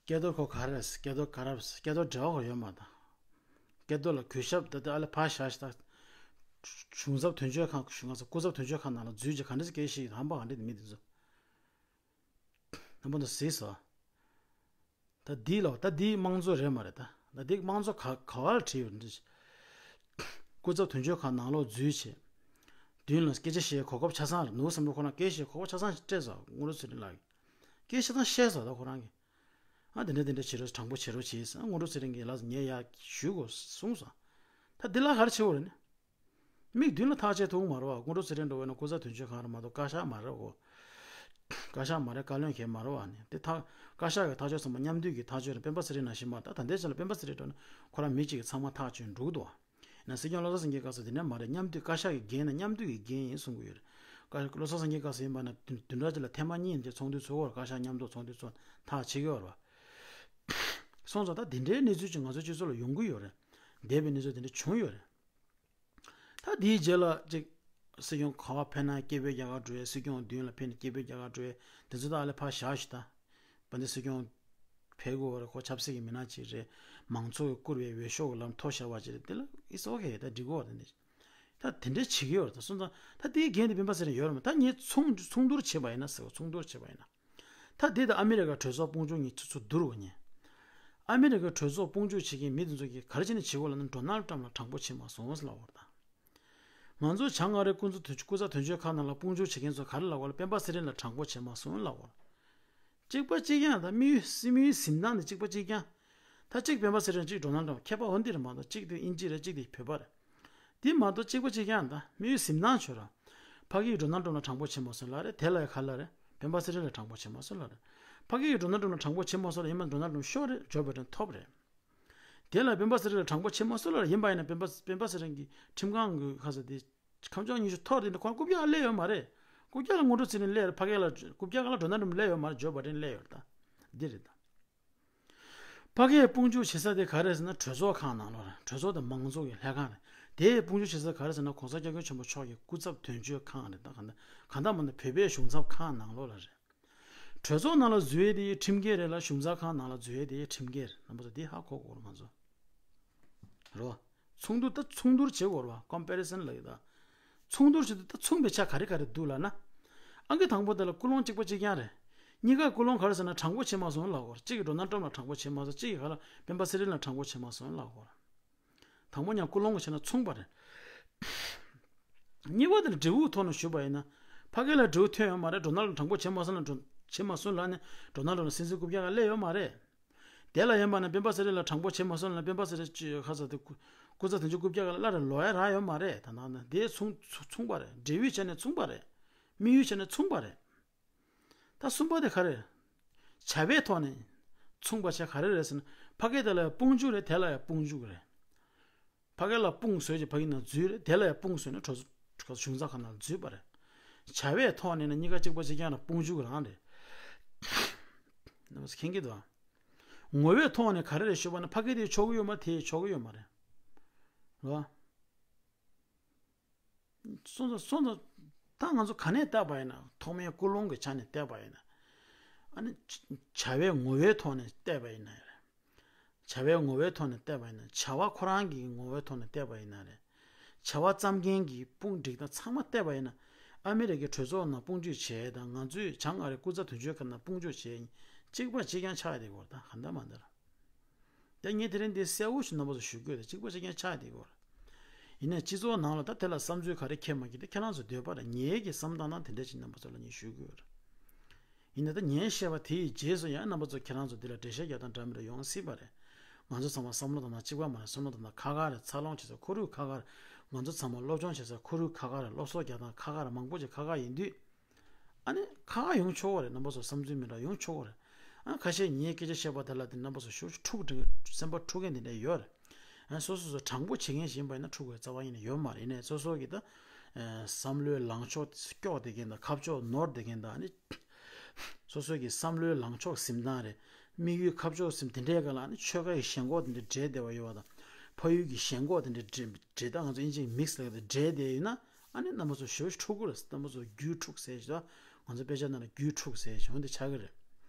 སྐལ་རྡོར་ཁོ་ག་རེ་རེད། སྐལ་རྡོར་ག་རེ་རེད། སྐལ་རྡོར་འབྲེལ་བ་ཁོ་ཡོད་མ་ད། སྐལ་རྡོར་ལ་གུས་ཞབས་ད་ལྟ་ཨ་ལེ་ཕ་ཤ་ཤ་ད། གཞུང་ཚབ་དོན་གཅོད་ཁང་གཞུང་ཚབ་སྐུ་ཚབ་དོན་གཅོད་ཁང་ནང་ལ་འཛུལ་གྱི་ག་འདྲ་ཞིག་སྐད་ཤིག་ཧམ་པ་ག་འདྲ་དེ་མི་དེ་ཚོ། རྣམ་པ་ཚོ་གཟིགས་སོང་། ད་འདི་ལ་ད་འདི་དམངས་གཙོ་རེད་མ་རེད་ད། ད་འདི་དམངས་གཙོ་ག་ག་བ་ལ་བྲིས་ཡོད་འདི། སྐུ་ཚབ་དོན་གཅོད་ཁང་ནང་ལོགས་འཛུལ་བྱས། མདུན་ལ་སྐད་ཆ་བཤད་གོ་སྐབས་ཆ་ཚང་རེད། ནུ་བོ་བསམ་གྲུབ་ཁོ་ན་སྐད་བཤད་གོ་སྐབས་ཆ་ཚང་སྤྲད་སོང་དངོས་གྲུབ་ཚེ་རིང་ལགས་ཀྱིས། སྐད་ཆ་ཚང་བཤད་སོང་ད་ཁོ་རང་གིས། ཨ་དེ་འདྲ་དེ་འདྲ་བྱེད་རོགས་དྲང་པོ་བྱེད་རོགས་བྱེད་ཟེར་དངོས་གྲུབ་ཚེ་རིང་གིས་ལགས་ངས་ཡ་ཞུ་དགོས་གསུངས་སོང་། ད་འདི་ལ་ག་རེ་བྱེད་དགོས་རེད་ནི། མིག་མདུན་ལ་ཐག་བཅད་ཐུབ་ཀྱི་མ་རེད་བ། དངོས་གྲུབ་ཚེ་རིང་འགྲོ་བས་ན་སྐུ་ཚབ་དོན་གཅོད་ཁང་རེད་མ་གཏོགས་བཀའ་ཤག་མ་རེད་གོ། བཀའ་ཤག་མ་རེད། བཀའ་བློན་གྱི་མ་རེད་བ་ནི་དེ་ཐག་བཀའ་ཤག་གི་ཐག་གཅོད་ཚང་མ་མཉམ་འདུས་ཀྱི་ཐག་གཅོད་རེད། སྤེན་པ་ཚེ་རིང་ནང་བཞིན་མ་རེད། ད་ད་ལྟའི་ཆ་ལ་སྤེན་པ་ཚེ་རིང་འགྲོ་ན་ཁོ་རང་མི་གཅིག་གིས་ཚང་མ་ཐག་གཅོད་འགྲོ་གི་འདུག་བ། ཡིན་ན་སྲིད་སྐྱོང་བློ་བཟང་སེང་གེའི་སྐབས་སུ་དེ་འདྲ་མ་རེད། མཉམ་འདུས་བཀའ་ཤག་གི་འགན་ན་མཉམ་འདུས་ཀྱི་འགན་ཡིན་གསུང་གི་ཡོད་རེད། བཀའ་བློ་བཟང་སེང་གེའི་སྐབས་སུ་ཡིན་པ་ན་བདུན་བདུན་ཕྲག་གཅིག་ལ་ཐེངས་མ་གཉིས་དེ་ཚོགས་འདུ་ཚོགས་ཀྱི་ཡོད་རེད། བཀའ་ཤག་མཉམ་དུ་ཚོགས་འདུ་ཚོགས་ཐག་བྱེད་ཀྱི་ཡོད་རེད་བ། སོང་ཙང་ད་དེ་འདྲའི་གནས་ཚུལ་ཅིག་ང་ཚོའི་སྤྱི་ཚོགས་ལ་ཡོང་གི་ཡོད་རེད། འདས་པའི་གནས་ཚུལ་དེ་འདྲ་བྱུང་ཡོད་རེད། ད་དེའི་རྗེས་ལ་ཅིག་སྲིད་སྐྱོང་ག་པར་ཕེབས་ན་སྐད་འབོད་རྒྱག་ག་འགྲོ་ཡས། སྲིད་སྐྱོང་མདུན་ལ་ཕེབས་ནས་སྐད་འབོད་རྒྱག་ག་འགྲོ་ཡས། དེ་ཚོ་ད་ཨ་ལེ་ཕར་བཞག་ཤིག་ད། དཔལ་ལྡན་སྲིད་སྐྱོང་ཕེབས་དགོས་པ་རེད། ཁོ་ཆབ་སྲིད་ཀྱི་མི་སྣ་ཅིག་རེད། མང་ཚོགས་ཀྱིས་བཀུར་བའི་འོས་ཤོག་གི་ལམ་ཐོབ་བཞག་པ་ཅིག་རེད། དེ་ལ་it's okay། ད་འགྲིག་གི་ཡོད་རེད། དེ་འདྲ་ད་དེ་འདྲ་བྱེད་ཀྱི་ཡོད་རེད། ད་སོང་ཙང་ད་དེའི་འགན་དེ་སྤེན་པ་ཚེ་རིང་ཡོད་རེད་མ། ད་ངས་མཚུངས་མཚུངས་བསྡུར་བྱེད་པ་ཡིན་ན་ཟེར་བ། མཚུངས་བསྡུར་བྱེད་པ་ཡིན་ན། ད་དེ་དང་ཨ་མི་རི་ཀ་གྲོས་ཚོགས་དཔུང་འཇུག་གཉིས་ཚུར་ཚུར་བསྡུར་བ་ཉིན། ཨ་མི་རི་ཀ་གྲོས་ཚོགས་དཔུང་འཇུག་བྱེད་མཁན་མི་དེ་ཚོ་གིས་ག་རེ་བྱས་ནས་བྱེད་དགོས་ལབ་ན། ཌོ་ནལ་ཊམ་ལ་དྲང་པོ་བྱེད་མ་སོང་ལབ་པ་རེད། ད་ང་ཚོ་བྱང་ཨ་རིའི་སྐུ་ཚབ་དོན་སྐུ་ཚབ་དོན་གཅོད་ཁང་ནང་ལ་དཔུང་འཇུག་བྱེད་མཁན་ཚོ་ག་རེ་ལབ་པ་ལབ་ན། སྤེན་པ་ཚེ་རིང་ལ་དྲང་པོ་བྱེད་མ་སོང་ལབ་པ་རེད། གཅིག་པ་གཅིག་རྐྱང་། ད་དམིགས་ཡུལ་དམིགས་ཡུལ་འཛིན་སྟངས་དེ་གཅིག་པ་གཅིག་རྐྱང་། ད་གཅིག་སྤེན་པ་ཚེ་རིང་། གཅིག་ཌོ་ནལ་ཊམ། ཁྱད་པར་འོ་འདི་རེད་མ་གཏོགས། གཅིག་དེ་དབྱིན་ཇི་རེད། གཅིག་དེ་བོད་པ་རེད། དེ་མ་གཏོགས་གཅིག་པ་གཅིག་རྐྱང་། ད་དམིགས་ཡུལ་འཛིན་སྟངས་བྱོས་ར། ཕ་གི་ཡིས་ཌོ་ནལ་ཊམ་ལ་དྲང་པོ་བྱེད་མ་སོང་ལབ་རེད། དེ་ལ་ཡང་ག་རེ་ལབ་རེད། སྤེན་པ་ཚེ་རིང་ལ་དྲང་པོ་བྱེད་མ་སོང་ལབ་རེད། ཕ་གི་ཡིས་ཌོ་ནལ་ཊམ་ལ་དྲང་པོ་བྱེད་མ་སོང་ལབ་ན། ཡིན་པ་ཌོ་ནལ་ཊམ་ཤོར་རེད། ཇོ་བྷའི་ཌེན་ཐོབ་རེད། དེ་ལ་སྤེན་པ་ཚེ་རིང་ལ་དྲང་པོ་བྱེད་མ་སོང་ལབ་རེད། ཡིན་པ་ཡིན་ན་སྤེན་པ་སྤེན་པ་ཚེ་རིང་གིས་ཁྲིམས་ཁང་གི་ཁ་ས་དེ་ཁ་བྱང་ཉི་ཤུ་ཐོར་དེ་འདྲ་ཁོ་རང་རྐུབ་བཀྱག་སླེབས་ཡོད་མ་རེད། རྐུབ་བཀྱག་ལ་དངོས་གྲུབ་ཚེ་རིང་སླེབས་ཡོད་རེད། ཕ་གི་ལ་རྐུབ་བཀྱག་ལ་ཌོ་ནལ་ཊམ་སླེབས་ཡོད་མ་རེད། ཇོ་བྷའི་ཌེན་སླེབས་ཡོད་རེད། ད་འདི་རེད་ད། ཕ་གིའི་དཔུང་འཇུག་བྱེད་ས་དེ་ག་རེ་ཟེར་ན། གྲོས་ཚོགས་ཁང་ནང་ལོགས་རེད། གྲོས་ཚོགས་དེ་མང་གཙོ་གི་ལྷན་ཁང་རེད། དེའི་དཔུང་འཇུག་བྱེད་ས་ག་རེ་ཟེར་ན། གོང་ས་སྐྱབས་མགོན་ཆེན་པོ་མཆོག་གི་སྐུ་ཚབ་དོན་གཅོད་ཁང་རེད། ད་གང་ལྟར་གང་ལྟར་མ་ན་བོད་པའི་གཞུང་ཚབ་ཁང་ནང་ལོགས་ལ་རེད། གྲོས་ཚོགས་ནང་ལ་འཛུལ་ཡས་དེ་ཁྲིམས་འགལ་རེད་ལ། གཞུང་ཚབ་ཁང་ནང་ལ་འཛུལ་ཡས་དེ་ཁྲིམས་འགལ་རེད། རྣམ་པ་ཚོ་འདི་ཧ་གོ་དགོས་རེད། ང་ཚོ་རེད་བ། མཚུངས་བསྡུར་ད་མཚུངས་བསྡུར་བྱེད་དགོས་རེད་བ། ཀམ་པེ་རི་སན་ལབ་ཡོད་ད། མཚུངས་བསྡུར་བྱེད་དུས་ད་མཚུངས་པའི་ཆ་ག་རེ་ག་རེ་འདུག་ལབ་ན། ཨང་ཀི་དང་པོ་དེ་ལ་ཀུན་སློང་གཅིག་པ་གཅིག་རྐྱང་རེད། གཉིས་ཀ་ཀུན་སློང་ག་རེ་ཟེར་ན། དྲང་པོ་བྱེད་མ་སོང་ལབ་དགོས་རེད། གཅིག་གིས་ཌོ་ནལ་ཊམ་ལ་དྲང་པོ་བྱེད་མ་སོང་། གཅིག་གིས་ག་ལ་སྤེན་པ་ཚེ་རིང་ལ་དྲང་པོ་བྱེད་མ་སོང་ལབ་དགོས་རེད། དང་པོ་ཉིད་ཀུན་སློང་གི་བྱས་ན་མཚུངས་པ་རེད། གཉིས་པ་དེ་ལ་འབྲས་བུའི་ཐོག་ནས་ཞུས་པ་ཡིན་ན། ཕ་གི་ལ་འབྲས་བུ་ཐོན་ཡོད་མ་རེད། ཌོ་ནལ་ཊམ་དྲང་པོ་བྱེད་མ་སོང་ལབ་ན། ཌོ་བྱེད་མ་སོང་ལབ་ནས་ཌོ་ནལ་ཊམ་ལ་སྲིད་འཛིན་རྐུབ་བཀྱག་ག་སླེབས་ཡོད་མ་རེད། དེ་ལ་ཡིན་པ་ན་སྤེན་པ་ཚེ་རིང་ལ་དྲང་པོ་བྱེད་མ་སོང་ལབ་ན། སྤེན་པ་ཚེ་རིང་ཅི་ཁ་ས་དེ་སྐུ་སྐུ་ཚབ་དོན་གཅོད་རྐུབ་བཀྱག་ག་ལ་སླར་ལོག་ཡ་རག་ཡོད་མ་རེད། ད་ནང་ན་དེ་མཚུངས་མཚུངས་པ་རེད། འབྲས་བུའི་ཆ་ནས་མཚུངས་པ་རེད། དམིགས་ཡུལ་ཆ་ནས་མཚུངས་པ་རེད། ད་གསུམ་པ་དེ་ག་རེ། བྱ་བའི་ཐོག་ནས་མཚུངས་པ་ཆ་ག་རེ་རེད་ཟེར་ན། ཕ་གི་དེ་ལ་ཡང་དཔུང་འཇུག་རེད། དེ་ལ་ཡང་དཔུང་འཇུག་རེད། ཕ་གི་ལ་དཔུང་བཟོས་ཀྱི་ཕ་གི་ནང་འཛུལ་རེད། དེ་ལ་ཡང་དཔུང་བཟོས་ནས་གྲོས་ཚོགས་གཞུང་ཚབ་ཁང་ནང་འཛུལ་བ་རེད། བྱ་བའི་ཐོག་ནས་ནི་གཉིས་ཀ་གཅིག་པ་གཅིག་རྐྱང་ལ་དཔུང་འཇུག་རང་རེད། རྣམ་པ་ཚོ་མཁྱེན་གྱི་འདུག་ཨ། ངོ་བོའི་ཐོག་ནས་ག་རེ་རེད་ཞུས་པ་ན། ཕ་གི་དེ་ཆོག་གི་ཡོད་མ་རེད། དེ་ཆོག་གི་ཡོད་མ་རེད། རེད་བ། སོང་ཙང་སོང་ཙང་ད་ང་ཚོ་ག་ནས་བལྟས་པ་ཡིན་ན། ཐོག་མའི་ཀུན་སློང་གི་ཆ་ནས་བལྟས་པ་ཡིན་ན། ཨ་ནི་བྱ་བའི་ངོ་བོའི་ཐོག་ནས་བལྟས་པ་ཡིན་ན་རེད། བྱ་བའི་ངོ་བོའི་ཐོག་ནས་བལྟས་པ་ཡིན་ན། བྱ་བ་ཁོ་རང་གི་ངོ་བོའི་ཐོག་ནས་བལྟས་པ་ཡིན་ན་རེད། བྱ་བ་བརྩམས་མཁན་གྱི་དཔུང་སྒྲིག་སྟངས་ཚང་མ་བལྟས་པ་ཡིན་ན། ཨ་མི་རི་ཀའི་གྲོས་ཚོགས་ནང་དཔུང་འཇུག་བྱས་དང་། ང་ཚོའི་བྱང་ཨ་རིའི་སྐུ་ཚབ་དོན་གཅོད་ཁང་ནང་དཔུང་འཇུག་བྱས་ཡིན། གཅིག་པ་གཅིག་རྐྱང་ཆགས་བསྡད་ཡོད་རེད། ད་གང་ལྟར་མ་ལྟར། ད་ངས་དེ་རིང་འདི་གསལ་བོ་ཞིག་རྣམ་པ་ཚོ་ཞུ་དགོས་རེད། གཅིག་པ་གཅིག་རྐྱང་ཆགས་བསྡད་ཡོད་རེད། ཡིན་ནའི་སྤྱི་ཚོགས་ནང་ལ་ད་དེ་ལ་བསམ་ཚུལ་ག་རེ་འཁྱེར་མ་འཁྱེར་དེ་ཁྱེད་རང་ཚོ་འདོད་པ་རེད། ངའི་གི་བསམ་སྟངས་ནང་དེ་འདྲ་ཞིག་རྣམ་པ་ཚོ་ལ་ངས་ཞུ་དགོས་རེད། ཡིན་ནའི་ད་ངས་བཤད་པ་དེ་ཡི་རྗེས་སུ་ཡང་རྣམ་པ་ཚོ་ཁྱེད་རང་ཚོ་འདི་ལ་འགྲེལ་བཤད་རྒྱག་སྟངས་འདྲ་མི་འདྲ་ཡོང་སྲིད་པ་རེད། ང་ཚོ་ཚང་མ་བསམ་བློ་བཏང་ན་གཅིག་པ་མ་རེད། བསམ་བློ་བཏང་ན་ཁག་ཁག་རེད། འཚར་ལོངས་བྱེད་ས་ཁོར་ཡུག་ཁག་ཁག་རེད། ང་ཚོ་ཚང་མ་སློབ་སྦྱོང་བྱེད་ས་ཁོར་ཡུག་ཁག་ཁག་རེད། སློབ་གསོ་རྒྱག་སྟངས་ཁག་ཁག་རེད། མང་པོ་ཅིག་ཁག་ཁག་ཡིན་དུས། ཨ་ནི་ཁག་ཁག་ཡོང་ཆོག་གི་རེད། རྣམ་པ་ཚོ་བསམ་ཚུལ་མི་འདྲ་ཡོང་ཆོག་གི་རེད། ཨ་ཁ་ཤས་ངའི་སྐད་ཆ་བཤད་པ་དེ་ལ་དེ་རྣམ་པ་ཚོ་ཞེ་པོ་ཅིག་འཁྲུག་འགྲོ་སེམས་པ་འཁྲུག་མཁན་དེ་འདྲ་ཡོད་རེད། ཨ་སོ་སོ་སོ་དྲང་པོ་བྱེད་མཁན་ཞིག་ཡིན་པ་ཡིན་ན་འཁྲུག་པའི་རྩ་བ་ཉིད་ནས་ཡོད་མ་རེད། ཡིན་ནའི་སོ་སོ་གི་ད་བསམ་བློའི་ལངས་ཕྱོགས་སྐྱོ་བསྡད་མཁན་དང་། ཁ་ཕྱོགས་ནོར་བསྡད་མཁན་དང་། ཨ་ནི་སོ་སོ་གི་བསམ་བློའི་ལངས་ཕྱོགས་ཟིན་སྟངས་རེད། དམིགས་ཡུལ་ཁ་ཕྱོགས་ཟིན་དེ་འདྲའི་སྒང་ལ། ཨ་ནི་ཆོལ་ཁ་ཡི་ཞེན་ཁོག་དེ་འདྲ་འདྲེས་བསྡད་པ་ཡོད་པ་དང་། ཕ་ཡུལ་གྱི་ཞེན་ཁོག་དེ་འདྲ་འདྲེས་འདྲེས། ད་ང་ཚོ་དབྱིན་ཇིའི་མིག་སི་ལབ་ཀྱི་དེ་འདྲེས་བསྡད་ཡོད་ན། ཨ་ནི་རྣམ་པ་ཚོ་ཞེ་པོ་ཅིག་འཁྲུག་གི་རེད། རྣམ་པ་ཚོ་རྒྱུད་འཁྲུག་ཟེར་ཞིག་ད་ང་ཚོ་དཔེ་ཆ་ནང་ལ་རྒྱུད་འཁྲུག་ཟེར་ཞིག་འོ་འདི་ཆགས་ཀྱི་རེད།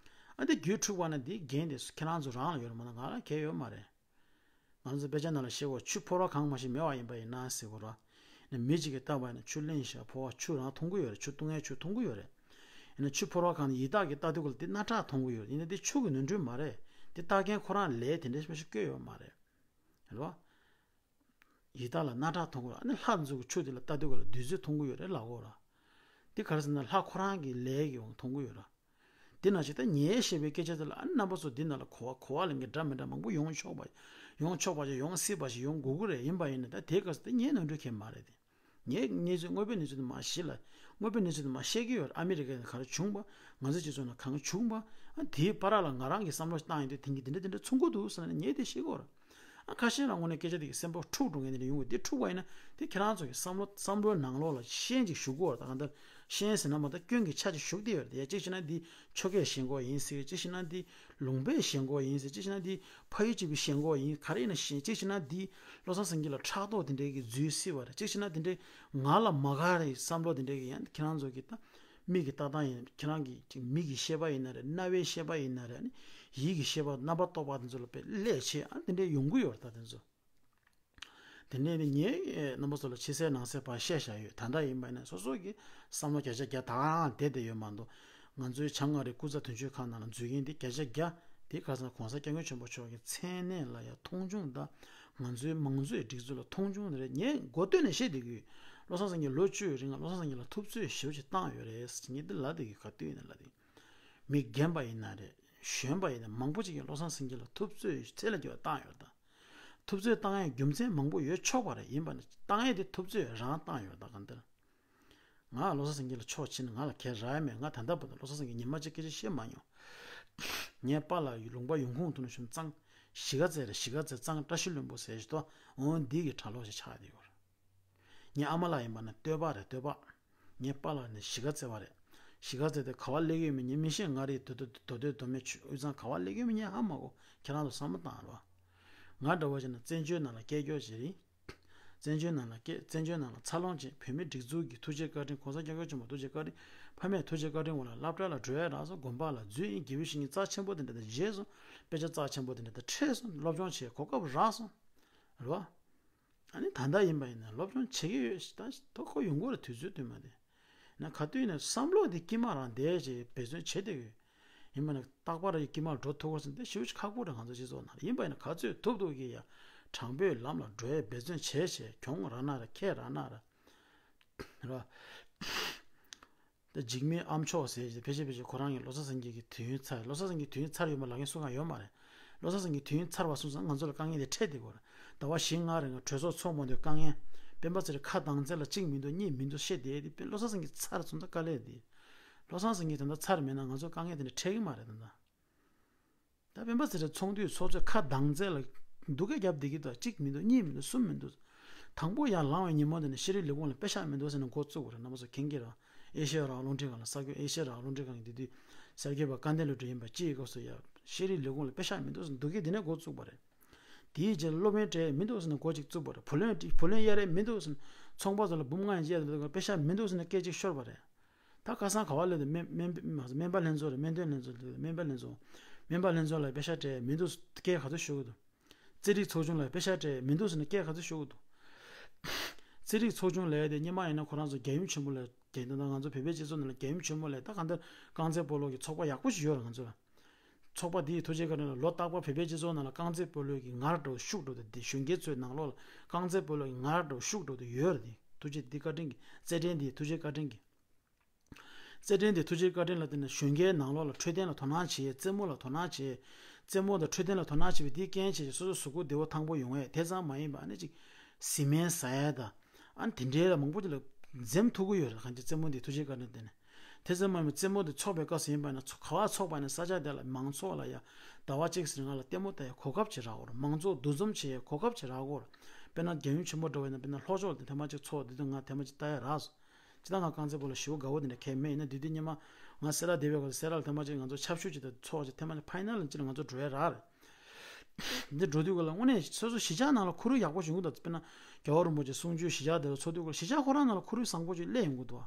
ཨ་འདི་རྒྱུད་འཁྲུག་པ་ན་འདིའི་འགན་དེ་ཁྱེད་རང་ཚོ་རང་ལ་ཡོད་རེད་མ་གཏོགས་ང་ལ་གང་ཡང་ཡོད་མ་རེད། ང་ཚོ་དཔེ་ཆ་ནང་ལ་བཤད་པ་ཆུ་ཕོར་བ་གང་མ་ཞིག་མེད་པ་ཡིན་པ་ཡིན་ན་ཟེར་གོ་ར། ནི་མི་གཅིག་གིས་བཏབ་པ་ཡིན་ན་ཆུ་བླུགས་ཤག་ཕོར་བ་ཆུ་རང་མཐོང་གི་ཡོད་རེད། ཆུ་བཏུང་ཡས་ཆུ་མཐོང་གི་ཡོད་རེད། ཡིན་ན་ཆུ་ཕོར་བ་གང་ཡིན་ད་གི་ལྟ་དུས་ག་ལ་འདི་སྣ་ཁྲག་མཐོང་གི་ཡོད་རེད། ཡིན་ན་འདི་ཆུ་གི་ནོར་འཁྲུལ་མ་རེད། འདི་ལྟ་མཁན་ཁོ་རང་ལས་དེ་འདྲ་ཞིག་བཀོད་ཡོད་མ་རེད། རེད་བ། ཡི་དྭགས་ལ་སྣ་ཁྲག་མཐོང་གི་ཡོད། ཨ་ནི་ལྷ་ཚོ་གི་ཆུ་དེ་ལ་ལྟ་དུས་ག་ལ་བདུད་རྩི་མཐོང་གི་ཡོད་རེད་ལབ་གོ་ར། འདི་ག་རེ་ཟེར་ན་ལྷ་ཁོ་རང་གི་ལས་ཀྱི་འོང་མཐོང་གི་ཡོད་ར། འདི་ནང་བཞིན་ད་ངས་བཤད་པའི་སྐད་ཆ་དེ་ལ་ཨ་ནི་རྣམ་པ་ཚོ་འདི་ནང་ལ་གོ་བ་གོ་བ་ལེན་མཁན་འདྲ་མི་འདྲ་མང་པོ་ཡོང་ཆོག་པ་ཡོང་ཆོག་པ་ཞིག་ཡོང་སྲིད་པ་ཞིག་ཡོང་དགོས་ཀྱི་རེད། ཡིན་པ་ཡིན་ན་ད་དེའི་སྐབས་སུ་ད་ངའི་ནོར་འཁྲུལ་གང་ཡང་མ་རེད་དེ། ངས་གནས་ཚུལ་དངོས་པོའི་གནས་ཚུལ་དེ་མར་གཞི་ལ་དངོས་པོའི་གནས་ཚུལ་དེ་མར་བཤད་ཀྱི་ཡོད་རེད། ཨ་མི་རི་ཀའི་ནང་ག་རེ་བྱུང་པ། ང་ཚོའི་སྤྱི་ཚོགས་ནང་གང་བྱུང་པ། ཨ་དེའི་བར་ལ་ང་རང་གིས་བསམ་བློ་བཏང་ཡོང་དུས་དེང་གི་འདི་འདྲ་འདི་འདྲ་མཚུངས་ཀྱི་འདུག་ཟེར་ནས་ངས་དེ་བཤད་ཀྱི་ཡོད་རེད། ཨ་ཁ་ཤས་རང་ངོས་ནས་སྐད་ཆ་དེ་གི་སེམས་པ་འཁྲུག་འགྲོ་མཁན་དེ་འདྲ་ཡོང་གི། དེ་འཁྲུག་པ་ཡིན་ན་དེ་ཁྱེད་རང་ཚོ་གི་བསམ་བློ་བསམ་བློའི་ནང་ལོགས་ལ་ཤན་ཅིག་ཞུགས་ཀྱི་ཡོད་རེད། ད་གང་ལྟར་ ཤན་ཟེར་ན་མ་ད་སྐྱོན་གྱི་ཆ་ཅིག་ཞུགས་བསྡད་ཡོད་རེད་དེ། གཅིག་བྱས་ན་འདི་ཆོ་གའི་ཞེན་ཁོག་ཡིན་ཟེར། གཅིག་བྱས་ན་འདི་ལུང་པའི་ཞེན་ཁོག་ཡིན་ཟེར། གཅིག་བྱས་ན་འདི་ཕ་ཡུལ་གཅིག་པའི་ཞེན་ཁོག་ཡིན། ག་རེ་ཡིན་ན་ཞེན། གཅིག་བྱས་ན་འདི་བློ་བཟང་སེང་གེ་ལ་ཕྲག་དོག་དེ་འདྲའི་གི་འཛུལ་སྲིད་པ་རེད། གཅིག་བྱས་ན་དེ་འདྲའི་ང་ལ་མ་དགའ་རེད་བསམ་བློ་དེ་འདྲའི་གི་ཡང་ཁྱེད་རང་ཚོ་གི་ད་མིག་གི་ལྟ་སྟངས་ཡིན། ཁྱེད་རང་གི་ཅིག་མིག་གི་ཤེས་པ་ཡིན་ན་རེད། རྣ་བའི་ཤེས་པ་ཡིན་ན་རེད། ཨ་ནི་ཡིད་ཀྱི་ཤེས་པ་རྣམ་པར་རྟོག་པ་དེ་ཚོ་ལ་དཔེ་ཀླད་ཆེ་ཨ་དེ་འདྲའི་ཡོང་གི་ཡོད་རེད། ད་དེ་ཚོ། དེ་ནས་ནི་ངས་རྣམ་པ་ཚོ་ལ་ཕྱི་གསལ་ནང་གསལ་ཕར་བཤད་བཞག་ཡོད། ད་ལྟ་ཡིན་པ་ཡིན་ན་སོ་སོ་གི་བསམ་བློ་བརྒྱ་ཆ་བརྒྱ་ད་ག་རང་བསྡད་བསྡད་ཡོད་མ་གཏོགས། ང་ཚོའི་བྱང་ཨ་རིའི་སྐུ་ཚབ་དོན་གཅོད་ཁང་ནང་ལ་འཛུལ་མཁན་འདི་བརྒྱ་ཆ་བརྒྱ་དེ་ཁ་སང་གོང་ས་སྐྱབས་མགོན་ཆེན་པོ་མཆོག་གི་མཚན་གནས་ལ་ཡང་མཐོང་ཆུང་དང་། ང་ཚོའི་མང་གཙོའི་སྒྲིག་འཛུགས་ལ་མཐོང་ཆུང་དེ་རེད། ངས་མགོ་བཏོན་ནས་བཤད་བསྡད་ཀྱི་ཡོད། བློ་བཟང་སེང་གེ་ལོ་བཅུའི་རིང་ལ་བློ་བཟང་སེང་གེ་ལ་ཐུབ་ཚོད་ཞེ་པོ་ཅིག་བཏང་ཡོད་རེད་ཟེར། ངས་འདི་ལབ་བསྡད་ཀྱི་ཡོད། ག་དུས་ཡིན་ན་ལབ་བསྡད་ཀྱི་ཡོད། མི་རྒན་པ་ཡིན་ན་རེད། གཞོན་པ་ཡིན་ན་མང་པོ་ཅིག་གིས་བློ་བཟང་སེང་གེ་ལ་ཐུབ་ཚོད་ཚད་ལས་བརྒལ་བ་བཏང་ཡོད་ད། ཐུབ་ཚོད་བཏང་ཡས་རྒྱུ་མཚན་མང་པོ་ཡོད་ཆོག་པ་རེད། ཡིན་པ་ནི་བཏང་ཡས་དེ་ཐུབ་ཚོད་རང་བཏང་ཡོད་ད། གང་ལྟར་ང་བློ་བཟང་སེང་གེ་ལ་ཕྱོགས་ཕྱིན་ན་ང་ལ་ག་རེ་རག་ཡས་མེད། ང་ད་ལྟ་བར་དུ་བློ་བཟང་སེང་གེ་ཉི་མ་གཅིག་སྐད་ཆ་བཤད་མ་མྱོང་། ངའི་པཱ་ལགས་ལུང་པ་ཡོང་ཁུངས་ཐུག་ན་ཤུམ་གཙང་། གཞིས་ཀ་རྩེ་རེད། གཞིས་ཀ་རྩེ་གཙང་བཀྲ་ཤིས་ལྷུན་པོ་ཟེར་ཞིག་ཏོ། འོ་འདི་གི་གྲྭ་ལོག་ཞིག་ཆགས་བསྡད་ཡོད་རེད། ངའི་ཨ་མ་ལགས་ཡིན་པ་ན་སྟོད་པ་རེད། སྟོད་པ། ངའི་པཱ་ལགས་ནི་གཞིས་ཀ་རྩེ་བ་རེད། གཞིས་ཀ་རྩེ་དེ་ག་བ་སླེབས་ཡོད་མེད་ངས་མི་ཤེས། ང་རེད། མདོ་སྟོད་མདོ་སྟོད་མདོ་སྨད་ཆུ་དབུས་གཙང་ག་བ་སླེབས་ཡོད་མེད་ངས་ཧ་མ་གོ། ཁྱེད་རང་ཚོ་བསམ་བློ་བཏང་རོགས། ང་འདྲ་བོ་བྱས་ན་བཙན་བྱོལ་ནང་ལ་སྐད་སྐྱོར་བྱེད་རིང་། བཙན་བྱོལ་ནང་ལ་སྐད། བཙན་བྱོལ་ནང་ལ་འཚར་ལོངས་བྱེད། བོད་མིའི་སྒྲིག་འཛུགས་ཀྱི་ཐུགས་རྗེ་བཀའ་དྲིན། གོང་ས་སྐྱབས་མགོན་ཆེན་པོ་ཐུགས་རྗེ་བཀའ་དྲིན། ཕ་མས་ཐུགས་རྗེ་བཀའ་དྲིན་འོག་ལ་སློབ་གྲྭ་ལ་འགྲོ་ཡས་རག་སོང་། དགོན་པ་ལ་འཛུལ་ཡིན། དགེ་བའི་བཤེས་གཉེན་རྩ་ཆེན་པོ་དེ་འདྲ་དང་མཇལ་སོང་། དཔེ་ཆ་རྩ་ཆེན་པོ་དེ་འདྲ་དང་འཕྲད་སོང་། སློབ་སྦྱོང་བྱས་གོ་སྐབས་རག་སོང་། རེད་བ། ཨ་ནི་ད་ལྟ་ཡིན་པ་ཡིན་ན་སློབ་སྦྱོང་བྱེད་ཀྱི་ཡོད། ད་དོ་ཁོ་ཡོང་གི་རེད། དུས་ཚོད་སྟོན་མ་དེ། ན་ག་དུས་ནས་བསམ་བློ་དེ་དཀྱིལ་མ་རང་བསྡད་བྱས་འབད་བརྩོན་བྱེད་བསྡད་ཡོད། ཡིན་པ་ན་རྟག་པར་དཀྱིལ་མ་འགྲོ་ཐུབ་པ་ཟེར་འདི་ཞེ་པོ་ཅིག་ཁག་པོ་རེད། ང་ཚོ་སྤྱི་ཚོགས་ནང་ཡིན་པ་ཡིན་ན་ག་ཚོད་ཐུབ་ཐུབ་ཀྱིས་ཡ་དྲང་པོའི་ལམ་ལ་འགྲོ་ཡས་འབད་བརྩོན་བྱས་བྱས་གྱོང་རག་ན་ར་ཁེ་རག་ན་ར། རེད་བ། ད་འཇིགས་མེད་ཨ་མཆོག་ཟེར་ཞིག་ཕལ་ཆེར་ཕལ་ཆེར་ཁོ་རང་གི་བློ་བཟང་སེང་གེ་གི་དུས་ཡུན་ཚར། བློ་བཟང་སེང་གེ་དུས་ཡུན་ཚར་ཡོད་མ་ལབ་མཁན་སུ་གང་ཡོད་མ་རེད། བློ་བཟང་སེང་གེ་དུས་ཡུན་ཚར་བ་སོང་ཙང་ང་ཚོ་ལ་དཀའ་ངལ་དེ་འཕྲད་བསྡད་ཀྱི་ཡོད་རེད། ཟླ་བ་བཞི་ལྔ་རིང་ལ་གྲོས་ཚོགས་ཚོགས་མ་འདུག་དཀའ་ངལ། སྤེན་པ་ཚེ་རིང་ཁ་གདངས་ཚད་ལ་གཅིག་མི་འདུག་གཉིས་མི་འདུག་བཤད་བསྡད་དེ། བློ་བཟང་སེང་གེ་ཚར་སོང་ཙང་དཀའ་ལས་དེ། བློ་བཟང་སེང་གེ་ད་ལྟ་ཚར་མེད་ན་ང་ཚོ་དཀའ་ངལ་དེ་འདྲ་འཕྲད་ཀྱི་མ་རེད་ད་ལྟ། ད་སྤེན་པ་ཚེ་རིང་ཚོགས་འདུའི་ཚོགས་གཙོས་ཁ་གདངས་ཚད་ལ་སྡུག་སྐད་རྒྱབ་བསྡད་ཀྱི་འདུག་གཅིག་མི་འདུག་གཉིས་མི་འདུག་གསུམ་མི་འདུག་དང་པོ་ཡར་ལངས་པའི་ཉིན་མོ་དེ་ནས་ཤེས་རིག་ལས་ཁུངས་ལ་པེ་ཤག་མི་འདུག་ཟེར་ནས་འགོ་བཙུགས་པ་རེད། རྣམ་པ་ཚོ་མཁྱེན་གྱི་རེད། ཨེ་ཤེ་ཡ་རང་དབང་རླུང་འཕྲིན་ཁང་ལ་གསར་འགོད། ཨེ་ཤེ་ཡ་རང་དབང་རླུང་འཕྲིན་ཁང་གི་འདི་དུས་གསར་འགོད་པ་སྐལ་ལྡན་བློ་གྲོས་ཡིན་པ་ཅིའི་སྐབས་སུ་ཡ་ཤེས་རིག་ལས་ཁུངས་ལ་པེ་ཤག་མི་འདུག་ཟེར་ནས་སྡུག་སྐད་འདི་ནས་འགོ་བཙུགས་པ་རེད། དེའི་རྗེས་ལ་སློབ་དཔོན་བགྲེས་མི་འདུག་ཟེར་ནས་འགོ་གཅིག་བཙུགས་པ་རེད། བུ་ལོན་བུ་ལོན་གཡར་ཡས་མི་འདུག་ཟེར་ནས་ཚོང་པ་ཚོ་ལ་འབུམ་ལྔ་ཡང་གཡར་འདུག་པེ་ཤག་མི་འདུག་ཟེར་ནས་སྐད་ཅིག་ཤོར་བ་རེད། ད་ཁ་སང་ག་བ་སླེབས་འདུག་སྨན་སྨན་སྨན་པ་ལྷན་ཚོགས་རེད། སྨན་དོན་ལྷན་ཚོགས་རེད། སྨན་པ་ལྷན་ཚོགས། སྨན་པ་ལྷན་ཚོགས་ལ་པེ་ཤག་སྤྲད་མི་འདུག་སྐད་ག་ཚོད་ཤོར་གི་འདུག་རྩེད་རིགས་ཚོགས་ཆུང་ལ་པེ་ཤག་སྤྲད་མི་འདུག་ཟེར་ནས་སྐད་ག་ཚོད་ཤོར་གི་འདུག་རྩེད་རིགས་ཚོགས་ཆུང་ལབ་ཡས་དེ་སྔོན་མ་ཡིན་ན་ཁོ་རང་ཚོ་རྒྱལ་ཡུམ་ཆེན་མོ་ལ་རྒྱལ་ཡུམ་ད་ལྟ་ང་ཚོ་བོད་པའི་སྤྱི་ཚོགས་ནང་ལ་རྒྱལ་ཡུམ་ཆེན་མོ་ལ་ད་གང་ལྟར་རྐང་རྩེད་སྤོ་ལོ་གི་ཚོགས་པ་ཡག་པོ་ཞིག་ཡོད་རེད་ང་ཚོ་ལ། ཚོགས་པ་འདིའི་ཐུགས་རྗེ་བཀའ་དྲིན་ལ་ལོ་རྟག་པར་བོད་པའི་སྤྱི་ཚོགས་ནང་ལ་རྐང་རྩེད་སྤོ་ལོའི་གི་ངར་འདྲ་བོ་ཤུགས་འདྲ་བོ་དེ་གཞོན་སྐྱེས་ཚོའི་ནང་ལོགས་ལ་རྐང་རྩེད་སྤོ་ལོའི་གི་ངར་འདྲ་བོ་ཤུགས་འདྲ་བོ་དེ་ཡོད་རེད། དེ་ཐུགས་རྗེ་འདི་བཀའ་དྲིན་གྱི་རྩེད་འགྲན་འདིའི་ཐུགས་རྗེ་བཀའ་དྲིན་གྱི། རྩེད་འགྲན་དེ་ཐུགས་རྗེ་བཀའ་དྲིན་ལ་བརྟེན་ནས་གཞོན་སྐྱེས་ནང་ལོགས་ལ་འཕྲོད་བསྟེན་ལ་དོ་སྣང་བྱེད། རྩེད་མོ་ལ་དོ་སྣང་བྱེད། རྩེད་མོ་དང་འཕྲོད་བསྟེན་ལ་དོ་སྣང་བྱེད་པའི་དེའི་རྐྱེན་བྱས་ཀྱི་སོ་སོ་གཟུགས་པོ་བདེ་པོ་ཐང་པོ་ཡོང་ཡས་དེ་ཙམ་མ་ཡིན་པ་ཨ་ནི་ཅིག་བཟི་སྨན་ཟ་ཡས་དང་ཨ་ནི་དེ་འདྲའི་ལ་མང་པོ་ཅིག་ལ་འཛེམ་ཐུབ་ཀྱི་ཡོད་རེད། གང་ཅི་རྩེད་མོ་འདི་ཐུགས་རྗེ་བཀའ་དྲིན་ལ་བརྟེན་ནས། དེ་ཙམ་མ་ཡིན་པར་རྩེད་མོ་འདི་ཚོགས་པའི་སྐབས་སུ་ཡིན་པ་ན་ཚོ་ག་བ་ཚོགས་པ་ཡིན་ན་ས་ཆ་དེ་ལ་མང་ཚོགས་ལ་ཡ་ཟླ་བ་གཅིག་ཟིན་ང་ལ་ལྟད་མོ་ལྟ་ཡས་གོ་སྐབས་ཅིག་རག་གོ་རེད། མང་ཚོགས་འདུ་འཛོམས་བྱེད་ཡས་གོ་སྐབས་ཅིག་རག་གོ་རེད། དཔེར་ན་རྒྱལ་ཡུམ་ཆེན་མོ་འདྲ་བ་ཡིན་ན་དཔེར་ན་ལྷོ་ཕྱོགས་ལ་དེ་ཐེངས་མ་གཅིག་ཚོགས་འདི་དུས་ང་ཐེངས་མ་གཅིག་ལྟ་ཡས་རག་སོང་། ཇི་ལྟར་ང་རྐང་རྩེད་སྤོ་ལོ་ཞེ་པོ་དགའ་བོ་དེ་འདྲ་གལ་མེད། ཡིན་ན་དེ་དུས་སྔོན་མ་ང་སེ་ར་སྡེ་བའི་སྐབས་སུ་སེ་ར་ལ་ཐེངས་མ་གཅིག་ང་ཚོ་ཆབ་ཤུགས་ཅིག་དང་ཚོགས་ཅིག་ཐེངས་མ་གཅིག་ཕ་ཡི་ན་ལ་ཅིག་ལ་ང་ཚོ་འགྲོ་ཡས་རག་རེད། འདི་འགྲོ་དུས་ག་ལ་དངོས་གནས་སོ་སོ་གཞིས་ཆགས་ནང་ལ་ཁོར་ཡུག་ཡག་པོ་བྱུང་གི་འདུག་དཔེར་ན་རྒྱལ་བ་རིན་པོ་ཆེ་གསུང་ཆོས་གཞིས་ཆགས་དེ་ལ་ཚོགས་དུས་ག་ལ་གཞིས་ཆགས་ཁོ་རང་ནང་ལ་ཁོར་ཡུག་བཟང་པོ་ཅིག་སླེབས་ཡོང་གི་འདུག་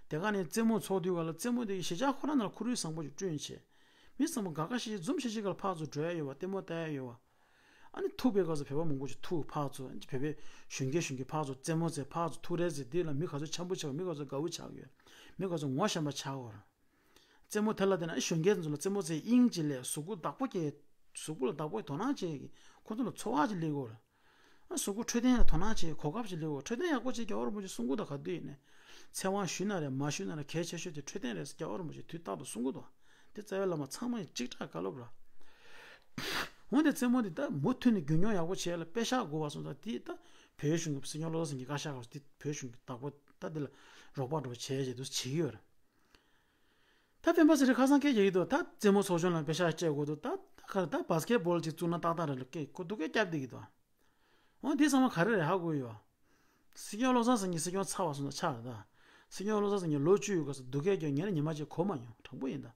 དེ་ག་ནས་རྩེད་མོ་ཚོགས་དུས་ག་ལ་རྩེད་མོ་དེ་གཞིས་ཆགས་ཁོ་རང་ནང་ལ་ཁོར་ཡུག་བཟང་པོ་ཅིག་བསྐྲུན་བྱས། མི་ཚང་མ་དགའ་དགའ་ཤིག་ཤིག་འཛུམ་ཤིག་ཤིག་ག་ལ་ཕར་ཚུར་འགྲོ་ཡ་ཡོད་བ། ལྟད་མོ་ལྟ་ཡ་ཡོད་བ། ཨ་ནི་ཐུག་པའི་སྐབས་སུ་བོད་པ་མང་པོ་ཅིག་ཐུག་ཕར་ཚུར་བོད་པའི་གཞོན་སྐྱེས་གཞོན་སྐྱེས་ཕར་ཚུར་རྩེད་མོ་རྩེ་ཕར་ཚུར་ཐུག་རེས་རྩེ་འདི་ལ་མི་ག་ཚོད་འཆམ་པོ་ཆགས་མི་ག་ཚོད་དགའ་བོ་ཆགས་ཡོད། མི་ག་ཚོད་ངོ་ཤེས་པ་ཆགས་ཡོད། རྩེད་མོ་དེ་ལ་བལྟས་ན་ཨ་གཞོན་སྐྱེས་ཚོ་ལ་རྩེད་མོ་རྩེ་དབྱིངས་ཅིག་སླེབས་གཟུགས་པོ་བདག་པོ་སྐྱེ། གཟུགས་པོ་ལ་བདག་པོས་དོ་སྣང་བྱེད་ཀྱི་ཁོ་ཚོ་ལ་ཚོར་བ་ཅིག་སླེབས་ཡོད་རེད། ཨ་གཟུགས་པོ་འཕྲོད་བསྟེན་ལ་དོ་སྣང་བྱེད་གོ་སྐབས་ཅིག་སླེབས་ཡོད། འཕྲོད་བསྟེན་ཡག་པོ་བྱེད་རྒྱལ་བ་རིན་པོ་ཆེ་གསུང་གི་འདུག་ག་དུས་ཡིན་ནའི་ཚེ་དབང་ཞུས་ན་རེད་མ་ཞུས་ན་རེད་གལ་ཆེ་ཤོས་དེ་འཕྲོད་བསྟེན་རེད་ཟེར་རྒྱལ་བ་རིན་པོ་ཆེ་དུས་རྟག་ཏུ་གསུང་གི་འདུག་དེ་རྩ་བའི་བླ་མ་ཚང་མ་ཡིན་གཅིག་གྲགས་བཀའ་སློབ་ར། འོན་ཏེ་རྩེད་མོ་འདི་ད་མུ་མཐུད་ནས་རྒྱུན་འཁྱོངས་ཡག་པོ་བྱས་ལ་པེ་ཤག་དགོས་པ་སོང་ཙང་དེ་ད་བོད་གཞུང་གི་སྲིད་སྐྱོང་བློ་བཟང་སེང་གེ་བཀའ་ཤག་གི་དེ་བོད་གཞུང་གི་བདག་པོ་ད་འདི་ལ་རོགས་པ་འགྲོ་བྱས་བྱས་འདུག་བྱེད་ཀྱི་ཡོད་རེད། ད་སྤེན་པ་ཚེ་རིང་ཁ་སང་སྐད་རྒྱག་གི་འདུག་ད་རྩེད་མོ་ཚོགས་ཆུང་ལ་པེ་ཤག་སྤྲད་དགོས་འདུག་ད་ད་ག་རེ་ད་བཱ་སི་ཀེ་ཊི་བོལ་ཅིག་བཙུགས་ན་ཏག་ཏག་རེད་ལ་སྐད་ཁོ་སྡུག་སྐད་བརྒྱབ་བསྡད་ཀྱི་འདུག་འོ་འདི་ཚང་མ་ག་རེ་རེད་ཧ་གོ་ཡོད། སྲིད་སྐྱོང་བློ་བཟང་སེང་གེ་སྲིད་སྐྱོང་ཚར་བ་སོང་ན་ཆགས་རེད་ད། སྲིད་སྐྱོང་བློ་བཟང་སེང་གེ་ལོ་བཅུ་ཡོད་སྐབས་སུ་སྡུག་སྐད་རྒྱག་ངས་ཉི་མ་གཅིག་གོ་མ་མྱོང་། དྲང་པོ་ཡིན་ད།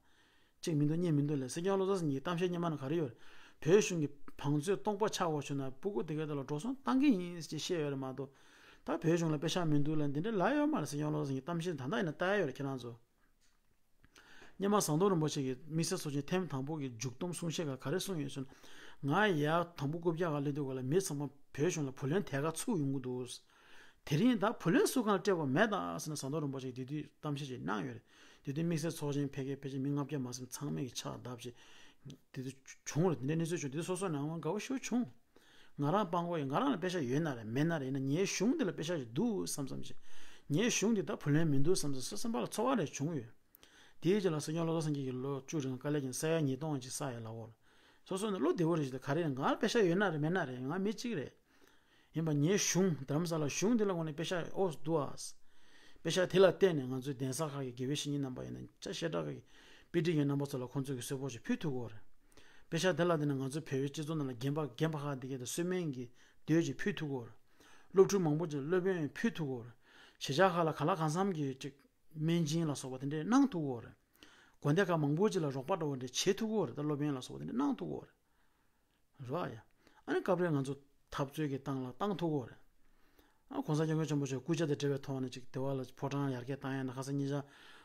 གཅིག་མི་འདུག་གཉིས་མི་འདུག་ལས། སྲིད་སྐྱོང་བློ་བཟང་སེང་གེའི་གཏམ་བཤད་སྙན་མ་ན་ག་རེ་ཡོད་རེད། བོད་གཞུང་གི་བང་མཛོད་སྟོང་པ་ཆགས་འོ་བྱུང་ན་སྤུ་གུ་དེ་གའི་ཐོག་ལ་འགྲོ་སོང་བཏང་གི་ཡིན་ཅེས་བཤད་ཡོད་རེད་མ་གཏོགས། ད་བོད་གཞུང་ལ་པེ་ཤག་མི་འདུག་ལ་འདི་འདྲ་ལབ་ཡོད་མ་རེད། སྲིད་སྐྱོང་བློ་བཟང་སེང་གེའི་གཏམ་བཤད་ད་ལྟ་ཡིན་ན་ལྟ་ཡ་ཡོད་རེད་ཁྱེད་རང་ཚོ། སྔོན་མ་ཟམ་གདོང་རིན་པོ་ཆེ་གིས་དམིགས་བསལ་ཚོགས་ཆེན་ཐེངས་དང་པོ་གི་མཇུག་སྡོམ་གསུང་བཤད་ཁག་ག་རེ་གསུངས་ཡོད་ཟེར་ན། ང་ཡར་དང་པོ་རྐུབ་བཀྱག་ག་སླེབས་དུས་སྐབས་ལ་མི་ཚང་མ་བོད་གཞུང་ལ་བུ་ལོན་དེ་ག་ཚུགས་ཡོང་གི་འདུག། དེ་རིང་ད་བུ་ལོན་ཚུགས་གང་ལ་སྤྲད་པ་མེད་ད་ཟེར་ནས་ཟམ་གདོང་རིན་པོ་ཆེ་གིས་དེ་དུས་གཏམ་བཤད་ཅིག་གནང་ཡོད་རེད། དེ་དུས་དམིགས་བསལ་ཚོགས་ཆེན་ཕེབས་མཁན་ཕལ་ཆེར་མི་ལྔ་བརྒྱ་མ་ཟིན་ཚང་མས་ཀྱི་ཕྱག་བརྡབས་བྱས། དེ་དུས་བྱུང་རེད། དེ་འདྲའི་གནས་ཚུལ་བྱུང་། དེ་དུས་སོ་སོ་ནང་ལ་དགའ་པོ་ཞེ་པོ་བྱུང་། ང་རང་སྤྲང་པོ་ཡིན། ང་རང་ལ་པེ་ཤག་ཡོད་ན་རེད་མེད་ན་རེད། ཡིན་ན་ངའི་གཞུང་འདི་ལ་པེ་ཤག་ཅིག་འདུག་བསམ་བསམ་བྱས། ངའི་གཞུང་འདི་ད་བུ་ལོན་མི་འདུག་བསམ་བསམ་སོ་སེམས་པ་ལ་ཚོར་བ་རེ་བྱུང་ཡོད། དེའི་རྗེས་ལ་སྲིད་སྐྱོང་བློ་བཟང་སེང་གེ་གིས་ལོ་བཅུ་རིང་དཀའ་ལས་ཀྱིས་ས་ཡ་ཉིས་སྟོང་ཅིག་བསགས་ཡོད་ལབ་འོ། སོ་སོ་ནི་བློ་བདེ་བོ་རེ་ཞིག་ད་ག་རེ་ཡིན། ང་ལ་པེ་ཤག་ཡོད་ན་རེད་མེད་ན་རེད། ང་མི་གཅིག་རེད། ཡིན་པ་ངའི་གཞུང་རྡ་རམ་ས་ལ་གཞུང་འདི་ལ་དངོས་གནས་པེ་ཤག་ཨོ་འདུག་ཨ། པེ་ཤག་དེ་ལ་བརྟེན་ནས་ང་ཚོའི་གདན་ས་ཁག་གི་དགེ་བའི་བཤེས་གཉེན་རྣམ་པ་ཡིན་ན་ཅ་བཤད་གྲྭ་ཁག་གི་དཔེ་ཁྲིད་མཁན་རྣམ་པ་ཚོ་ལ་ཁོང་ཚོས་ཀྱི་གསོལ་ཕོགས་ཅིག་ཕུལ་ཐུབ་ཀྱི་ཡོད་རེད། པེ་ཤག་དེ་ལ་བརྟེན་ནས་ང་ཚོའི་བོད་པའི་སྤྱི་ཚོགས་ནང་ལ་རྒན་པ་རྒན་པ་ཁག་འདི་གས་དང་གསོལ་སྨན་གྱི་དུས་ཅིག་ཕུལ་ཐུབ་ཀྱི་ཡོད་རེད། སློབ་ཕྲུག་མང་པོ་ཅིག་ལ་སློབ་ཡོན་ཕུལ་ཐུབ་ཀྱི་ཡོད་རེད། གཞིས་ཆགས་ཁག་ལ་གང་ལ་གང་འཚམ་གྱི་ཅིག་སྨན་སྦྱིན་ལ་སོགས་པ་དེ་འདྲས་གནང་ཐུབ་ཀྱི་ཡོད་རེད། དགོན་སྡེ་ཁག་མང་པོ་ཅིག་ལ་རོགས་པ་འདྲ་བོ་འདྲ་བྱེད་ཐུབ་ཀྱི་ཡོད་རེད། ད་སློབ་ཡོན་ལ་སོགས་པ་དེ་འདྲ་གནང་ཐུབ་ཀྱི་ཡོད་རེད། རེད་བ་ཡ། ཨ་ནི་སྐབས་རེ་ང་ཚོ་འཐབ་རྩོད་ཀྱི་སྟེང་ལ་བཏང་ཐུབ་ཀྱི་ཡོད་རེད། ཨ་༸གོང་ས་༸སྐྱབས་མགོན་ཆེན་པོ་མཆོག་སྐུ་ཕྱྭ་དང་འབྲེལ་བའི་ཐོག་ནས་ཅིག་དེ་བ་ལ་ཕོ་བྲང་ཡར་རྒྱས་བཏང་ཡ་ན་ཁ་སང་ཉིན་ཞག་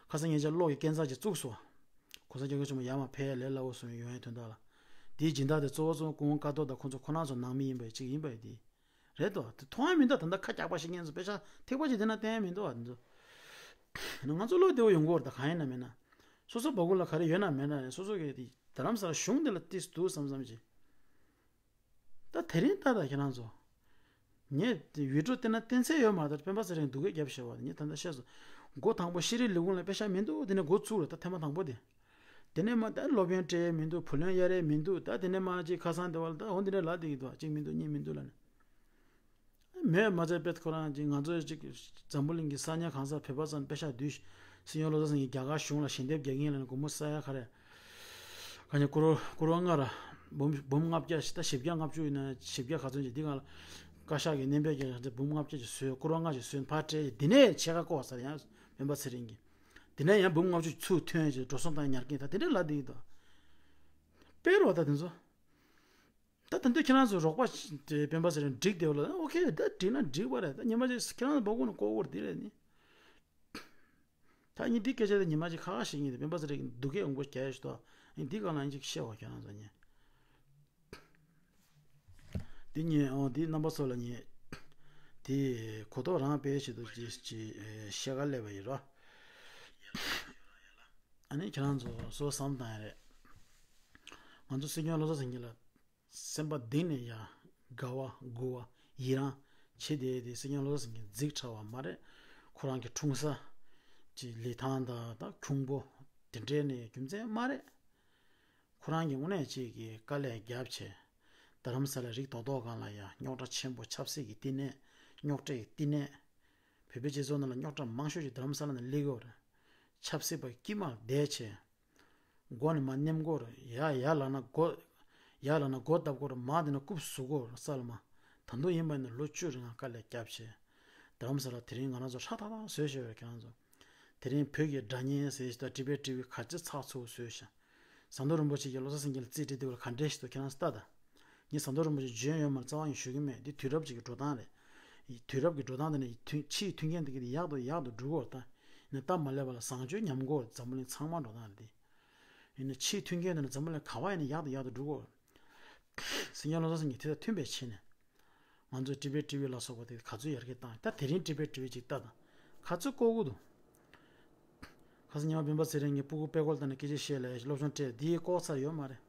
ཁ་སང་ཉིན་ཞག་གློག་གི་སྐས་འཛེག་ཅིག་བཙུགས་སོང་། ༸གོང་ས་༸སྐྱབས་མགོན་ཆེན་པོ་ཡར་མར་ཕེབས་ཡ་ལས་སླ་བོ་སོང་ཡོང་ཡའི་དོན་དག་ལ། དེའི་སྦྱིན་བདག་དེ་གཙོ་བོ་གཙོ་བོ་སྐུ་ངོ་ཀཿཐོག་དང་ཁོང་ཚོ་ཁོ་རང་ཚོ་ནང་མི་ཡིན་པ་ཡི་གཅིག་ཡིན་པ་ཡི་དེ། རེད་དོ། དེ་མཐོང་ཡ་མི་འདུག་ད་ལྟ་ཁ་རྒྱག་པ་ཞིག་ངན་སོང་པེ་ཤག་ཐིགས་པ་ཅིག་དེ་ན་བསྟན་ཡ་མི་འདུག་བ་འདི་ཚོ། ང་ཚོ་བློ་བདེ་བོ་ཡོང་གི་ཡོད་རེད། ད་གང་ཡིན་ན་མིན་ན། སོ་སོ་སྦ་ཁུག་ལ་ག་རེ་ཡོད་ན་མེད་ན་རེད། སོ་སོ་གི་དེ་རྡ་རམ་ས་ལ་གཞུང་འདི་ལ་ཏིས་འདུག་བསམ་བསམ་ཅིག་ད་དེ་རིང་ལྟ་ད་ཁྱེད་རང་ཚོ། ངས་ཝི་ཌི་འོ་བལྟས་ན་བསྟན་ཚད་ཡོད་མ་རེད། ད་སྤེན་པ་ཚེ་རིང་སྡུག་སྐད་རྒྱབ་ཤེས་བ་ངས་ད་ལྟ་བཤད་སོང་། འགོ་དང་པོ་ཤེས་རིག་ལས་ཁུངས་ལ་པེ་ཤག་མི་འདུག་དེ་ནས་འགོ་བཙུགས་རེད། ད་ཐེངས་མ་དང་པོ་དེ། དེ་ནས་མ་ད་སློབ་ཡོན་སྤྲད་ཡས་མི་འདུག་བུ་ལོན་གཡར་ཡས་མི་འདུག་ད་དེ་ནས་མ་ཅིག་ཁ་སང་དེ་བ་ལ་ད་འོ་འདི་འདྲ་ལབ་བསྡད་ཀྱི་འདུག་གཅིག་མི་འདུག་གཉིས་མི་འདུག་ལབ་ནས། མེད་མ་ཚད་པེད་ཁོ་རང་ཅིག་ང་ཚོ་ཅིག་འཛམ་བུ་གླིང་གི་ས་གནས་གང་སར་བོད་པ་ཚོ་པེ་ཤག་བསྡུས་ཤིག་སྲིད་སྐྱོང་བློ་བཟང་སེང་གེས་རྒྱ་གར་གཞུང་ལ་ཞལ་འདེབས་རྒྱག་གིན་ལབ་ནས་སྒོར་མོ་ས་ཡ་ག་རེ། ག་ནས་སྐོར་བ་སྐོར་བ་ལྔ་ར། འབུམ་འབུམ་ལྔ་བརྒྱ་ཞིག་ད་བཞི་བརྒྱ་ལྔ་བཅུ་ཡིན་ན་བཞི་བརྒྱ་ག་ཚོད་ཅིག་འདི་གང་ལ། བཀའ་ཤག་གི་སྣོན་པ་རྒྱག་ཡང་འབུམ་ལྔ་བརྒྱ་ཅིག་བཟོས། སྐོར་བ་ལྔ་ཅིག་བཟོས་ཕར་སྤྲད་དེ་ནས་ཕྱེད་ཀ་བཀོག་ཚར་ཡང་སྤེན་པ་ཚེ་རིང་གིས། དེ་ནས་ཡང་འབུམ་ལྔ་བཅུ་ཚུར་ཐོན་བྱས་འགྲོ་སོང་བཏང་ཉར་གིན་ད་དེ་འདྲ་ལབ་བསྡད་ཀྱི་འདུག་དཔེ་རོ་ད་དེ་ཚོ། ད་ད་འདི་ཁྱེད་རང་ཚོ་རོགས་པ་དེ་སྤེན་པ་ཚེ་རིང་འགྲིག་བསྡད་ལ་ཨོ་ཁེ་ད་འགྲིག་ན་འགྲིག་པ་རེད། ད་ཉི་མ་ཅིག་ཁྱེད་རང་ཚོ་སྦ་ཁུག་ནས་ལྐོག་གུར་འདི་རེད་ནི། ད་ངས་འདི་སྐད་ཆ་དེ་ཉི་མ་ཅིག་ཁ་ཁ་ཞིག་ཡིན་ཏེ་སྤེན་པ་ཚེ་རིང་གིས་སྡུག་སྐད་ཡོང་པོ་རྒྱག་ཡ་ཞིག་འདུག་ཨ་ནི་འདི་སྒང་ལ་ཡང་ཅིག་བཤད་བ་ཁྱེད་རང་ཚོ་ཉན། འདི་ཉན་ཨོ་འདི་རྣམ་པ་ཚོ་ལ་ཉན། དེ་གོ་རྟོགས་རང་དཔེ་ཞིག་ཏུ་ཅིག་ཅིག་བཤད་ག་སླེབས་པ་ཡིན་རོ། ཨ་ནི་ཁྱེད་རང་ཚོ་སོ་བསམ་བཏང་ཡ་རེད། ང་ཚོ་སྲིད་སྐྱོང་བློ་བཟང་སེང་གེ་ལ། སེམས་པ་གཏིང་ནས་ཡ་དགའ་བ་མགུ་བ་ཡི་རང་བྱེད་བསྡད་དེ་སྲིད་སྐྱོང་བློ་བཟང་སེང་གེ་རྫིག་ཕྲ་བ་མ་རེད། ཁོ་རང་གི་འཁྲུངས་ས་ཀྱི་ལི་ཐང་དང་ད་ཁྱུང་པོ་དེ་འདྲའི་ནས་རྒྱུ་མཚན་མ་རེད། ཁོ་རང་གི་དངོས་གནས་ཅིག་གི་དཀའ་ལས་བརྒྱབ་བྱས། རྡ་རམ་ས་ལ་རིགས་རྡོག་རྡོག་སྒང་ལ་ཡ་རྙོག་དྲ་ཆེན་པོ་ཆབ་སྲིད་ཀྱི་བསྟི་གནས་རྙོག་དྲ་ཡི་བསྟི་གནས། བོད་པའི་སྤྱི་ཚོགས་ནང་ལ་རྙོག་དྲ་མང་ཤོས་ཅིག་རྡ་རམ་ས་ལ་ནས་སླེབས་ཡོད་རེད། ཆབ་སྲིད་པ་དཀྱིལ་མར་བསྡད་བྱས། མགོ་ནས་མར་ནེམ་སྐོར་ཡ་ཡ་ལ་ན་མགོ། ཡ་ལ་ན་མགོ་བཏབ་སྐོར་མ་དེ་ན་རྐུབ་ཟུག་སྐོར་ས་ལ་མ། ད་དུང་ཡིན་པ་ནི་ལོ་བཅུ་རིང་ང་དཀའ་ལས་བརྒྱབ་བྱས། རྡ་རམ་ས་ལ་དེ་རིང་ང་རང་ཚོ་ཧྲ་ཐག་ཐག་བཟོས་བཞག་ཡོད་ཁྱེད་རང་ཚོ། དེ་རིང་བོད་ཀྱི་སྒྲ་སྙན་ཟེར་ཞིག་དང་ཊི་བེཊ་ཊི་ཝི་ག་ཚོད་ཚགས་ཚུད་བཟོས་ཤག་ཟམ་གདོང་རིན་པོ་ཆེ་གིས་བློ་བཟང་སེང་གེ་ལ་རྩིས་སྤྲད་དུས་ལ་ག་འདྲས་ཞིག་འདུག་ཁྱེད་རང་ཚོ་ལྟ་དང་། ངས་ཟམ་གདོང་རིན་པོ་ཆེ་འཇོན་ཡོད་མ་རེད་རྩ་བ་ཡང་ཞུ་གི་མེད། འདི་དུས་རབས་ཅིག་གི་འགྲོ་སྟངས་རེད། དུས་རབས་ཀྱི་འགྲོ་སྟངས་དེ་ནི་ཐུན་ཕྱིའི་མཐུན་རྐྱེན་དེ་གི་ཡག་ཏུ་ཡག་ཏུ་འགྲོ་གི་ཡོད་རེད་ད། ཡིན་ན་སྟབས་མ་ལེགས་པ་ལ་བཟང་སྤྱོད་ཉམས་དགོས་རེད། འཛམ་བུ་གླིང་ཚང་མ་འགྲོ་སྟངས་རེད་དེ། ཡིན་ན་ཕྱིའི་མཐུན་རྐྱེན་དེ་ནི་འཛམ་བུ་གླིང་ག་བ་ཡིན་ན་ཡག་ཏུ་ཡག་ཏུ་འགྲོ་གི་ཡོད་རེད། སྲིད་སྐྱོང་བློ་བཟང་སེང་གེ་དེ་དང་མཐུན་པའི་ཆེད་ནས། ང་ཚོས་ཊི་བེཊ་ཊི་ཝི་ལ་སོགས་པ་དེ་ག་ཚོད་ཡར་རྒྱས་བཏང་ད་དེ་རིང་ཊི་བེཊ་ཊི་ཝི་ཅིག་ལྟ་དང་། ག་ཚོད་བཀོག་གི་འདུག་ཁ་སང་ཉི་མ་སྤེན་པ་ཚེ་རིང་གིས་སྤུ་གུ་དཔེ་ཁུལ་དང་ནས་སྐད་ཆ་བཤད་ལ་སློབ་སྦྱོང་སྤྲད་དེའི་བཀོག་ཚར་ཡོད་མ་རེད།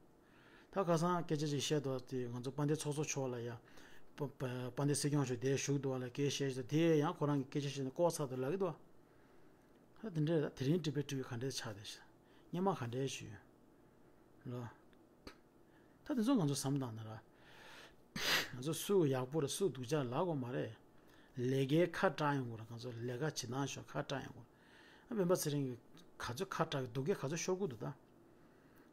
ད་ཁ་སང་སྐད་ཆ་ཅིག་བཤད་འདུག་དེ་ང་ཚོ་དཔལ་ལྡན་ཚོགས་གཙོ་མཆོག་ལ་ཡ། དཔལ་ལྡན་སྲིད་སྐྱོང་མཆོག་དེ་བཞུགས་འདུག་ལ་སྐད་བཤད་ཅིག་དེ་ཡང་ཁོ་རང་གི་སྐད་ཆ་བཤད་ནས་བཀོག་ཚར་འདུག་ལབ་ཀྱི་འདུག་ད་དེ་འདྲས་ད་དེ་རིང་ཊི་བེཊ་ཊི་ཝི་ག་འདྲས་ཆགས་བསྡད་ཤག་སྔོན་མ་ག་འདྲས་ཞུས་ཡོད། ལོ། ད་དེ་ཚོ་ང་ཚོ་བསམ་བཏང་ན་ར། ང་ཚོ་སུ་ཡག་པོ་རེད་སུ་སྡུག་ཅག་ལབ་དགོས་མ་རེད། ལས་ཀའི་ཁ་བཀྲག་ཡོང་དགོས་རེད། ང་ཚོ་ལས་ཀ་བྱེད་སྟངས་ཤོག་ཁ་བཀྲག་ཡོང་དགོས་རེད། ཨ་སྤེན་པ་ཚེ་རིང་གིས་ག་ཚོད་ཁ་བཀྲག་གི་སྡུག་སྐད་ག་ཚོད་ཤོར་གི་འདུག་ད།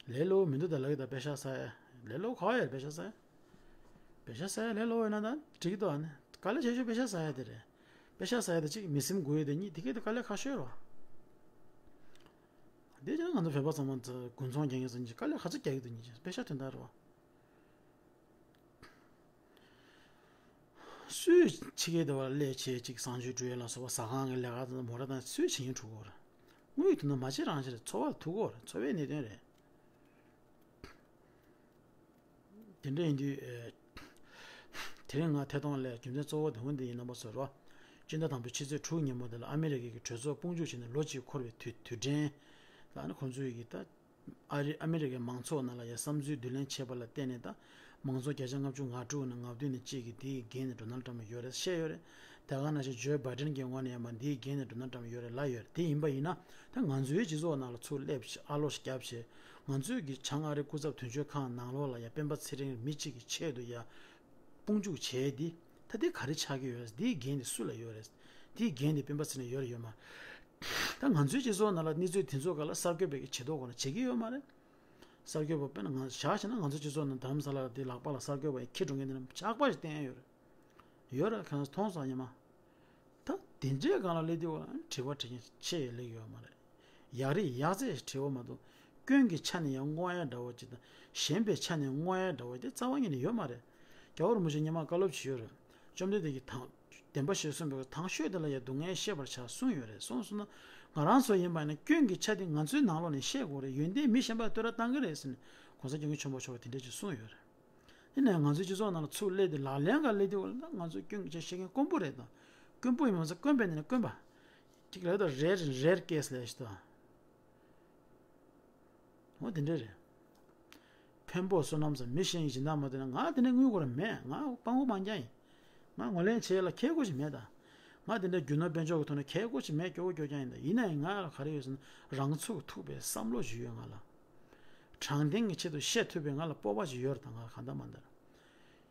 ལས་སླ་པོ་མི་འདུག་ད་ལབ་ཀྱི་ད་པེ་ཤག་ཟ་ཡ། ལས་སླ་པོ་ག་བ་ཡོད་པེ་ཤག་ཟ་ཡ། པེ་ཤག་ཟ་ཡ་ལས་སླ་པོ་ཡོད་ན་ད་འགྲིག་གི་འདུག་ཨ་ནི་དཀའ་ལས་ཆེ་ཤོས་པེ་ཤག་ཟ་ཡ་དེ་རེད། པེ་ཤག་ཟ་ཡ་དེ་གཅིག་མི་སེམས་འགུལ་ཡ་དེ་གཉིས་དེ་གས་དེ་དཀའ་ལས་ཁག་ཤོས་རེད་བ། དེ་ཅང་ང་ཚོ་བོད་པ་ཚང་མ་དགུན་ཚོང་རྒྱག་མཁན་ཚོ་གཉིས་དཀའ་ལས་ག་ཚོད་རྒྱག་གི་འདུག་གཉིས་པེ་ཤག་དོན་དག་རེད་བ། སུས་ཕྱི་རྒྱལ་དུ་བ་ལས་བྱེད་ཅིག་གསང་སྤྱོད་འགྲོ་ཡ་ལ་སོགས་པ་ཟ་ཁང་གི་ལས་ཀ་དང་མོ་ར་དང་སུས་བྱེད་མཁན་འགྲོ་གོ་ར། དངུལ་དུ་ན་མ་བྱེད་རང་བྱེད་རེད། འཚོ་བ་ཐུག་གོ་ར། འཚོ་བའི་གནད་དོན་རེད། དེ་འདྲ་ཡིན་དུས། དེ་རིང་ང་ཐད་གཏོང་ལས་རྒྱུ་མཚན་གཙོ་བོ་དེ་འོ་འདི་ཡིན་རྣམ་པ་ཚོ་རོ། སྤྱི་ཟླ་དང་པོའི་ཕྱི་ཚེས་དྲུག་ཉིན་མོ་དེ་ལ་ཨ་མི་རི་ཀའི་གྲོས་ཚོགས་དཔུང་འཇུག་བྱས་ནས་ལོ་གཅིག་འཁོར་བའི་དུས་དུས་དྲན་ལ་ནི་ཁོང་ཚོའི་གི་ད། ཨ་རི་ཨ་མི་རི་ཀའི་མང་ཚོགས་ནང་ལ་ཡ་བསམ་ཚུལ་བསྡུ་ལེན་བྱས་པ་ལ་བརྟེན་ནས་ད་མང་ཚོགས་བརྒྱ་ཆ་ལྔ་བཅུ་ང་དྲུག་ནས་ང་བདུན་ནས་གཅིག་གིས་འདིའི་འགན་ནས་ཌོ་ནལ་ཊམ་ཡོད་རེད་བཤད་ཡོད་རེད། དེ་ག་ནང་བཞིན་ཇོ་བྷའི་ཌེན་གྱི་ངོས་ནས་ཡང་མ་འདིའི་འགན་ནས་ཌོ་ནལ་ཊམ་ཡོད་རེད་ལབ་ཡོད་རེད། དེ་ཡིན་པ་ཡིན་ན་ད་ང་ཚོའི་སྤྱི་ཚོགས་ནང་ལ་ཚུར་སླེབས་ཤིག་ཨ་ལོ་ཞིག་བརྒྱབ་བྱས་ང་ཚོའི་གི་བྱང་ཨ་རི་སྐུ་ཚབ་དོན་གཅོད་ཁང་ནང་ལོགས་ལ་ཡ་སྤེན་པ་ཚེ་རིང་མི་གཅིག་གི་ཆེད་དུ་ཡ་དཔུང་འཇུག་བྱས་ཏེ་ད་འདི་ག་རེ་ཆགས་ཀྱི་ཡོད་རེད། འདིའི་འགན་དེ་སུ་ལ་ཡོད་རེད། འདིའི་འགན་དེ་སྤེན་པ་ཚེ་རིང་ཡོད་རེད་ཡོད་མ་རེད། ད་ང་ཚོའི་སྤྱི་ཚོགས་ནང་ལ་གནས་ཚུལ་དེ་ཚོ་ག་ལ་གསར་འགོད་པས་ཀྱི་བྱེད་མདོག་ཁོ་ན་བྱེད་ཀྱི་ཡོད་མ་རེད། གསར་འགོད་པ་དཔེར་ན་ང་བཞག་བྱས་ན་ང་ཚོ་སྤྱི་ཚོགས་ནང་རྡ་རམ་ས་ལ་དེ་ལག་པ་ལ་གསར་འགོད་པ་ཡིན་ཁྱི་འགྲོ་མཁན་དེ་ནི་ཇག་པ་ཞིག་བསྟན་ཡོད་རེད། ཡོད་རེད་གང་མཐོང་སོང་ཉི་མ། ད་དེ་འདྲའི་སྒང་ལ་སླེབས་དུས་འོ་དྲི་བ་དྲི་མཁན་ཆེ་ཡོད་ལེགས་ཡོད་མ་རེད། ཡག་རིགས་ཡག་རྩེ་ཞིག་དྲི་བ་མ་གཏོགས་སྐྱོན་གྱི་ཆ་ནས་ཡང་བསྔོ་ཡ་འདྲ་བོ་ཅིག་དང་ཞན་པའི་ཆ་ནས་བསྔོ་ཡ་འདྲ་བོ་དེ་རྩ་བ་ཉིད་ནས་ཡོད་མ་རེད། རྒྱལ་བ་རིན་པོ་ཆེ་ཉི་མ་བཀའ་སློབ་ཞིག་ཡོད་རེད། བཅོམ་ལྡན་འདས་ཀྱིས་དང་བདེན་པ་བཞི་གསུངས་པའི་དང་ཤོས་དེ་ལ་ཡང་སྡུག་བསྔལ་ཤེས་པར་བྱ་གསུངས་ཡོད་རེད། གསུངས་སོང་ན་ང་རང་ཚོ་ཡིན་པ་ཡིན་ན་སྐྱོན་གྱི་ཆ་དེ་ང་ཚོའི་ནང་ལོགས་ནས་ཤེས་དགོས་རེད། ཡོན་ཏན་མི་གཞན་པར་བསྟོད་ར་བཏང་གི་རེད་ཟེར་ནས་གོང་ས་སྐྱབས་མགོན་ཆེན་པོ་མཆོག་གིས་དེ་འདྲ་ཅིག་གསུངས་ཡོད་རེད། ཡིན་ནའང་ང་ཚོའི་སྤྱི་ཚོགས་ནང་ལ་ཚུར་སླེབས་ཏེ་ལག་ལེན་ག་སླེབས་དུས་ང་ཚོ་སྐྱོན་གྱི་ཆ་ཤེས་མཁན་དཀོན་པོ་རེད་དང་། དཀོན་པོ་ཡིན་མ་ཚད་དཀོན་པའི་ནང་ནས་དཀོན་པ། གཅིག་ལ་ད་རེར་རེར་ཀེས་ལས་ཤི་ད། འོ་དེ་འདྲ་རེད། འཕན་པོ་བསོད་ནམས་ཟེར་མི་གཞན་གྱི་སྦྱིན་བདག་མ་བཏོན་ན་ང་དེ་འདྲ་དངུལ་སྒོར་མེད། ང་སྤྲང་པོ་མང་རྐྱང་ཡིན། ང་ངོ་ལེན་བྱེད་ཡ་ལ་ཁེ་ཁོ་ཞིག་མེད་ད། ང་དེ་འདྲ་རྒྱུ་ནོར་དཔལ་འབྱོར་གྱི་ཐོག་ནས་ཁེ་ཁོ་ཞིག་མེད། སྐྱོ་བོ་སྐྱོ་རྐྱང་ཡིན་ད། ཡིན་ན་ཡང་ང་ལ་ག་རེ་ཡོད་ཟེར་ན་རང་ཚུགས་ཐུབ་པའི་བསམ་བློ་ཞིག་ཡོད་ང་ལ། དྲང་བདེན་གྱི་ཆེད་དུ་བཤད་ཐུབ་པའི་ང་ལ་སྤོབས་པ་ཞིག་ཡོད་རེད་ད། ང་གང་ལྟར་མ་ལྟར།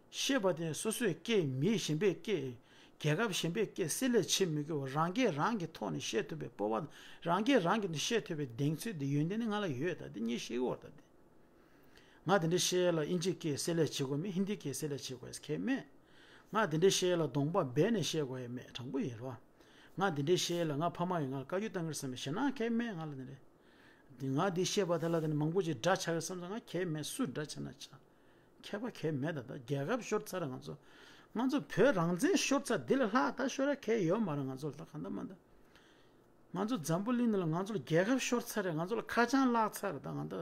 བཤད་པ་དེ་སོ་སོའི་སྐད་མི་གཞན་པའི་སྐད། རྒྱལ་ཁབ་གཞན་པའི་སྐད་བསྲེ་ལྷད་བྱེད་མི་དགོས་པར་རང་སྐད་རང་གི་ཐོག་ནས་བཤད་ཐུབ་པའི་སྤོབས་པ་དང་རང་སྐད་རང་གིས་བཤད་ཐུབ་པའི་གདེང་ཚོད་དེ་ཡོན་ཏན་ནི་ང་ལ་ཡོད་ད། དེ་ངས་ཤེས་ཀྱི་ཡོད་རེད་ད་དེ། ང་དེ་འདྲ་བཤད་ཡ་ལ་ཨིན་ཇིའི་སྐད་བསྲེ་ལྷད་བྱེད་དགོས་མེད། ཧིན་དིའི་སྐད་བསྲེ་ལྷད་བྱེད་དགོས་ཡ་གལ་མེད། ང་དེ་འདྲ་བཤད་ཡ་ལ་གདོང་པ་སྦས་ནས་བཤད་དགོས་ཡ་མེད། དྲང་པོ་ཡིན་རོ། ང་དེ་འདྲ་བཤད་ཡ་ལ་ང་ཕ་མ་ཡིས་ང་ལ་བཀའ་བཀྱོན་བཏང་གི་རེད་བསམ་པའི་ཞེད་སྣང་གལ་མེད་ང་ལ་དེ་འདྲ། འདི་ང་འདི་བཤད་པ་དེ་ལ་དེ་ནི་མང་པོ་ཅིག་དགྲ་ཆགས་ཀྱི་བསམ་ཙང་ང་གལ་མེད། སུ་དགྲ་ཆགས་ན་ཆགས། ཁྱད་པར་གལ་མེད་ད། ད་རྒྱལ་ཁབ་ཤོར་ཚར་རེད་ང་ཚོ། ང་ཚོ་བོད་རང་བཙན་ཤོར་ཚར། འདི་ལས་ལྷག་ད་ཤོར་ཡ་གལ་ཡོད་མ་རེད་ང་ཚོ་ལ། ད་གང་ལྟར་མ་ལྟར། ང་ཚོ་འཛམ་བུ་གླིང་འདི་ལ་ང་ཚོ་ལ་རྒྱལ་ཁབ་ཤོར་ཚར་རེད། ང་ཚོ་ལ་ཁ་བྱང་བརླག་ཚར་རེད་ད། ང་ད་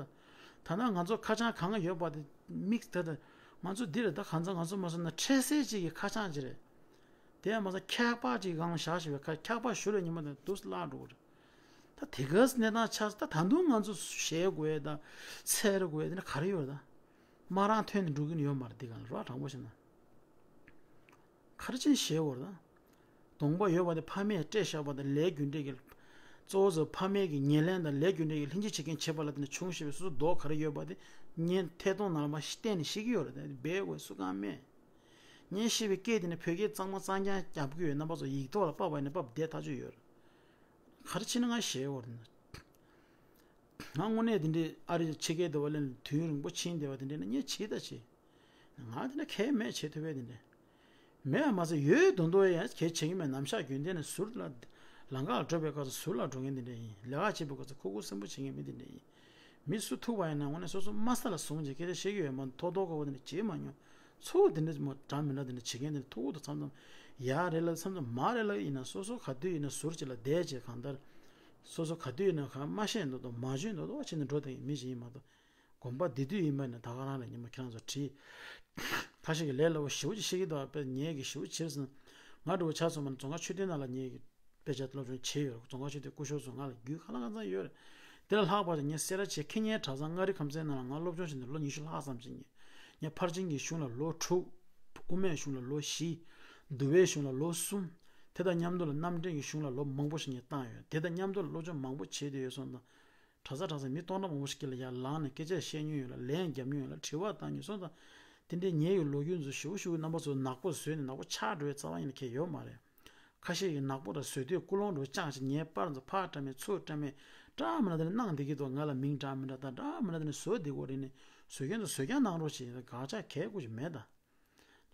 ད་ན་ང་ཚོ་ཁ་བྱང་གང་ཡོད་པ་དེ་དམིགས་ད་ད་ང་ཚོ་འདི་རེད་ད། གང་ཚ་ང་ཚོ་མ་སོང་ན་འཕྲལ་སེལ་ཅིག་གི་ཁ་བྱང་ཅིག་རེད། དེ་ཡང་མ་ཚད་ཁྱད་པར་ཅིག་སྒང་བཞག་བཞག་པའི་ཁ་ཁྱད་པར་ཞུ་རེ་ཉི་མ་དང་དུས་སུ་བརླག་འགྲོ་གི་རེད། ད་དེ་ག་སི་གནས་སྟངས་ཆགས་ད་ད་དུང་ང་ཚོ་ཞེད་དགོས་ད་འཚེར་དགོས་དེ་འདྲ་ག་རེ་ཡོད་ད། མ་རང་ཐོན་ནས་འགྲོ་གི་ཡོད་མ་རེད། དེ་ག་ལ་རོགས་དྲང་པོ་བྱས་ན། ག་རེ་བྱས་ནས་ཞེད་དགོས་རེད་ད། གདོང་པ་ཡོད་པ་དེ་ཕ་མས་སྤྲད་བཞག་པ་དང་ལས་རྒྱུ་འབྲས་ཀྱི། གཙོ་བོ་ཚོ་ཕ་མས་ཀྱི་ཉེར་ལེན་དང་ལས་རྒྱུ་འབྲས་ཀྱི་ལྷན་ཅིག་བྱེད་མཁན་བྱེད་པ་ལ་བརྟེན་ནས་བྱུང་ཞེས་པའི་སོ་སོ་མདོག་ག་རེ་ཡོད་པ་དེ་ངས་ཐད་གཏོང་ནང་ལ་མ་གཏན་ནས་ཤེས་ཀྱི་ཡོད་རེད་དེ་སྦས་དགོས་སུ་གང་མེད། ངས་ཤེས་པའི་སྐད་དེ་ནི་བོད་སྐད་གཙང་མ་གཙང་རྐྱང་རྒྱབ་ཀྱི་ཡོད། རྣམ་པ་ཚོ་ཡིག་ཐོག་ལ་ཕབ་པ་ཡིན་ན་ཕབ་བསྡད་ཐག་ཆོད་ཡོད་རེད། ག་རེ་བྱས་ན་ང་ཞེད་དགོས་རེད་ན། ང་དངོས་གནས་དེ་འདྲའི་ཨ་རི་ཕྱི་རྒྱལ་དུ་བ་ལེན་དུས་རིང་པོ་ཕྱིན་བསྡད་པ་དེ་འདྲ་ན་ངས་བྱེད་ད་བྱེད། ང་དེ་འདྲ་གལ་མེད་བྱེད་ཐུབ་པའི་དེ་འདྲ། མེད་པ་མ་ཟད་ཡོད་དོན་དོ་ཡང་གལ་བྱེད་ཀྱི་མེད། ནམ་ཞག་རྒྱུན་ལྡན་ནས་ཟུར་ལ་ལམ་ཁ་ལ་འགྲོ་བའི་སྐབས་སུ་ཟུར་ལ་འགྲོ་མཁན་དེ་འདྲ་ཡིན། ལས་ཀ་བྱེད་པའི་སྐབས་སུ་ཁུག་ཁུག་སེམས་པོ་བྱེད་མཁན་མི་དེ་འདྲ་ཡིན། མི་སུ་ཐུག་པ་ཡིན་ན་དངོས་གནས་སོ་སོ་དམའ་ས་ལ་བཟུང་བྱས་སྐད་ཆ་བཤད་ཀྱི་ཡོད་མ་གཏོགས་ཐོག་ཐོག་ཁ་བ་དེ་འདྲ་བྱེད་མ་མྱོང་། ཚུར་དེ་འདྲ་མོ་འདྲ་མི་འདྲ་དེ་འདྲ་བྱེད་མཁན་དེ་འདྲ་ཐུག་ཐུག་མཚམས་མཚམས་ཡག་རེད་ལ་མཚམས་མཚམས་མ་རེད་ལ་ཡིན་ན་སོ་སོ་ག་དུས་ཡིན་ན་ཟུར་གཅིག་ལ་བསྡད་བྱས་གང་ལྟར། སོ་སོ་ག་དུས་ཡིན་ན་གང་མ་བཤད་མདོག་མདོག་མ་བརྗོད་མདོག་མདོག་བྱས་ནས་འགྲོ་བསྡད་མཁན་མི་ཞིག་ཡིན་མ་གཏོགས། དགོངས་པ་འདི་དུས་ཡིན་པ་ནི་ད་ག་རང་ལ་ཉི་མ་ཁྱེད་རང་ཚོ་བྲིས། ཁ་ཤས་ཀྱིས་ལས་སླ་པོ་ཞེ་པོ་ཅིག་བཤད་ཀྱི་འདུག་དཔེ་ངས་ཀྱི་ཞེ་པོ་ཆེར་སོང་། ང་འདྲ་བོ་ཆ་ཚང་མ་ནི་རྫོང་ཁ་ཆོས་སྡེ་ནང་ལ་ངས་ཀྱི་དཔེ་ཆ་སློབ་སྦྱོང་བྱས་ཡོད་རེད། རྫོང་ཁ་ཆོས་སྡེ་སྐུ་ཞབས་ཚོ་ང་ལ་རྒྱུས་ཁ་ལག་ཁ་ཚང་ཡོད་རེད། དེ་ལས་ལྷག་པར་དུ་ངས་སེ་ར་བྱེས་ཁེ་ཉེ་གྲྭ་ཚང་མངའ་རིས་ཁམས་ཚན་ནང་ལ་ང་སློབ་སྦྱོང་བྱས་ནས་ལོ་ཉི་ཤུ་ལྷག་ཙམ་ཅིག་ཉན། ངས་ཕར་ཕྱིན་གྱི་གཞུང་ལ་ལོ་དྲུག་དབུ་མའི་གཞུང་ལ་ལོ་བཞི། འདུལ་བའི་གཞུང་ལ་ལོ་གསུམ། དེ་དང་མཉམ་དུ་ལ་རྣམ་འདྲེན་གྱི་གཞུང་ལ་ལོ་མང་པོ་ཞིག་ངས་བཏང་ཡོད། དེ་དང་མཉམ་དུ་ལ་སློབ་སྦྱོང་མང་པོ་བྱས་བསྡད་ཡོད་སོང་ཙང་། གྲྭ་ས་གྲྭ་ས་མི་སྟོང་ཕྲག་མང་པོ་ཞིག་གིས་ལ་ཡར་ལངས་ནས་སྐད་ཆ་བཤད་མྱོང་ཡོད་ལ་ལན་རྒྱབ་མྱོང་ཡོད་ལ་དྲི་བ་བཏང་མྱོང་སོང་ཙང་། དེ་འདྲའི་ཉེ་བའི་ལོ་རྒྱུས་ཚོ་ཞུ་ཞུ་རྣམ་པ་ཚོ་ནག་པོ་བཟོས་ནས་ནག་པོ་ཆགས་འགྲོ་བའི་རྩ་བ་ཉིད་ནས་ཁེལ་ཡོད་མ་རེད། ཁ་ཤས་ཀྱིས་ནག་པོ་ར་བཟོས་དུས་ཀུན་སློང་འགྲོ་ཅང་ཞིག་ཉེས་པར་ཚོ་ཕར་བཀྲམ་མེད་ཚུར་བཀྲམ་མེད་བཀྲ་མི་ན་དེ་ནི་གནང་བསྡད་ཀྱི་འདུག་ང་ལ་མིང་འདྲ་མི་འདྲ་དང་འདྲ་མི་འདྲ་དེ་ནི་བཟོ་བསྡད་དགོས་རེད་ནི་བཟོ་མཁན་ཚོ་བཟོ་རྐྱང་གནང་རོགས་བྱེད་ཡིན་ད་དགག་བྱ་གལ་དགོས་ཀྱི་མེད་ད།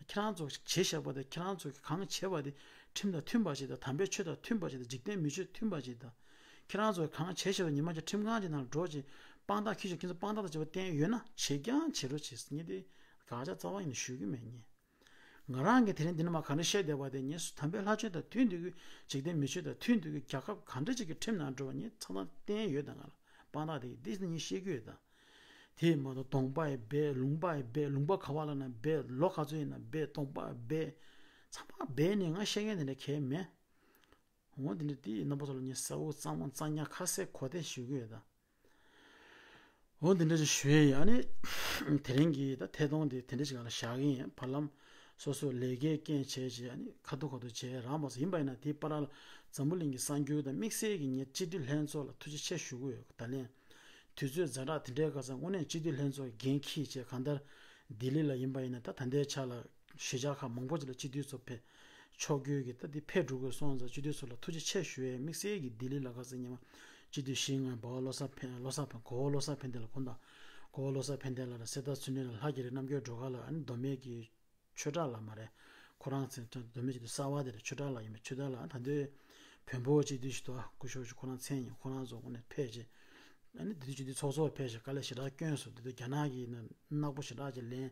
ཁྱེད་རང་ཚོ་བྱས་བཞག་པ་དེ། ཁྱེད་རང་ཚོ་གིས་གང་བྱས་པ་དེ་ཁྲིམས་དང་མཐུན་པ་ཞིག་དང་། དམ་པའི་ཆོས་དང་མཐུན་པ་ཞིག་དང་། འཇིག་རྟེན་མི་ཆོས་མཐུན་པ་ཞིག་དང་། ཁྱེད་རང་ཚོ་གིས་གང་བྱས་བཞག་པ། ཉི་མ་གཅིག་ཁྲིམས་ཁང་གཅིག་ནང་ལ་འགྲོ་ཅིག་དཔང་རྟགས་ཁྱེད་ཚོ་ཁྱེད་ཚོ་དཔང་རྟགས་དང་བཅས་པ་བསྟན་ཡོད་ན། བྱེད་རྐྱང་བྱེད་རོགས་བྱེད་ཟེར། ངས་དེ་དགག་བྱ་རྩ་བ་ཉིད་ནས་ཞུ་གི་མེད། ངས་ང་རང་གིས་དེ་རིང་འདི་ནས་མར་ག་འདྲ་བཤད་བསྡད་པ་དེ། ངས་དམ་པའི་ལྷ་ཆོས་དང་མཐུན་འདུག་གི། འཇིག་རྟེན་མི་ཆོས་དང་མཐུན་འདུག་གི། རྒྱལ་ཁབ་ག་འདྲ་ཅིག་གི་ཁྲིམས་ནང་འགྲོ་བ་ངས་ཚང་ཚང་བསྟན་ཡོད་ད། ང་ལ་དཔང་རྟགས་དེ་འདི་ནས་ངས་བཤད་ཀྱི་ཡོད་ད། དེ་མ་གཏོགས་གདོང་པ་ཡིས་སྦས། ལུང་པ་ཡིས་སྦས། ལུང་པ་ག་པར་ལ་ན་སྦས། ལོ་ག་ཚོད་ཡིན་ན་སྦས། གདོང་པ་སྦས། ཚང་མ་སྦས་ནས་ང་བཤད་མཁན་དེ་འདྲ་གང་ཡང་མེད། འོ་དེ་འདྲ་དེ་རྣམ་པ་ཚོ་ལ་ངས་གསལ་པོ་གཙང་མ་གཙང་ཉག་ཁ་གསལ་གོ་བདེ་ཞུ་གི་ཡོད་ད། འོ་དེ་འདྲ་ཞིག་ཞུ་ཡས་ཡིན། ཨ་ནི་དེ་རིང་གི་ད་ཐད་གཏོང་དེ་དེ་འདྲ་ཞིག་སྒང་ལ་བཞག་གི་ཡིན། བར་ལམ་སོ་སོ་ལས་ཀའི་རྐྱེན་བྱས་བྱས། ཨ་ནི་ཁ་ཐུག་ཁ་ཐུག་བྱས་རག་མ་སོང་། ཡིན་པ་ཡིན་ན་དེའི་བར་ལ་འཛམ་བུ་གླིང་གི་གསར་འགྱུར་དང་དམིགས་བསལ་གྱི་ངས་སྤྱི་འཐུས་ལྷན་ཚོགས་ལ་ཐུགས་རྗེ་ཆེ་ཞུ་གི་ཡོད། ད་ལན་དུས་ཚོད་ཛ་དྲག་དེ་འདྲའི་སྐབས་སུ་དངོས་གནས་སྤྱི་འཐུས་ལྷན་ཚོགས་ཀྱི་འགན་འཁྱེར་བྱས། གང་ལྟར་ལྡི་ལི་ལ་ཡིན་པ་ཡིན་ན། ད་ད་ལྟའི་ཆ་ལ་གཞིས་ཆགས་ཁག་མང་པོ་ཅིག་ལ་སྤྱི་འཐུས་ཚོ་ཕེབས། ཕྱོགས་བསྐྱོད་ཀྱིས་ད་འདི་ཕེབས་འགྲོ་དགོས་སོང་ཙང་། སྤྱི་འཐུས་ཚོ་ལ་ཐུགས་རྗེ་ཆེ་ཞུ་ཡས། དམིགས་བསལ་གྱི་ལྡི་ལི་ལ་ཁ་སང་ཉི་མ་སྤྱི་འཐུས་ཞིག་ང་འབའ་བ་བློ་བཟང་ཕན། བློ་བཟང་ཕན། གོ་བོ་བློ་བཟང་ཕན་བདེ་ལགས། ཁོང་དང་གོ་བོ་བློ་བཟང་ཕན་བདེ་ལགས་དང་། གསེར་རྟ་ཚུལ་གནས་ལགས། ལྷ་རྒྱ་རི་རྣམ་རྒྱལ་སྒྲོལ་དཀར་ལགས། ཨ་ནི་མདོ་སྨད་ཀྱི་ཆོས་གྲགས་ལགས་མ་རེད། ཁོ་རང་ཚོ་མདོ་སྨད་སྤྱི་འཐུས་གསར་པ་དེ་རེད། ཆོས་གྲགས་ལགས་ཡིན་པས། ཆོས་གྲགས་ལགས་ད་ལྟའི་བོན་པོ་སྤྱི་འཐུས་ཞིག་འདུག་ཨ། སྐུ་ཞབས་ཞིག་ཁོ་རང་མཚན་ཡིན། ཁོ་རང་ཚོ་དངོས་གནས་ཕེབས་བྱས། ཨ་ནི་དེ་དུས་སྤྱི་འཐུས་ཚོགས་གཙོ་ཕེབས་བྱས་དཀའ་ལས་ཞེ་དྲག་བསྐྱོན་སོང་། དེ་དུས་རྒྱ་ནག་གིས་ནག་པོ་ཞེ་དྲག་ཅིག་ལན།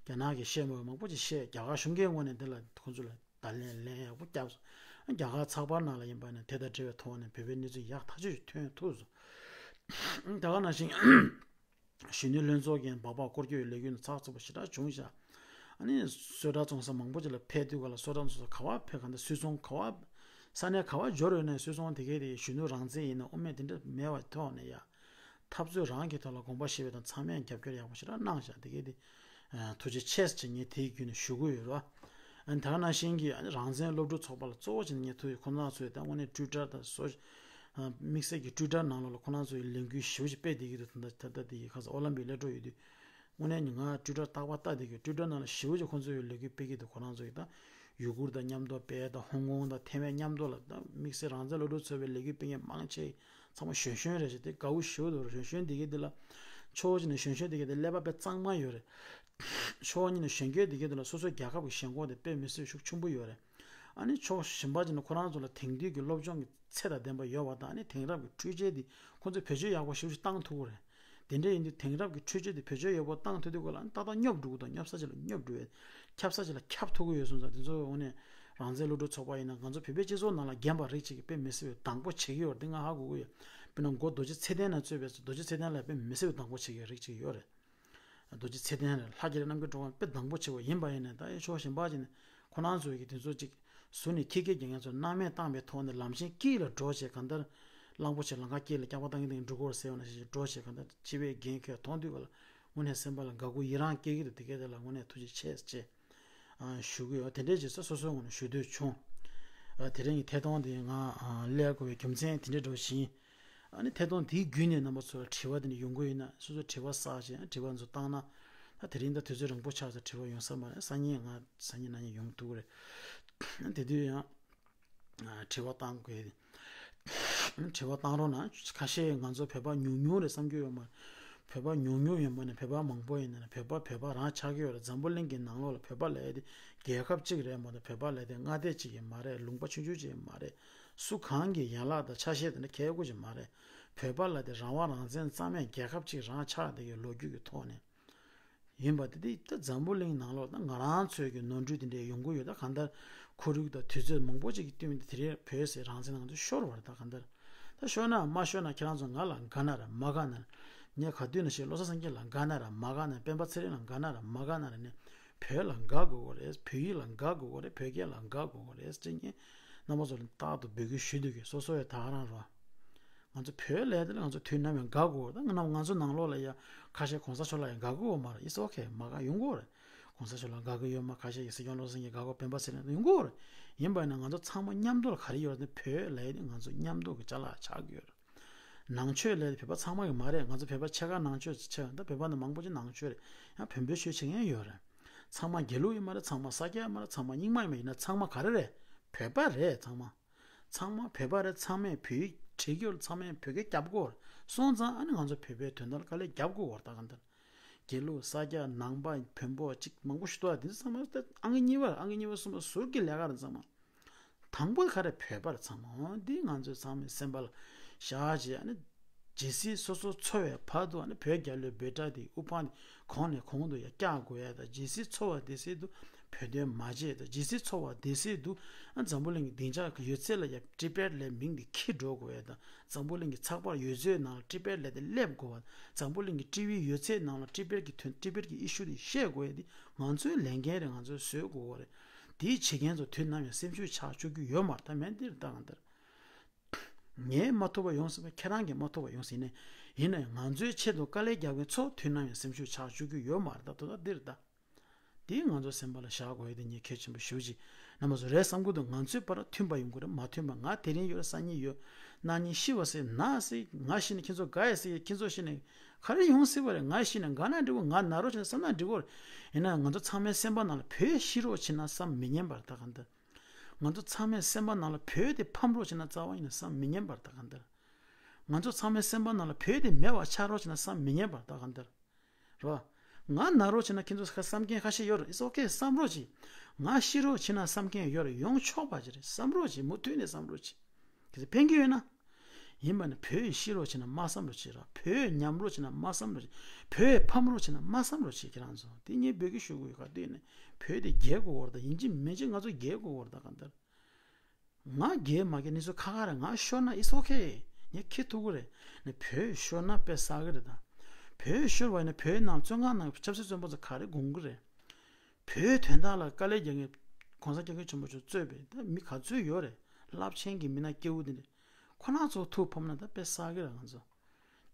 རྒྱ་ནག་གིས་བཤད་མ་དགོས་མང་པོ་ཅིག་བཤད། རྒྱ་གར་གཞུང་གིས་དངོས་གནས་དེ་ལ་ཁོང་ཚོ་ལ་ད་ལན་ལན་ཡག་པོ་བརྒྱབ་སོང་། རྒྱ་གར་ཚགས་པར་ནང་ལ་ཡིན་པ་ན་དེ་དང་འབྲེལ་བའི་ཐོག་ནས་བོད་པའི་གནས་ཚུལ་ཡག་ཐག་ཆོད་ཅིག་ཐོན་ཐུབ་སོང་། ད་ག་ནང་བཞིན་གཞོན་ནུ་ལྷན་ཚོགས་ཀྱིས་སྦག་སྦག་སྐོར་སྐྱོད་ཀྱི་ལས་འགུལ་ནང་ཚགས་ཚུད་པོ་ཞེ་དྲག་བྱུང་ཤག་ཨ་ནི་གསོལ་ཁྲག་བཙོང་ས་མང་པོ་ཅིག་ལ་ཕེབས་དུས་ག་ལ། གསོལ་ཁྲག་བཙོང་ས་ག་པར་ཕེབས། གང་ལྟར་སུད་ཚོང་ག་པར། ས་གནས་ག་པར་འབྱོར་ཡོད་ན་སུད་ཚོང་དེ་གའི་དེ་གཞོན་ནུ་རང་བཙན་ཡིན་ན་དབུ་མེད་དེ་འདྲ་མེད་པའི་ཐོག་ནས་ཡ། འཐབ་རྩོད་རང་གི་ཐོག་ལ་དགོངས་པ་བཞེས་པ་དང་། ཚང་མས་རྒྱབ་སྐྱོར་ཡག་པོ་ཞེ་དྲག་གནང་ཤག་དེ་གའི་དེ་ཐུགས་རྗེ་ཆེ་ཟེར་ངས་དེའི་བརྒྱུད་ནས་ཞུ་གི་ཡོད་རེད་བ། ཨ་ནི་ད་ག་ནང་བཞིན་གྱི་ཨ་ནི་རང་བཙན་སློབ་ཕྲུག་ཚོགས་པ་ལ་གཙོ་བོ་བྱས་ནས་ངས་ཐུགས་ཁོ་ན་ཚོས་ད་དངོས་གནས་ཊུའི་ཊར་དང་སོ། ཨ་དམིགས་བསལ་གྱི་ཊུའི་ཊར་ནང་ལོགས་ལ་ཁོ་རང་ཚོ་ཡི་ལས་འགུལ་ཞེ་པོ་ཅིག་སྤེལ་བསྡད་ཀྱི་འདུག་ད་ལྟ་དེ་ཡི་ཁ་སང་ཨོ་ལམ་པིག་སླེབས་འགྲོ་ཡོད་དུས། དངོས་གནས་ང་ཊུའི་ཊར་རྟག་པར་ལྟ་བསྡད་ཀྱི་ཡོད། ཊུའི་ཊར་ནང་ལ་ཞེ་པོ་ཅིག་ཁོང་ཚོ་ཡི་ལས་འགུལ་སྤེལ་གྱི་འདུག་ཁོ་རང་ཚོ་ཡི་ད་ཡུ་གུར་དང་མཉམ་དུ་སྦས་དང་། ཧོང་ཀོང་དང་ཐེ་ཝན་མཉམ་དུ་ལ། ད་དམིགས་བསལ་རང་བཙན་སློབ་ཕྲུག་ཚོགས་པའི་ལས་འགུལ་སྤེལ་མཁན་མང་ཆེ་ཚང་མ་གཞོན་གཞོན་རེད་ཤག་དེ་དགའ་བོ་ཞེ་པོ་འདུག་གཞོན་གཞོན་འདི་གའི་འདི་ལ་ཕྱོགས་གཅིག་ནས་གཞོན་གཞོན་འདི་གའི་འདི་ཀླད་པ་དཔེ་གཙང་མ་ཡོད་རེད། ཕྱོགས་གཉིས་ནས་གཞོན་སྐྱེས་འདི་གའི་འདི་ལ་སོ་སོའི་རྒྱལ་ཁབ་ཀྱི་ཞེན་ཁོག་དེ་དཔེ་མི་སྲིད་ཤུགས་ཆེན་པོ་ཡོད་རེད། ཨ་ནི་ཕྱོགས་གཞན་པ་གཅིག་ནས་ཁོ་རང་ཚོ་ལ་དེང་དུས་ཀྱི་སློབ་སྦྱོང་གི་ཚད་དང་ལྡན་པ་ཡོད་པ་དང་། ཨ་ནི་དེང་རབས་ཀྱི་འཕྲུལ་ཆས་འདི་ཁོ་ཚོས་བེད་སྤྱོད་ཡག་པོ་ཞེ་པོ་ཅིག་བཏང་ཐུབ་ཀྱི་རེད། དེ་འདྲ་ཡིན་དུས་དེང་རབས་ཀྱི་འཕྲུལ་ཆས་དེ་བེད་སྤྱོད་ཡག་པོ་བཏང་ཐུབ་དུས་ག་ལ་ཨ་ནི་ཏག་ཏག་སྙོབ་འགྲོ་གི་དང་། སྙོབ་ས་ཅིག་ལ་སྙོབ་འགྲོ་བས། ཁྱབ་ས་ཅིག་ལ་ཁྱབ་ཐུབ་ཀྱི་ཡོད་སོང་ཙང་། དེ་ཚོ་དངོས་གནས་རང་བཙན་སློབ་ཕྲུག་ཚོགས་པ་ཡིན་ན། ང་ཚོ་བོད་པའི་སྤྱི་ཚོགས་ནང་ལ་རྒན་པ་རིགས་གཅིག་གིས་དཔེ་མི་སྲིད་པའི་སྡང་པོ་བྱེད་ཀྱི་ཡོད་རེད། འདི་ང་ཧ་གོ་གི་ཡོད། དཔེར་ན་མགོ་རྡོ་རྗེ་ཚེ་བརྟན་ལ་རྩོད་པའི་ཚོ། རྡོ་རྗེ་ཚེ་བརྟན་ལ་དཔེ་མི་སྲིད་པའི་སྡང་པོ་བྱེད་ཀྱི་རིགས་གཅིག་ཡོད་རེད། རྡོ་རྗེ་ཚེ་བརྟན་རེད། ལྷ་རྒྱ་རི་རྣམ་རྒྱལ་སྒྲོལ་དཀར་དཔེ་སྡང་པོ་ཆེ་བ་ཡིན་པ་ཡིན་ནའི། ད་ཕྱོགས་གཞན་པ་ཅིག་ནས་ཁོ་རང་ཚོ་གིས་དེ་ཚོ་ཅིག་ཟུར་ནས་ཁྱི་སྐད་རྒྱག་མཁན་ཚོ་སྣང་མེད་བཏང་པའི་ཐོག་ནས་ལམ་ཆེན་དཀྱིལ་ལ་འགྲོ་བྱས། གང་ལྟར་གླང་པོ་ཆེ་ལམ་ཁ་དཀྱིལ་ལ་སྐྱག་པ་བཏང་གིན་བཏང་གིན་འགྲོ་གི་རེད་ཟེར་བ་ནང་བཞིན་འགྲོ་བྱས། གང་ལྟར་སྤྱི་པའི་འགན་འཁྱེར་མཐོང་དུས་ག་ལ་དངོས་གནས་སེམས་པ་ལ་དགའ་མགུ་ཡི་རངས་སྐྱེ་གི་འདུག་དེ་གའི་དེ་ལ་དངོས་གནས་ཐུགས་རྗེ་ཆེ་ཟེར་བྱས། ཨ་ཞུ་གི་ཡོད། དེ་འདྲའི་རྗེས་སུ་སོ་སོའི་ངོས་ནས་ཞུ་འདོད་བྱུང་། ཨ་དེ་རིང་གི་ཐད་གཏོང་དེ་ང་ཨ་སླེབས་དགོས་པའི་རྒྱུ་མཚན་དེ་འདྲ་འདྲ་བོ་ཞིག་ཡིན། ཨ་ནི་ཐད་གཏོང་དེའི་བརྒྱུད་ནས་རྣམ་པ་ཚོ་ལ་དྲི་བ་དེ་འདྲ་ཡོང་གི་ཡོད་ན། སོ་སོ་དྲི་བ་བསགས་བྱས་དྲི་བ་ཚོ་བཏང་ན། ད་དེ་རིང་ད་དུས་ཚོད་རིང་པོ་ཆགས་ཚེ་དྲི་བ་ཡོང་ས་མ་རེད། སང་ཉིན་ང་སང་ཉིན་གནངས་ཉིན་ཡོང་ཐུབ་ཀྱི་རེད། དེ་དུས་ཡང་དྲི་བ་བཏང་དགོས། དྲི་བ་བཏང་རོགས་གནང་། ཁ་ཤས་ང་ཚོ་བོད་པ་ཉུང་ཉུང་རེད་བསམ་གྱི་ཡོད་མ་རེད། བོད་པ་ཉུང་ཉུང་ཡིན་པ་ནས་བོད་པ་མང་པོ་ཡིན་ན་ནི་བོད་པ་བོད་པ་རང་ཆགས་ཀྱི་ཡོད་རེད། འཛམ་བུ་གླིང་གི་ནང་ལོགས་ལ་བོད་པ་ལབ་ཡ་དེ་རྒྱལ་ཁབ་གཅིག་རེད་མ་གཏོགས། བོད་པ་ལབ་ཡ་དེ་མངའ་སྡེ་གཅིག་ཡང་མ་རེད། ལུང་པ་ཆུང་ཆུང་གཅིག་ཡང་མ་རེད། སུ་གང་གི་ཡན་ལག་དང་ཆ་ཤས་དེ་འདྲ་གང་ཡང་ཅིག་མ་རེད། བོད་པ་ལབ་དེ་རང་དབང་རང་བཙན་གཙང་མའི་རྒྱལ་ཁབ་ཅིག་རང་ཆགས་བསྡད་ཀྱི་ལོ་རྒྱུས་ཀྱི་ཐོག་ནས་ཡིན་པ་དེ། དེ་ད་འཛམ་བུ་གླིང་ནང་ལོགས་ད་ང་རང་ཚོའི་གི་ནོར་འཁྲུལ་དེ་འདྲ་ཡོང་གི་ཡོད། ད་གང་ལྟར་ཁོར་ཡུག་དང་དུས་ཚོད་མང་པོ་ཅིག་གི་བསྟུན་ཏེ་དེ་རིང་བོད་ཟེར་རང་བཙན་ང་ཚོ་ཤོར་བ་རེད། ད་གང་ལྟར་ད་ཤོར་ན་མ་ཤོར་ན་ཁྱེད་རང་ཚོ་ང་ལ་དགའ་ན་ར་མ་དགའ་ན་ར། ངས་ག་དུས་ནང་བཞིན་བློ་བཟང་སེང་གེ་ལ་དགའ་ན་ར་མ་དགའ་ན། སྤེན་པ་ཚེ་རིང་ལ་དགའ་ན་ར་མ་དགའ་ན་ར་ནས། བོད་ལ་དགའ་དགོས་ཀྱི་རེད། བོད་ཡིག་ལ་དགའ་དགོས་ཀྱི་རེད། བོད་སྐད་ལ་དགའ་དགོས་ཀྱི་རེད་ཟེར་ངས་རྣམ་པ་ཚོ་ལ་རྟག་ཏུ་འབོད་སྐུལ་ཞུ་འདོད་ཀྱི། སོ་སོ་ཡང་ད་ག་རང་རོ། ང་ཚོ་བོད་ལས་དེ་ལ་ང་ཚོ་དུས་ནམ་ཡང་དགའ་དགོས། ད་ང་ང་ཚོ་ནང་ལོགས་ལ་ཡ་ཁ་ཤས་གོང་ས་མཆོག་ལ་ཡང་དགའ་དགོས་མ་རེད། It's okay. མ་དགའ་ཡོང་གི་རེད། གོང་ས་མཆོག་ལ་དགའ་གི་ཡོད་མ། ཁ་ཤས་ཀྱིས་སྲིད་སྐྱོང་བློ་བཟང་སེང་གེ་དགའ་གི་ཡོད། སྤེན་པ་ཚེ་རིང་ཡོང་གི་རེད། ཡིན་པ་ཡིན་ན་ང་ཚོ་ཚང་མ་མཉམ་དུ་ལ་ག་རེ་ཡོད་རེད། བོད་ལས་དེ་ང་ཚོ་མཉམ་དུ་གི་ཅ་ལག་ཆགས་ཀྱི་ཡོད་རེད། ནང་ཆོས་ལས་དེ་བོད་པ་ཚང་མ་གི་མ་རེད། ང་ཚོ་བོད་པ་ཕྱེད་ཀ་ནང་ཆོས་ཆེ། ད་བོད་པ་ནི་མང་པོ་ཅིག་ནང་ཆོས་རེད། ཡང་བོན་པོའི་ཆོས་ཆེ་མཁན་ཡོད་རེད། ཚང་མ་དགེ་ལུགས་ཡིན་མ་རེད། ཚང་མ་ས་སྐྱ་ཡིན་མ་རེད། ཚང་མ་རྙིང་མ་ཡིན་མ་རེད། ཡིན་ན་ཚང་མ་ག་རེ་རེད། བོད་པ་རེད་ཚང་མ། ཚང་མ་བོད་པ་རེད། ཚང་མས་བོད་ཡིག་བྲིས་ཀྱི་ཡོད་རེད། ཚང་མས་བོད་སྐད་རྒྱབ་ཀྱི་ཡོད་རེད། སོང་ཙང་ཨ་ནི་ང་ཚོ་བོད་པའི་དོན་དག་ལ་དཀའ་ལས་རྒྱབ་དགོས་པ་རེད། ད་གང་ལྟར་ དགེ་ལུགས། ས་སྐྱ། ནང་པ། བོན་པོ་གཅིག་མང་པོ་ཞིག་འདུག་པ། འདི་ཚང་མ་ཨང་ཀི་གཉིས་པ། ཨང་ཀི་གཉིས་པ་གསུམ་པ་ཟུར་གྱི་ལས་ཀ་རེད། ཚང་མ། དང་པོ་ག་རེ། བོད་པ་རེད། ཚང་མ་འོ་འདི་ང་ཚོའི་ཚང་མའི་སེམས་པ་ལ་བཞག་བྱས། ཨ་ནི་ཇི་སྲིད་སོ་སོ་འཚོ་བའི་བར་དུ། ཨ་ནི་བོད་རྒྱལ་ལོའི་འབོད་སྒྲ་དེ་དབུ་འཕང་དེ་གོང་ནས་གོང་དུ་ཡར་བཀྱག་དགོས་ཡ་དང་། ཇི་སྲིད་འཚོ་བ་དེ་སྲིད་དུ་བོད་དོན་མ་བརྗེད་དང་། ཇི་སྲིད་འཚོ་བ་དེ་སྲིད་དུ་ཨ་འཛམ་བུ་གླིང་གི་སྡིངས་ཆ་ཡོད་ཚད་ལ་ཡ་ཊི་བེཊ་ལབ་མིང་དེ་འཁྱེར་འགྲོ་དགོས་ཡ་དང་། འཛམ་བུ་གླིང་གི་ཚགས་པར་ཡོད་ཚད་ནང་ལ་ཊི་བེཊ་ལབ་དེ་སླེབས་དགོས་པ། འཛམ་བུ་གླིང་གི་ཊི་ཝི་ཡོད་ཚད་ནང་ལ་ཊི་བེཊ་གི་དོན། ཊི་བེཊ་གི་ཨི་ཤུ་དེ་བཤད་དགོས་ཡ་དེ་ང་ཚོའི་ལས་འགན་རེད། ང་ཚོས་བཟོ་དགོས་པ་རེད། དེའི་བྱེད་མཁན་ཚོ་དུས་ནམ་ཡང་སེམས་ཤུགས་ཆག་བཅུག་རྒྱུ་ཡོད་མ་རེད། ད་མེད་འདིར་ད་གང་ལྟར། ངས་མ་ཐུབ་པ་ཡོང་སྲིད་པ། ཁྱེད་རང་གིས་མ་ཐུབ་པ་ཡོང་སྲིད་ནས། ཡིན་ན་ཡང་ང་ཚོའི་ཆེད་དུ་དཀའ་ལས་རྒྱག་མཁན་ཚོ་དུས་ནམ་ཡང་སེམས་ཤུགས་ཆག་བཅུག་རྒྱུ་ཡོད་མ་རེད། ད་དོ་ད་འདིར་ད། དེ་ང་ཚོ་སེམས་པ་ལ་བཞག་དགོས་ཡ་དེ་ངས་གལ་ཆེན་པོ་ཞེ་པོ་ཅིག་རྣམ་པ་ཚོ་རེད་བསམ་གྱི་འདུག་ང་ཚོའི་བར་མཐུན་པ་ཡོང་གི་རེད། མ་མཐུན་པ། ང་དེ་རིང་ཡོད་རེད། སང་ཉིན་ཡོད། གནངས་ཉིན་ཤི་བ་ཟེར་ན་ཟེར། ང་ཤི་ནས་ཁྱེད་ཚོ་དགའ་ཡ་ཟེར། ཁྱེད་ཚོ་ཤི་ནས་ག་རེ་ཡོང་སྲིད་པ་རེད། ང་ཤི་ནས་དགའ་ན་འགྲིག་གོ། ང་ན་རོགས་བྱས་ན་བསམ་ན་འགྲིག་གོ། ཡིན་ན་ང་ཚོ་ཚང་མའི་སེམས་པ་ནང་ལ་བོད་ཤི་རོགས་བྱེད་ན་བསམ་མི་ཉན་པར་ད་གང་ལྟར། ང་ཚོ་ཚང་མའི་སེམས་པ་ནང་ལ་བོད་དེ་ཕམ་རོགས་བྱེད་ན་རྩ་བ་ཉིད་ནས་བསམ་མི་ཉན་པར་ད་གང་ལྟར། ང་ཚོ་ཚང་མའི་སེམས་པ་ནང་ལ་བོད་དེ་མེད་པ་ཆགས་རོགས་བྱེད་ན་བསམ་མི་ཉན་པར་ད་གང་ལྟར། རེད་བ། ང་ན་རོགས་བྱེད་ན་ཁྱེད་ཚོ་བསམ་མཁན་ཁ་ཤས་ཡོད་རེད། It's okay. བསམ་རོགས་གྱིས། ང་ཤི་རོགས་བྱེད་ན་བསམ་མཁན་ཡོད་རེད། ཡོང་ཆོག་པ་ཅིག་རེད། བསམ་རོགས་གྱིས། མུ་མཐུད་ནས་བསམ་རོགས་གྱིས། ཁྱེད་ཚོ་ཕན་གྱི་ཡོད་ན། ཡིན་པ་ནི་བོད་ཤི་རོགས་བྱེད་ན་མ་བསམ་རོགས་གྱིས་ར། བོད་ཉམས་རོགས་བྱེད་ན་མ་བསམ་རོགས་གྱིས། བོད་ཕམ་རོགས་བྱེད་ན་མ་བསམ་རོགས་གྱིས། ཁྱེད་རང་ཚོ་དེ་ངས་འབོད་སྐུལ་ཞུ་དགོས་ཡོད། ག་དུས་ནས་བོད་དེ་རྒྱལ་དགོས་བར་དང་། ཡིན་གཅིག་མིན་གཅིག་ང་ཚོ་རྒྱལ་དགོས་བར་དང་། གང་ལྟར། ང་རྒྱལ་མ་རྒྱལ་གནས་ཚུལ་ཁ་ཁ་རེད། ང་ཤོར་ན་it's okay. ངས་འཁྱེར་ཐུབ་ཀྱི་རེད། ནས་བོད་ཤོར་ན་དཔེ་བསགས་ཀྱི་རེད་ད། བོད་ཤོར་བ་ཡིན་ན་བོད་ནང་བཙོན་ཁང་ནང་ཆབ་སྲིད་བཙོན་པ་ཚོ་ག་རེ་དགོངས་ཀྱི་རེད། བོད་དོན་དག་ལ་དཀའ་ལས་རྒྱག་མཁན་གོང་ས་སྐྱབས་མགོན་ཆེན་པོ་མཆོག་གཙོས་པའི་ད་མི་ག་ཚོད་ཡོད་རེད། རླབས་ཆེན་གྱི་མི་སྣ་སྐྱེ་བོ་དེ་འདྲ་ཁོ་ན་ཚོ་ཐུགས་ཕམ་ན་ད་དཔེ་བསགས་ཀྱི་རེད། ང་ཚོ་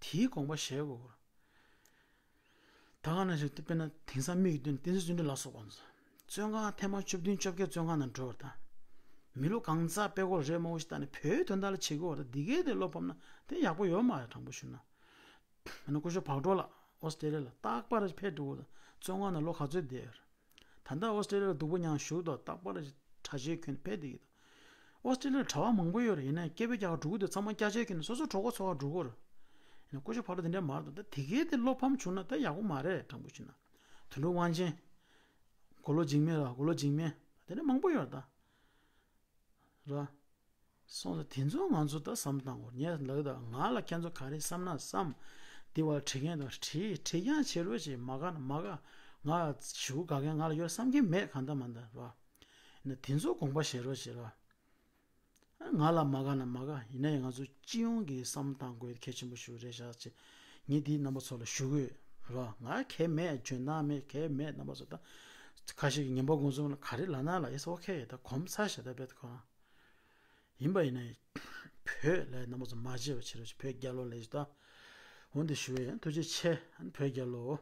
དེའི་དགོངས་པ་བཞེས་དགོས་ཀྱི་རེད། ད་ག་ནང་བཞིན་དཔེར་ན་དེང་སང་མིག་གིས་མཐོང་བསྟན་འཛིན་བརྩོན་འགྲུས་ལགས་སོགས་པ་ཚོ། བཙོན་ཁང་ཐེངས་མ་བཅུ་བདུན་བཅོ་བརྒྱད་བཙོན་ཁང་ནང་འགྲོ་བར་དང་། མི་ལོ་གང་ཙམ་དཔེ་སྐོར་རེ་མང་པོ་ཞིག་བལྟས་ནས་བོད་དོན་དག་ལ་བྱེད་དགོས་བར་དང་། འདི་གའི་དེ་བློ་ཕམ་ན་དེ་ཡག་པོ་ཡོད་མ་རེད། དྲང་པོ་ཞུ་ན། ཨ་ནི་སྐུ་ཞབས་བག་གྲོ་ལགས་ཨོ་སི་ཀྲི་ལི་ཡ་ལ་རྟག་པར་ཕེབས་འགྲོ་དགོས་དང་། བཙོན་ཁང་ནང་ལོ་ག་ཚོད་བསྡད་ཡོད་རེད། ད་ལྟ་ཨོ་སི་ཀྲི་ལི་ཡ་ལ་སྡུག་པོ་མྱངས་བཞུགས་དང་། རྟག་པར་གྲྭ་ཆས་གྱོན་ཕེབས་བསྡད་ཀྱི་འདུག་ཨོ་སི་ཀྲི་ལི་ཡ་གྲྭ་པ་མང་པོ་ཡོད་རེད། ཡིན་ནའི་སྐད་འབོད་རྒྱག་ག་འགྲོ་གི་འདུག་ཚང་མ་སྐྱ་ཆས་གྱོན་ནས་སོ་སོ་གྲོགས་པོ་ཚོ་ག་འགྲོ་གི་རེད། ཡིན་ན་སྐུ་ཞབས་བག་གྲོ་དེ་འདྲ་མ་རེད་དང་། ད་དེ་གའི་དེ་བློ་ཕམ་བྱུང་ན་ད་ཡག་པོ་མ་རེད། དྲང་པོ་བྱས་ན། དོན་གྲུབ་དབང་ཆེན། མགོ་ལོག་འཇིགས་མེད་ར། མགོ་ལོག་འཇིགས་མེད། དེ་འདྲ་མང་པོ་ཡོད་རེད་ད། ར། སོང་ཙང་དེ་ཚོ་ང་ཚོ་ད་བསམ་བཏང་དགོས། ངས་ལབ་ད། ང་ལ་ཁྱེད་ཚོ་ག་རེ་བསམ་ན་བསམ། དེ་བར་དྲི་མཁན་དང་དྲིས། དྲིས་ཀྱང་བྱེད་རོགས་བྱེད། མ་དགའ་ན་མ་དགའ། ང་ཞུ་དགའ་མཁན་ང་ལ་ཡོད་བསམ་གྱི་མེད། གང་ལྟར་མ་ལྟར་ར། ཡིན་ན་དེ་ཚོ་དགོངས་པ་བཞེས་རོགས་བྱེད་ར། ང་ལ་མ་དགའ་ན་མ་དགའ། ཡིན་ན་ཡང་ང་ཚོ་སྤྱི་ཡོངས་ཀྱི་བསམ་བློ་བཏང་དགོས་གལ་ཆེན་པོ་ཞིག་རེད་ཤག་ཅེས་ངས་འདི་རྣམ་པ་ཚོ་ལ་ཞུ་གི་ཡོད་ར། ང་གལ་མེད། འཇོན་ཐང་མེད། གལ་མེད། རྣམ་པ་ཚོ་ད་ཁ་ཤས་ཀྱིས་ངན་པ་དགོངས་ཚུལ་ལ་ག་རེ་ལབ་ན་ལབ། It's okay. ད་གོམས་ཚར་ཤག་ད་བེད་ཁོ་རང་ཡིན་པ་ཡིན་ན་བོད་ལ་རྣམ་པ་ཚོ་མ་བརྗེད་པ་བྱེད་རོགས་བྱེད། བོད་རྒྱལ་ལོ་ལབ་ཅིག་ད། འོ་འདི་ཞུ་ཡས་ཡིན། ཐུགས་རྗེ་ཆེ། བོད་རྒྱལ་ལོ།